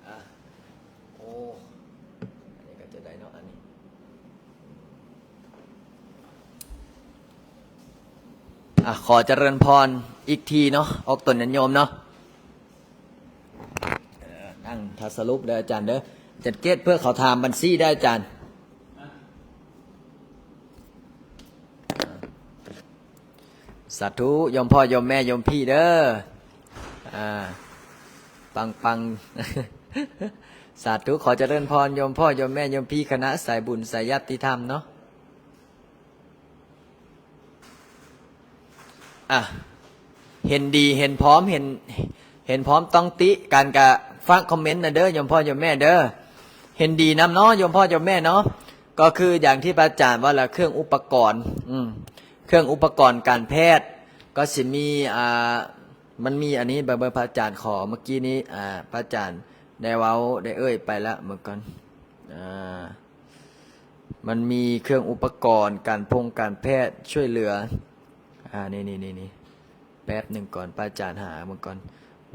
ອ່ະ ໂອ້ ອັນນີ້ກໍຈະໄດ້ເນາະ ອັນນີ້ ອ່ະ ຂໍຈະເລີນພອນ. ອີກທີເນາະ ອອກຕົນຍາດໂຍມເນາະ. ເອີ ນັ່ງຖ້າສະຫຼຸບເດີອາຈານເດີ. ອາຈານເກດ ເພື່ອເຂົາຖາມບັນຊີເດີອາຈານ. ສາທຸ ໂຍມພໍ່ໂຍມແມ່ໂຍມພີ່ເດີ. ອ່າ ປັງໆ ສາທຸ ຂໍຈະເລີນພອນໂຍມພໍ່ໂຍມແມ່ໂຍມພີ່ ຄະນະສາຍບຸນສາຍຍາດຕິທຳເນາະ. ອ່ະ ເຫັນດີເຫັນພ້ອມ ເຫັນ ເຫັນພ້ອມຕ້ອງຕິກັນກະຝາກຄອມເມັນນະເດີໂຍມພໍ່ໂຍມແມ່ເດີ. ເຫັນດີນຳເນາະໂຍມພໍ່ໂຍມແມ່ເນາະ. ກໍຄືຢ່າງທີ່ພະອາຈານວ່າລະ ເຄື່ອງອຸປະກອນ ອືມ ເຄື່ອງອຸປະກອນການແພດ ກໍຊິມີ ອ່າ ມັນມີອັນນີ້ ເບິ່ງ ເບິ່ງ ພະອາຈານຂໍເມື່ອກີ້ນີ້ ອ່າ ພະອາຈານໄດ້ເວົ້າ ໄດ້ເອີ່ຍໄປລະ ເບິ່ງກ່ອນ ອ່າ ມັນມີເຄື່ອງອຸປະກອນການພົງການແພດຊ່ວຍເຫຼືອ ອ່າ ນີ້ໆ ແປັບໜຶ່ງກ່ອນ ພະອາຈານຫາເບິ່ງກ່ອນ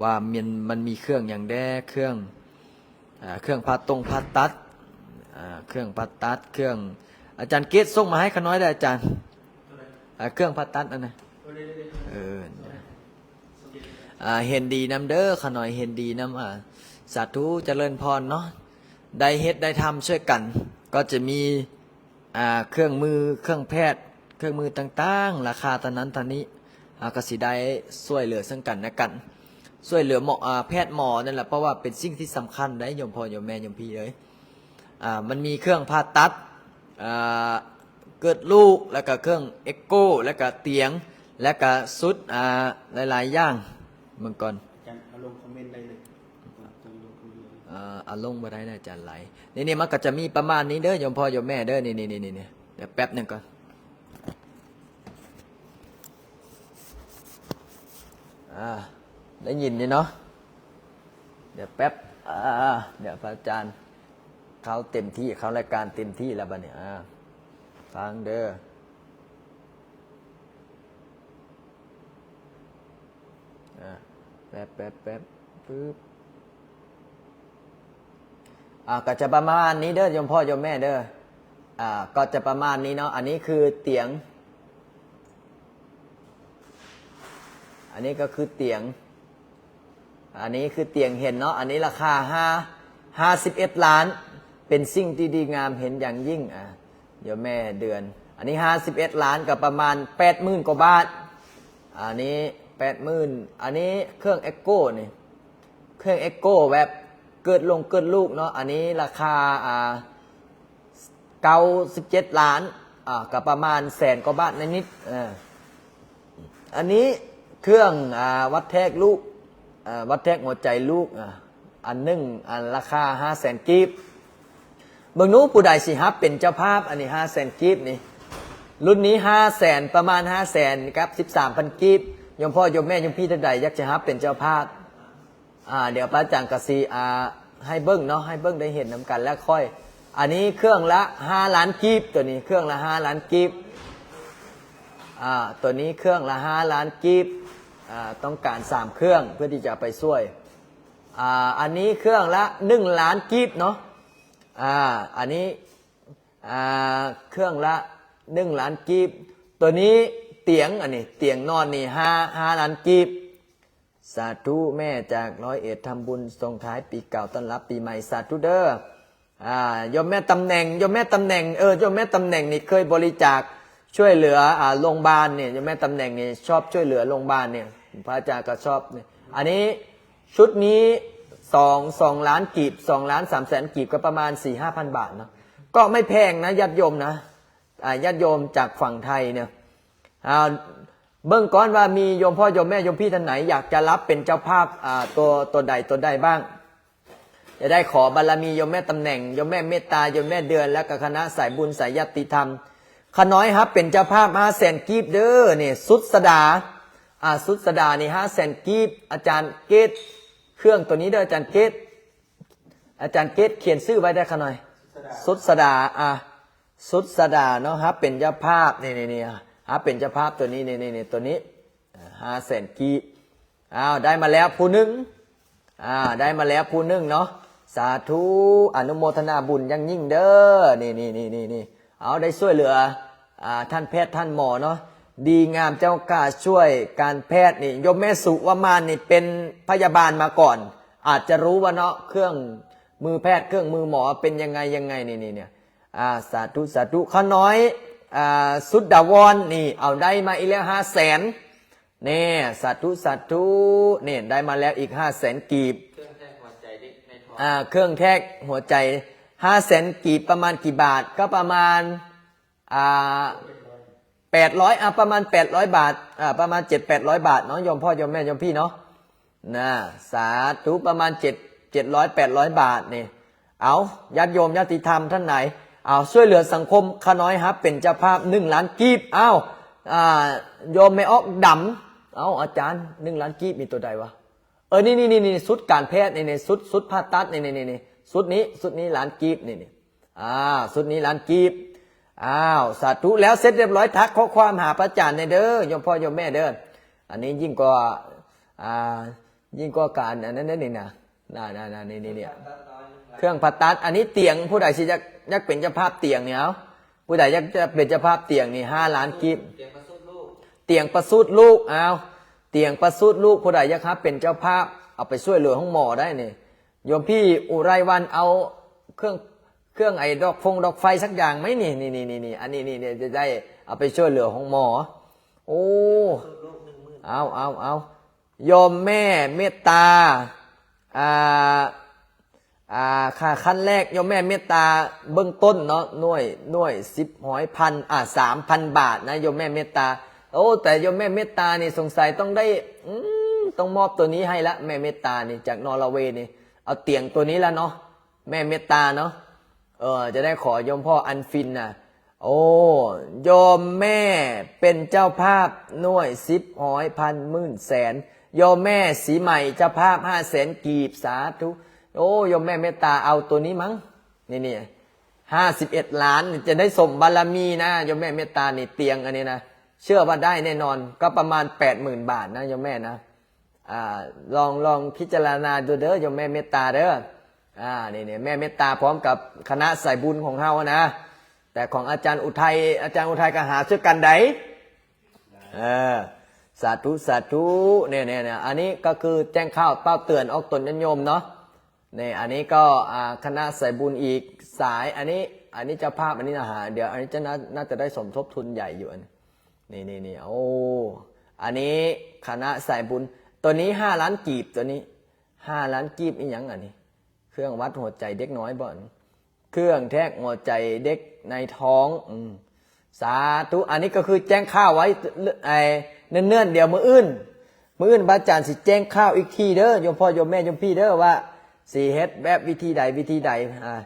ວ່າມັນ ມັນມີເຄື່ອງຫຍັງແດ່ ເຄື່ອງ ອ່າ ເຄື່ອງຜ່າຕົງຜ່າຕັດ ອ່າ ເຄື່ອງຜ່າຕັດ ເຄື່ອງ ອາຈານເກດສົ່ງມາໃຫ້ຂ້ານ້ອຍເດີອາຈານ ອ່າ ເຄື່ອງຜ່າຕັດອັນນະ ເອີ ອ່າ ເຫັນດີນຳເດີ ຂ້ານ້ອຍເຫັນດີນຳ ອ່າ ສາທຸ ຈະເລີນພອນເນາະ. ໄດ້ເຮັດໄດ້ທຳຊ່ວຍກັນ ກໍຈະມີ ອ່າ ເຄື່ອງມືເຄື່ອງແພດ ເຄື່ອງມືຕ່າງໆ ລາຄາເທົ່ານັ້ນເທົ່ານີ້ ເຮົາກໍຊິໄດ້ຊ່ວຍເຫຼືອເຊິ່ງກັນແລະກັນ ຊ່ວຍເຫຼືອໝໍ ອ່າ ແພດໝໍນັ້ນແຫຼະ ເພາະວ່າເປັນສິ່ງທີ່ສຳຄັນໄດ໋ ໂຍມພໍ່ໂຍມແມ່ໂຍມພີ່ເອີຍ. ອ່າ ມັນມີເຄື່ອງຜ່າຕັດ ອ່າ ເກີດລູກ ແລ້ວກະເຄື່ອງເອັກໂກ ແລ້ວກະຕຽງ ແລ້ວກະຊຸດ ອ່າ ຫຼາຍໆຢ່າງ. ເບິ່ງກ່ອນ ອາຈານເອົາລົງຄອມເມັນໄດ້ເລີຍ ເອີ ເອົາລົງບໍ່ໄດ້ນະອາຈານ ຫຼາຍ. ນີ້ໆ ມັນກໍຈະມີປະມານນີ້ເດີ ໂຍມພໍ່ໂຍມແມ່ເດີ ນີ້ໆໆ ດຽວແປັບໜຶ່ງກ່ອນ. ອ່າ ໄດ້ຍິນຢູ່ເນາະ ດຽວແປັບ ອ່າ ດຽວພະອາຈານເຂົ້າເຕັມທີ່ ເຂົ້າລາຍການເຕັມທີ່ແລ້ວບັດນີ້ ອ່າ ຟັງເດີ ອ່າ ແປັບໆໆ ປຶບ ອ່າ ກໍຈະປະມານນີ້ເດີ ໂຍມພໍ່ໂຍມແມ່ເດີ ອ່າ ກໍຈະປະມານນີ້ເນາະ. ອັນນີ້ຄືຕຽງ ອັນນີ້ກໍຄືຕຽງ ອັນນີ້ຄືຕຽງເຫັນເນາະ ອັນນີ້ລາຄາຫ້າ ຫ້າສິບເອັດລ້ານ ເປັນສິ່ງທີ່ດີງາມເຫັນຢ່າງຍິ່ງ ອ່າ ໂຍມແມ່ເດືອນ ອັນນີ້ຫ້າສິບເອັດລ້ານ ກໍປະມານແປດໝື່ນກວ່າບາດ ອັນນີ້ແປດໝື່ນ ອັນນີ້ເຄື່ອງເອັກໂກນີ້ ເຄື່ອງເອັກໂກແບບເກີດລົງເກີດລູກເນາະ ອັນນີ້ລາຄາ ອ່າ ເກົ້າສິບເຈັດລ້ານ ອ່າ ກໍປະມານແສນກວ່າບາດນິດໆ ເອີ ອັນນີ້ເຄື່ອງ ອ່າ ວັດແທກລູກ ອ່າ ວັດແທກຫົວໃຈລູກ ອ່າ ອັນໜຶ່ງ ອັນລາຄາຫ້າແສນກີບ. ເບິ່ງດູຜູ້ໃດຊິຮັບເປັນເຈົ້າພາບ ອັນນີ້ຫ້າແສນກີບນີ້ ລຸ້ນນີ້ຫ້າແສນ ປະມານຫ້າແສນກັບສິບສາມພັນກີບ. ໂຍມພໍ່ໂຍມແມ່ໂຍມພີ່ທ່ານໃດຢາກຈະຮັບເປັນເຈົ້າພາບ ອ່າ ດຽວພະອາຈານກະຊິ ອ່າ ໃຫ້ເບິ່ງເນາະ ໃຫ້ເບິ່ງໄດ້ເຫັນນຳກັນ ແລ້ວຄ່ອຍ ອັນນີ້ເຄື່ອງລະຫ້າລ້ານກີບ ຕົວນີ້ເຄື່ອງລະຫ້າລ້ານກີບ ອ່າ ຕົວນີ້ເຄື່ອງລະຫ້າລ້ານກີບ ອ່າ ຕ້ອງການສາມເຄື່ອງເພື່ອທີ່ຈະເອົາໄປຊ່ວຍ ອ່າ ອັນນີ້ເຄື່ອງລະໜຶ່ງລ້ານກີບເນາະ ອ່າ ອັນນີ້ ອ່າ ເຄື່ອງລະໜຶ່ງລ້ານກີບ. ຕົວນີ້ຕຽງ ອັນນີ້ຕຽງນອນນີ້ຫ້າ ຫ້າລ້ານກີບ. ສາທຸ ແມ່ຈາກຮ້ອຍເອັດ ທຳບຸນສົ່ງທ້າຍປີເກົ່າ ຕ້ອນຮັບປີໃໝ່ ສາທຸເດີ. ອ່າ ໂຍມແມ່ຕຳແໜ່ງ ໂຍມແມ່ຕຳແໜ່ງ ເອີ ໂຍມແມ່ຕຳແໜ່ງນີ້ເຄີຍບໍລິຈາກຊ່ວຍເຫຼືອ ອ່າ ໂລງບານນີ້ ໂຍມແມ່ຕຳແໜ່ງນີ້ຊອບຊ່ວຍເຫຼືອໂລງບານນີ້ ພະອາຈານກໍຊອບນີ້. ອັນນີ້ ຊຸດນີ້ສອງ ສອງລ້ານກີບ ສອງລ້ານສາມແສນກີບ ກໍປະມານສີ່ຫ້າພັນບາດເນາະ ກໍໄມ່ແພງນະ ຍາດໂຍມນະ ອ່າ ຍາດໂຍມຈາກຝັ່ງໄທເນຍ ອ່າ ເບິ່ງກ່ອນວ່າມີໂຍມພໍ່ໂຍມແມ່ໂຍມພີ່ທ່ານໃດຢາກຈະຮັບເປັນເຈົ້າພາບ ອ່າ ຕົວ ຕົວໃດຕົວໃດບ້າງ ຈະໄດ້ຂໍບາລະມີໂຍມແມ່ຕຳແໜ່ງ ໂຍມແມ່ເມດຕາ ໂຍມແມ່ເດືອນ ແລະກະຄະນະສາຍບຸນສາຍຍາດຕິທຳ. ຂ້ານ້ອຍຮັບເປັນເຈົ້າພາບຫ້າແສນກີບເດີ ນີ້ ສຸດສະດາ ອ່າ ສຸດສະດານີ້ຫ້າແສນກີບ ອາຈານເກດ ເຄື່ອງຕົວນີ້ເດີ ອາຈານເກດ ອາຈານເກດຂຽນຊື່ໄວ້ໄດ້ຂ້ານ້ອຍ ສຸດສະດາ ອ່າ ສຸດສະດາເນາະ ຮັບເປັນເຈົ້າພາບ ນີ້ໆໆ ຮັບເປັນເຈົ້າພາບຕົວນີ້ ນີ້ໆໆ ຕົວນີ້ ອ່າ ຫ້າແສນກີບ. ອ້າວ ໄດ້ມາແລ້ວຜູ້ໜຶ່ງ ອ່າ ໄດ້ມາແລ້ວຜູ້ໜຶ່ງເນາະ ສາທຸ ອະນຸໂມທະນາບຸນຢ່າງຍິ່ງເດີ ນີ້ໆໆໆ ເອົາ ໄດ້ຊ່ວຍເຫຼືອ ອ່າ ທ່ານແພດທ່ານໝໍເນາະ ດີງາມເຈົ້າຄ່າ ຊ່ວຍການແພດນີ້ ໂຍມແມ່ສຸວະມານນີ້ເປັນພະຍາບານມາກ່ອນ ອາດຈະຮູ້ວ່າເນາະ ເຄື່ອງມືແພດ ເຄື່ອງມືໝໍເປັນຍັງໄງ ຍັງໄງ ນີ້ ນີ້ ນີ້ ອາ ສາທຸ ສາທຸ ຂ້ານ້ອຍ ອາ ສຸດດາວອນນີ້ ເອົາ ໄດ້ມາອີກແລ້ວ ຫ້າແສນ ແນ່ ສາທຸ ສາທຸ ນີ້ ໄດ້ມາແລ້ວອີກ ຫ້າແສນ ກີບ ເຄື່ອງແທກຫົວໃຈເດັກໃນທ້ອງ ອາ ເຄື່ອງແທກຫົວໃຈ ຫ້າແສນ ກີບ ປະມານກີ່ບາດ? ກໍປະມານ ອ່າ ແປດຮ້ອຍ ອ່າ ປະມານ ແປດຮ້ອຍ ບາດ ອ່າ ປະມານ ເຈັດແປດຮ້ອຍ ບາດເນາະ ໂຍມພໍ່ໂຍມແມ່ໂຍມພີ່ເນາະ ນະ ສາທຸ ປະມານ ເຈັດ ເຈັດຮ້ອຍ ແປດຮ້ອຍ ບາດນີ້ ເອົາ ຍາດໂຍມຍາດຕິທຳທ່ານໃດ ເອົາ ຊ່ວຍເຫຼືອສັງຄົມ ຂ້ານ້ອຍຮັບເປັນເຈົ້າພາບ ໜຶ່ງລ້ານ ກີບ ເອົາ ອ່າ ໂຍມແມ່ອອກດຳ ເອົາ ອາຈານ ໜຶ່ງລ້ານ ກີບ ມີຕົວໃດວະ? ເອີ ນີ້ໆໆ ຊຸດການແພດ ນີ້ໆ ຊຸດ ຊຸດຜ່າຕັດ ນີ້ໆໆ ຊຸດນີ້ ຊຸດນີ້ ລ້ານ ກີບ ນີ້ໆ ອ່າ ຊຸດນີ້ ລ້ານ ກີບ ອ້າວ ສາທຸ ແລ້ວເສັດຮຽບຮ້ອຍ ທັກຂໍ້ຄວາມຫາພະອາຈານແດ່ເດີ ໂຍມພໍ່ໂຍມແມ່ເດີ ອັນນີ້ຍິ່ງກວ່າ ອ່າ ຍິ່ງກວ່າການອັນນັ້ນເດ້ນີ້ນະ ນະ ນະ ນະ ນີ້ໆ ເຄື່ອງຜ່າຕັດ ອັນນີ້ຕຽງ ຜູ້ໃດຊິຢາກ ຢາກເປັນເຈົ້າພາບຕຽງນີ້ ເອົາ ຜູ້ໃດຢາກຈະເປັນເຈົ້າພາບຕຽງນີ້ ຫ້າລ້ານ ກີບ ຕຽງປະສູດລູກ ຕຽງປະສູດລູກ ອ້າວ ຕຽງປະສູດລູກ ຜູ້ໃດຢາກຮັບເປັນເຈົ້າພາບ ເອົາໄປຊ່ວຍເຫຼືອໂຮງໝໍໄດ້ນີ້ ໂຍມພີ່ອຸໄລວັນ ເອົາເຄື່ອງ ເຄື່ອງໄອ້ດອກຟົງດອກໄຟສັກຢ່າງໄໝນີ້ ນີ້ໆໆ ອັນນີ້ນີ້ ຈະໄດ້ເອົາໄປຊ່ວຍເຫຼືອໂຮງໝໍ ໂອ້ ເອົາ ເອົາ ເອົາ ໂຍມແມ່ເມດຕາ ອ່າ ອ່າ ຄ່າຂັ້ນແລກ ໂຍມແມ່ເມດຕາເບື້ອງຕົ້ນເນາະ ໜ່ວຍ ໜ່ວຍ ສິບ ຮ້ອຍ ພັນ ອ່າ ສາມພັນ ບາດນະ ໂຍມແມ່ເມດຕາ ໂອ້ ແຕ່ໂຍມແມ່ເມດຕານີ້ສົງໄສຕ້ອງໄດ້ ອືມ ຕ້ອງມອບໂຕນີ້ໃຫ້ລະ ແມ່ເມດຕານີ້ ຈາກນໍເວນີ້ ເອົາຕຽງໂຕນີ້ລະເນາະ ແມ່ເມດຕາເນາະ ເອີ ຈະໄດ້ຂໍໂຍມພໍ່ອັນຟິນນະ ໂອ້ ໂຍມແມ່ເປັນເຈົ້າພາບໜ່ວຍ ສິບ ຮ້ອຍ ພັນ ໝື່ນ ແສນ ໂຍມແມ່ສີໃໝ່ເຈົ້າພາບ ຫ້າແສນ ກີບ ສາທຸ ໂອ້ ໂຍມແມ່ເມດຕາເອົາໂຕນີ້ມັງ ນີ້ໆ ຫ້າສິບເອັດລ້ານ ຈະໄດ້ສົມບາລະມີນະ ໂຍມແມ່ເມດຕານີ້ ຕຽງອັນນີ້ນະ ເຊື່ອວ່າໄດ້ແນ່ນອນ ກໍປະມານ ແປດໝື່ນ ບາດນະ ໂຍມແມ່ນະ ອ່າ ລອງ ລອງພິຈາລະນາດູເດີ ໂຍມແມ່ເມດຕາເດີ ອ່າ ນີ້ໆ ແມ່ເມດຕາພ້ອມກັບຄະນະສາຍບຸນຂອງເຮົານະ ແຕ່ຂອງອາຈານອຸໄທ ອາຈານອຸໄທກໍຫາຊ່ວຍກັນໃດ ເອີ ສາທຸ ສາທຸ ນີ້ໆ ອັນນີ້ກໍຄືແຈ້ງຂ່າວເຕືອນອອກຕົນຍາດໂຍມເນາະ ນີ້ ອັນນີ້ກໍ ອ່າ ຄະນະສາຍບຸນອີກສາຍ ອັນນີ້ ອັນນີ້ເຈົ້າພາບ ອັນນີ້ນະຫາ ດຽວ ອັນນີ້ຈະໜ້າ ໜ້າຈະໄດ້ສົມທົບທຶນໃຫຍ່ຢູ່ ອັນນີ້ ນີ້ໆໆ ໂອ້ ອັນນີ້ຄະນະສາຍບຸນ ໂຕນີ້ ຫ້າລ້ານ ກີບ ໂຕນີ້ ຫ້າລ້ານ ກີບ ອີຫຍັງອັນນີ້ ເຄື່ອງວັດຫົວໃຈເດັກນ້ອຍບໍ ເຄື່ອງແທກຫົວໃຈເດັກໃນທ້ອງ ອືມ ສາທຸ ອັນນີ້ກໍຄືແຈ້ງຂ່າວໄວ້ ໄອ້ ເນື່ອນໆ ດຽວມື້ອື່ນ ມື້ອື່ນພະອາຈານຊິແຈ້ງຂ່າວອີກທີເດີ ໂຍມພໍ່ໂຍມແມ່ໂຍມພີ່ເດີ ວ່າຊິເຮັດແບບວິທີໃດ ວິທີໃດ ອ່າ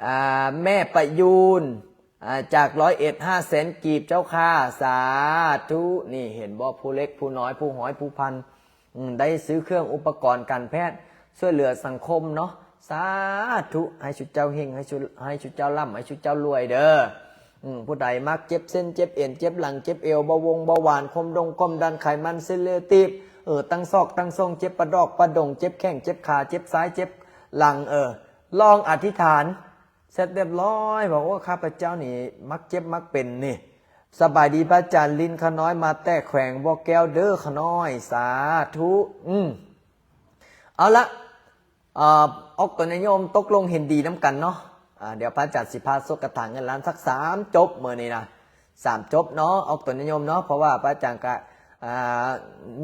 ອ່າ ແມ່ປະຢູນ ອ່າ ຈາກຮ້ອຍເອັດ ຫ້າແສນ ກີບ ເຈົ້າຄ່າ ສາທຸ ນີ້ເຫັນບໍ່ ຜູ້ເລັກຜູ້ນ້ອຍ ຜູ້ຮ້ອຍຜູ້ພັນ ອືມ ໄດ້ຊື້ເຄື່ອງອຸປະກອນການແພດ ຊ່ວຍເຫຼືອສັງຄົມເນາະ ສາທຸ ໃຫ້ຊຸເຈົ້າເຮັງ ໃຫ້ຊຸ ໃຫ້ຊຸເຈົ້າລ່ຳ ໃຫ້ຊຸເຈົ້າລວຍເດີ ອືມ ຜູ້ໃດມັກເຈັບເສັ້ນເຈັບເອັນ ເຈັບຫຼັງເຈັບເອວ ເບົາວົງເບົາຫວານ ຄວາມດົງຄວາມດັນ ໄຂມັນເສັ້ນເລືອດຕີບ ເອີ ຕັ້ງຊອກຕັ້ງຊ່ອງ ເຈັບປະດອກປະດົງ ເຈັບແຂ້ງເຈັບຂາ ເຈັບຊ້າຍເຈັບຫຼັງ ເອີ ລອງອະທິຖານ ເສັດຮຽບຮ້ອຍ ບອກວ່າ ຂ້າພະເຈົ້ານີ້ມັກເຈັບມັກເປັນນີ້ ສະບາຍດີພະອາຈານ ລິນຂະນ້ອຍມາແຕ່ແຂວງບໍ່ແກ້ວເດີຂະນ້ອຍ ສາທຸ ອືມ ເອົາລະ ອອກຕົນຍາດໂຍມຕົກລົງເຫັນດີນຳກັນເນາະ ດຽວພະອາຈານຊິພາສວດຄາຖາເງິນລ້ານສັກສາມຈົບມື້ນີ້ນະ ສາມຈົບເນາະ ອອກຕົນຍາດໂຍມເນາະ ເພາະວ່າພະອາຈານກະ ອ່າ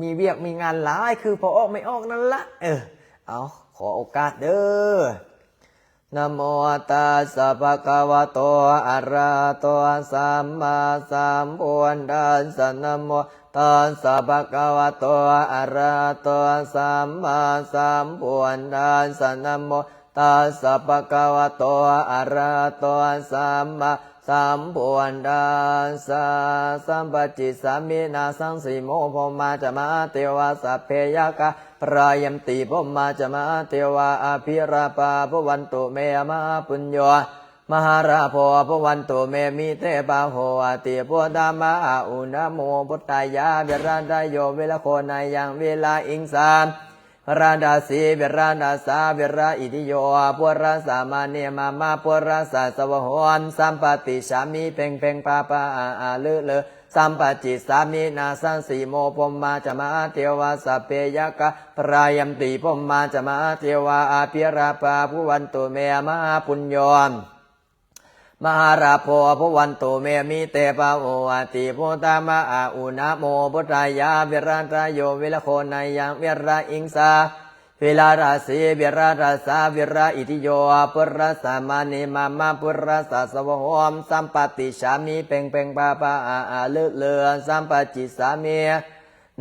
ມີວຽກມີງານຫຼາຍ ຄືພໍ່ອອກແມ່ອອກນັ້ນລະ ເອີ ເອົາ ຂໍໂອກາດເດີ. ນະໂມຕັດສະ ພະຄະວະໂຕ ອະລະຫະໂຕ ສຳມາສຳພຸດທັດສະ ນະໂມຕັດສະ ພະຄະວະໂຕ ອະລະຫະໂຕ ສຳມາສຳພຸດທັດສະ ນະໂມຕັດສະ ພະຄະວະໂຕ ອະລະຫະໂຕ ສຳມາສຳພຸດທັດສະ ສຳປະຕິສາມິ ນາສັງ ສີໂມ ພົມມາຈະ ມະຫາເທວາ ສັບເພ ຍັກຂາ ພະລາຍັນຕິ ພົມມາຈະ ມະຫາເທວາ ອະພິລາພາ ພະວັນຕຸ ເມ ອະມະຫາປຸນໂຍ ມະຫາລາໂພ ພະວັນຕຸ ເມ ມິເຕ ພາໂຫ ອະຕິ ພຸດທະ ມະຫາອຸນະໂມ ພຸດທາຍາ ວິລະດາໂຍ ວິລະໂຄນາຍັງ ວິລະອິງສາ ວະລະດາສີ ວະລະດາສາ ວະລະອິຕິໂຍ ປຸລະສາມະນີ ມະມະ ປຸລະສາສະວະໂຫ ສຳປະຕິສາມິ ເພັງເພັງ ປາປາ ອາອາ ລືລື ສຳປະຈິດສາມິ ນາສັງສີໂມ ພົມມາຈະມະຫາເທວາ ສັບເພຍັກຂາ ພະລາຍັນຕິ ພົມມາຈະມະຫາເທວາ ອະພິລາພາ ພະວັນຕຸເມ ມະຫາປຸນໂຍ ມະຫາລາໂພ ພະວັນຕຸເມ ມິເຕພະໂຫອະຕິ ພຸດທະມະຫາອຸນາໂມ ພຸດທາຍາ ວິລະຕະໂຍ ວິລະໂຄນາຍັງ ວິລະອິງສາ ວິລະຕາສີ ວິລະຕາສາ ວິລະອິດທິໂຍ ພຸດທະສະມານີ ມະມະພຸດທະສະສະວະໂຫ ສຳປະຕິສາມິ ເພັງເພັງພາພາອາອາລຶລຶ ສຳປະຈິດສາມິ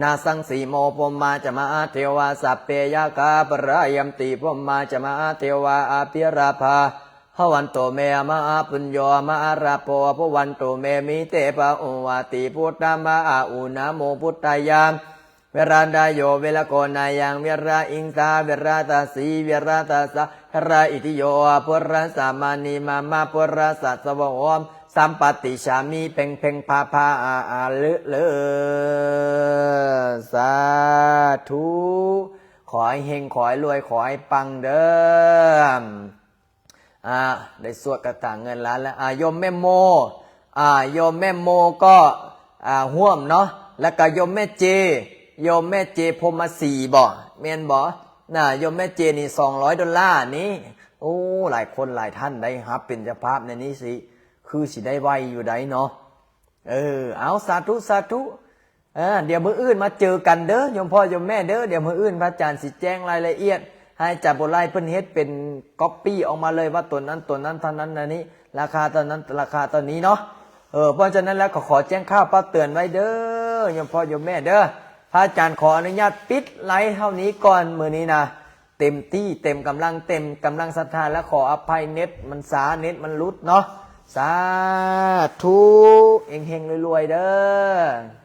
ນາສັງສີໂມ ພົມມາຈະມະຫາເທວາ ສັບເພຍັກຂາ ພະລາຍັນຕິ ພົມມາຈະມະຫາເທວາ ອະພິລາພາ ພະວັນຕຸເມ ມະຫາປຸນໂຍ ມະຫາລາໂພ ພະວັນຕຸເມ ມິເຕພະໂຫອະຕິ ພຸດທະມະຫາອຸນາໂມ ພຸດທາຍາ ວິລະຕະໂຍ ວິລະໂຄນາຍັງ ວິລະອິງສາ ວິລະຕາສີ ວິລະຕາສາ ວິລະອິດທິໂຍ ພຸດທະສະມານີ ມະມະພຸດທະສະສະວະໂຫ ສຳປະຕິສາມິ ເພັງເພັງພາພາອາອາລຶລຶ ສາທຸ ຂໍໃຫ້ເຮັງ ຂໍໃຫ້ລວຍ ຂໍໃຫ້ປັງເດີ້. ອ່າ ໄດ້ສວດຄາຖາເງິນລ້ານແລ້ວ. ອ່າ ໂຍມແມ່ໂມ ອ່າ ໂຍມແມ່ໂມກໍ ອ່າ ຮ່ວມເນາະ ແລ້ວກໍໂຍມແມ່ເຈ ໂຍມແມ່ເຈ ພົມມະສີບໍ ແມ່ນບໍ? ນະ ໂຍມແມ່ເຈນີ້ ສອງຮ້ອຍໂດລານີ້. ໂອ້ ຫຼາຍຄົນຫຼາຍທ່ານໄດ້ຮັບເປັນເຈົ້າພາບໃນນີ້ຊິ ຄືຊິໄດ້ໄວຢູ່ໃດ໋ເນາະ. ເອີ ເອົາ ສາທຸ ສາທຸ. ເອີ ດຽວມື້ອື່ນມາເຈີກັນເດີ້ ໂຍມພໍ່ໂຍມແມ່ເດີ້. ດຽວມື້ອື່ນພະອາຈານຊິແຈ້ງລາຍລະອຽດ ໃຫ້ອາຈານບຸນຫຼາຍເພິ່ນເຮັດເປັນກັອບປີ້ອອກມາເລີຍ ວ່າໂຕນັ້ນ ໂຕນັ້ນ ເທົ່ານັ້ນ ອັນນີ້ ລາຄາເທົ່ານັ້ນ ລາຄາເທົ່ານີ້ເນາະ. ເອີ ເພາະສະນັ້ນແລ້ວກໍຂໍແຈ້ງຂ່າວປາກເຕືອນໄວ້ເດີ້ ໂຍມພໍ່ໂຍມແມ່ເດີ້. ພະອາຈານຂໍອະນຸຍາດປິດໄລເທົ່ານີ້ກ່ອນ ມື້ນີ້ນະ ເຕັມທີ່ ເຕັມກຳລັງ ເຕັມກຳລັງສັດທາ ແລະ ຂໍອະໄພເນັດມັນຊ້າ ເນັດມັນຫຼຸດເນາະ. ສາທຸ ເຮັງໆ ລວຍໆ ເດີ້.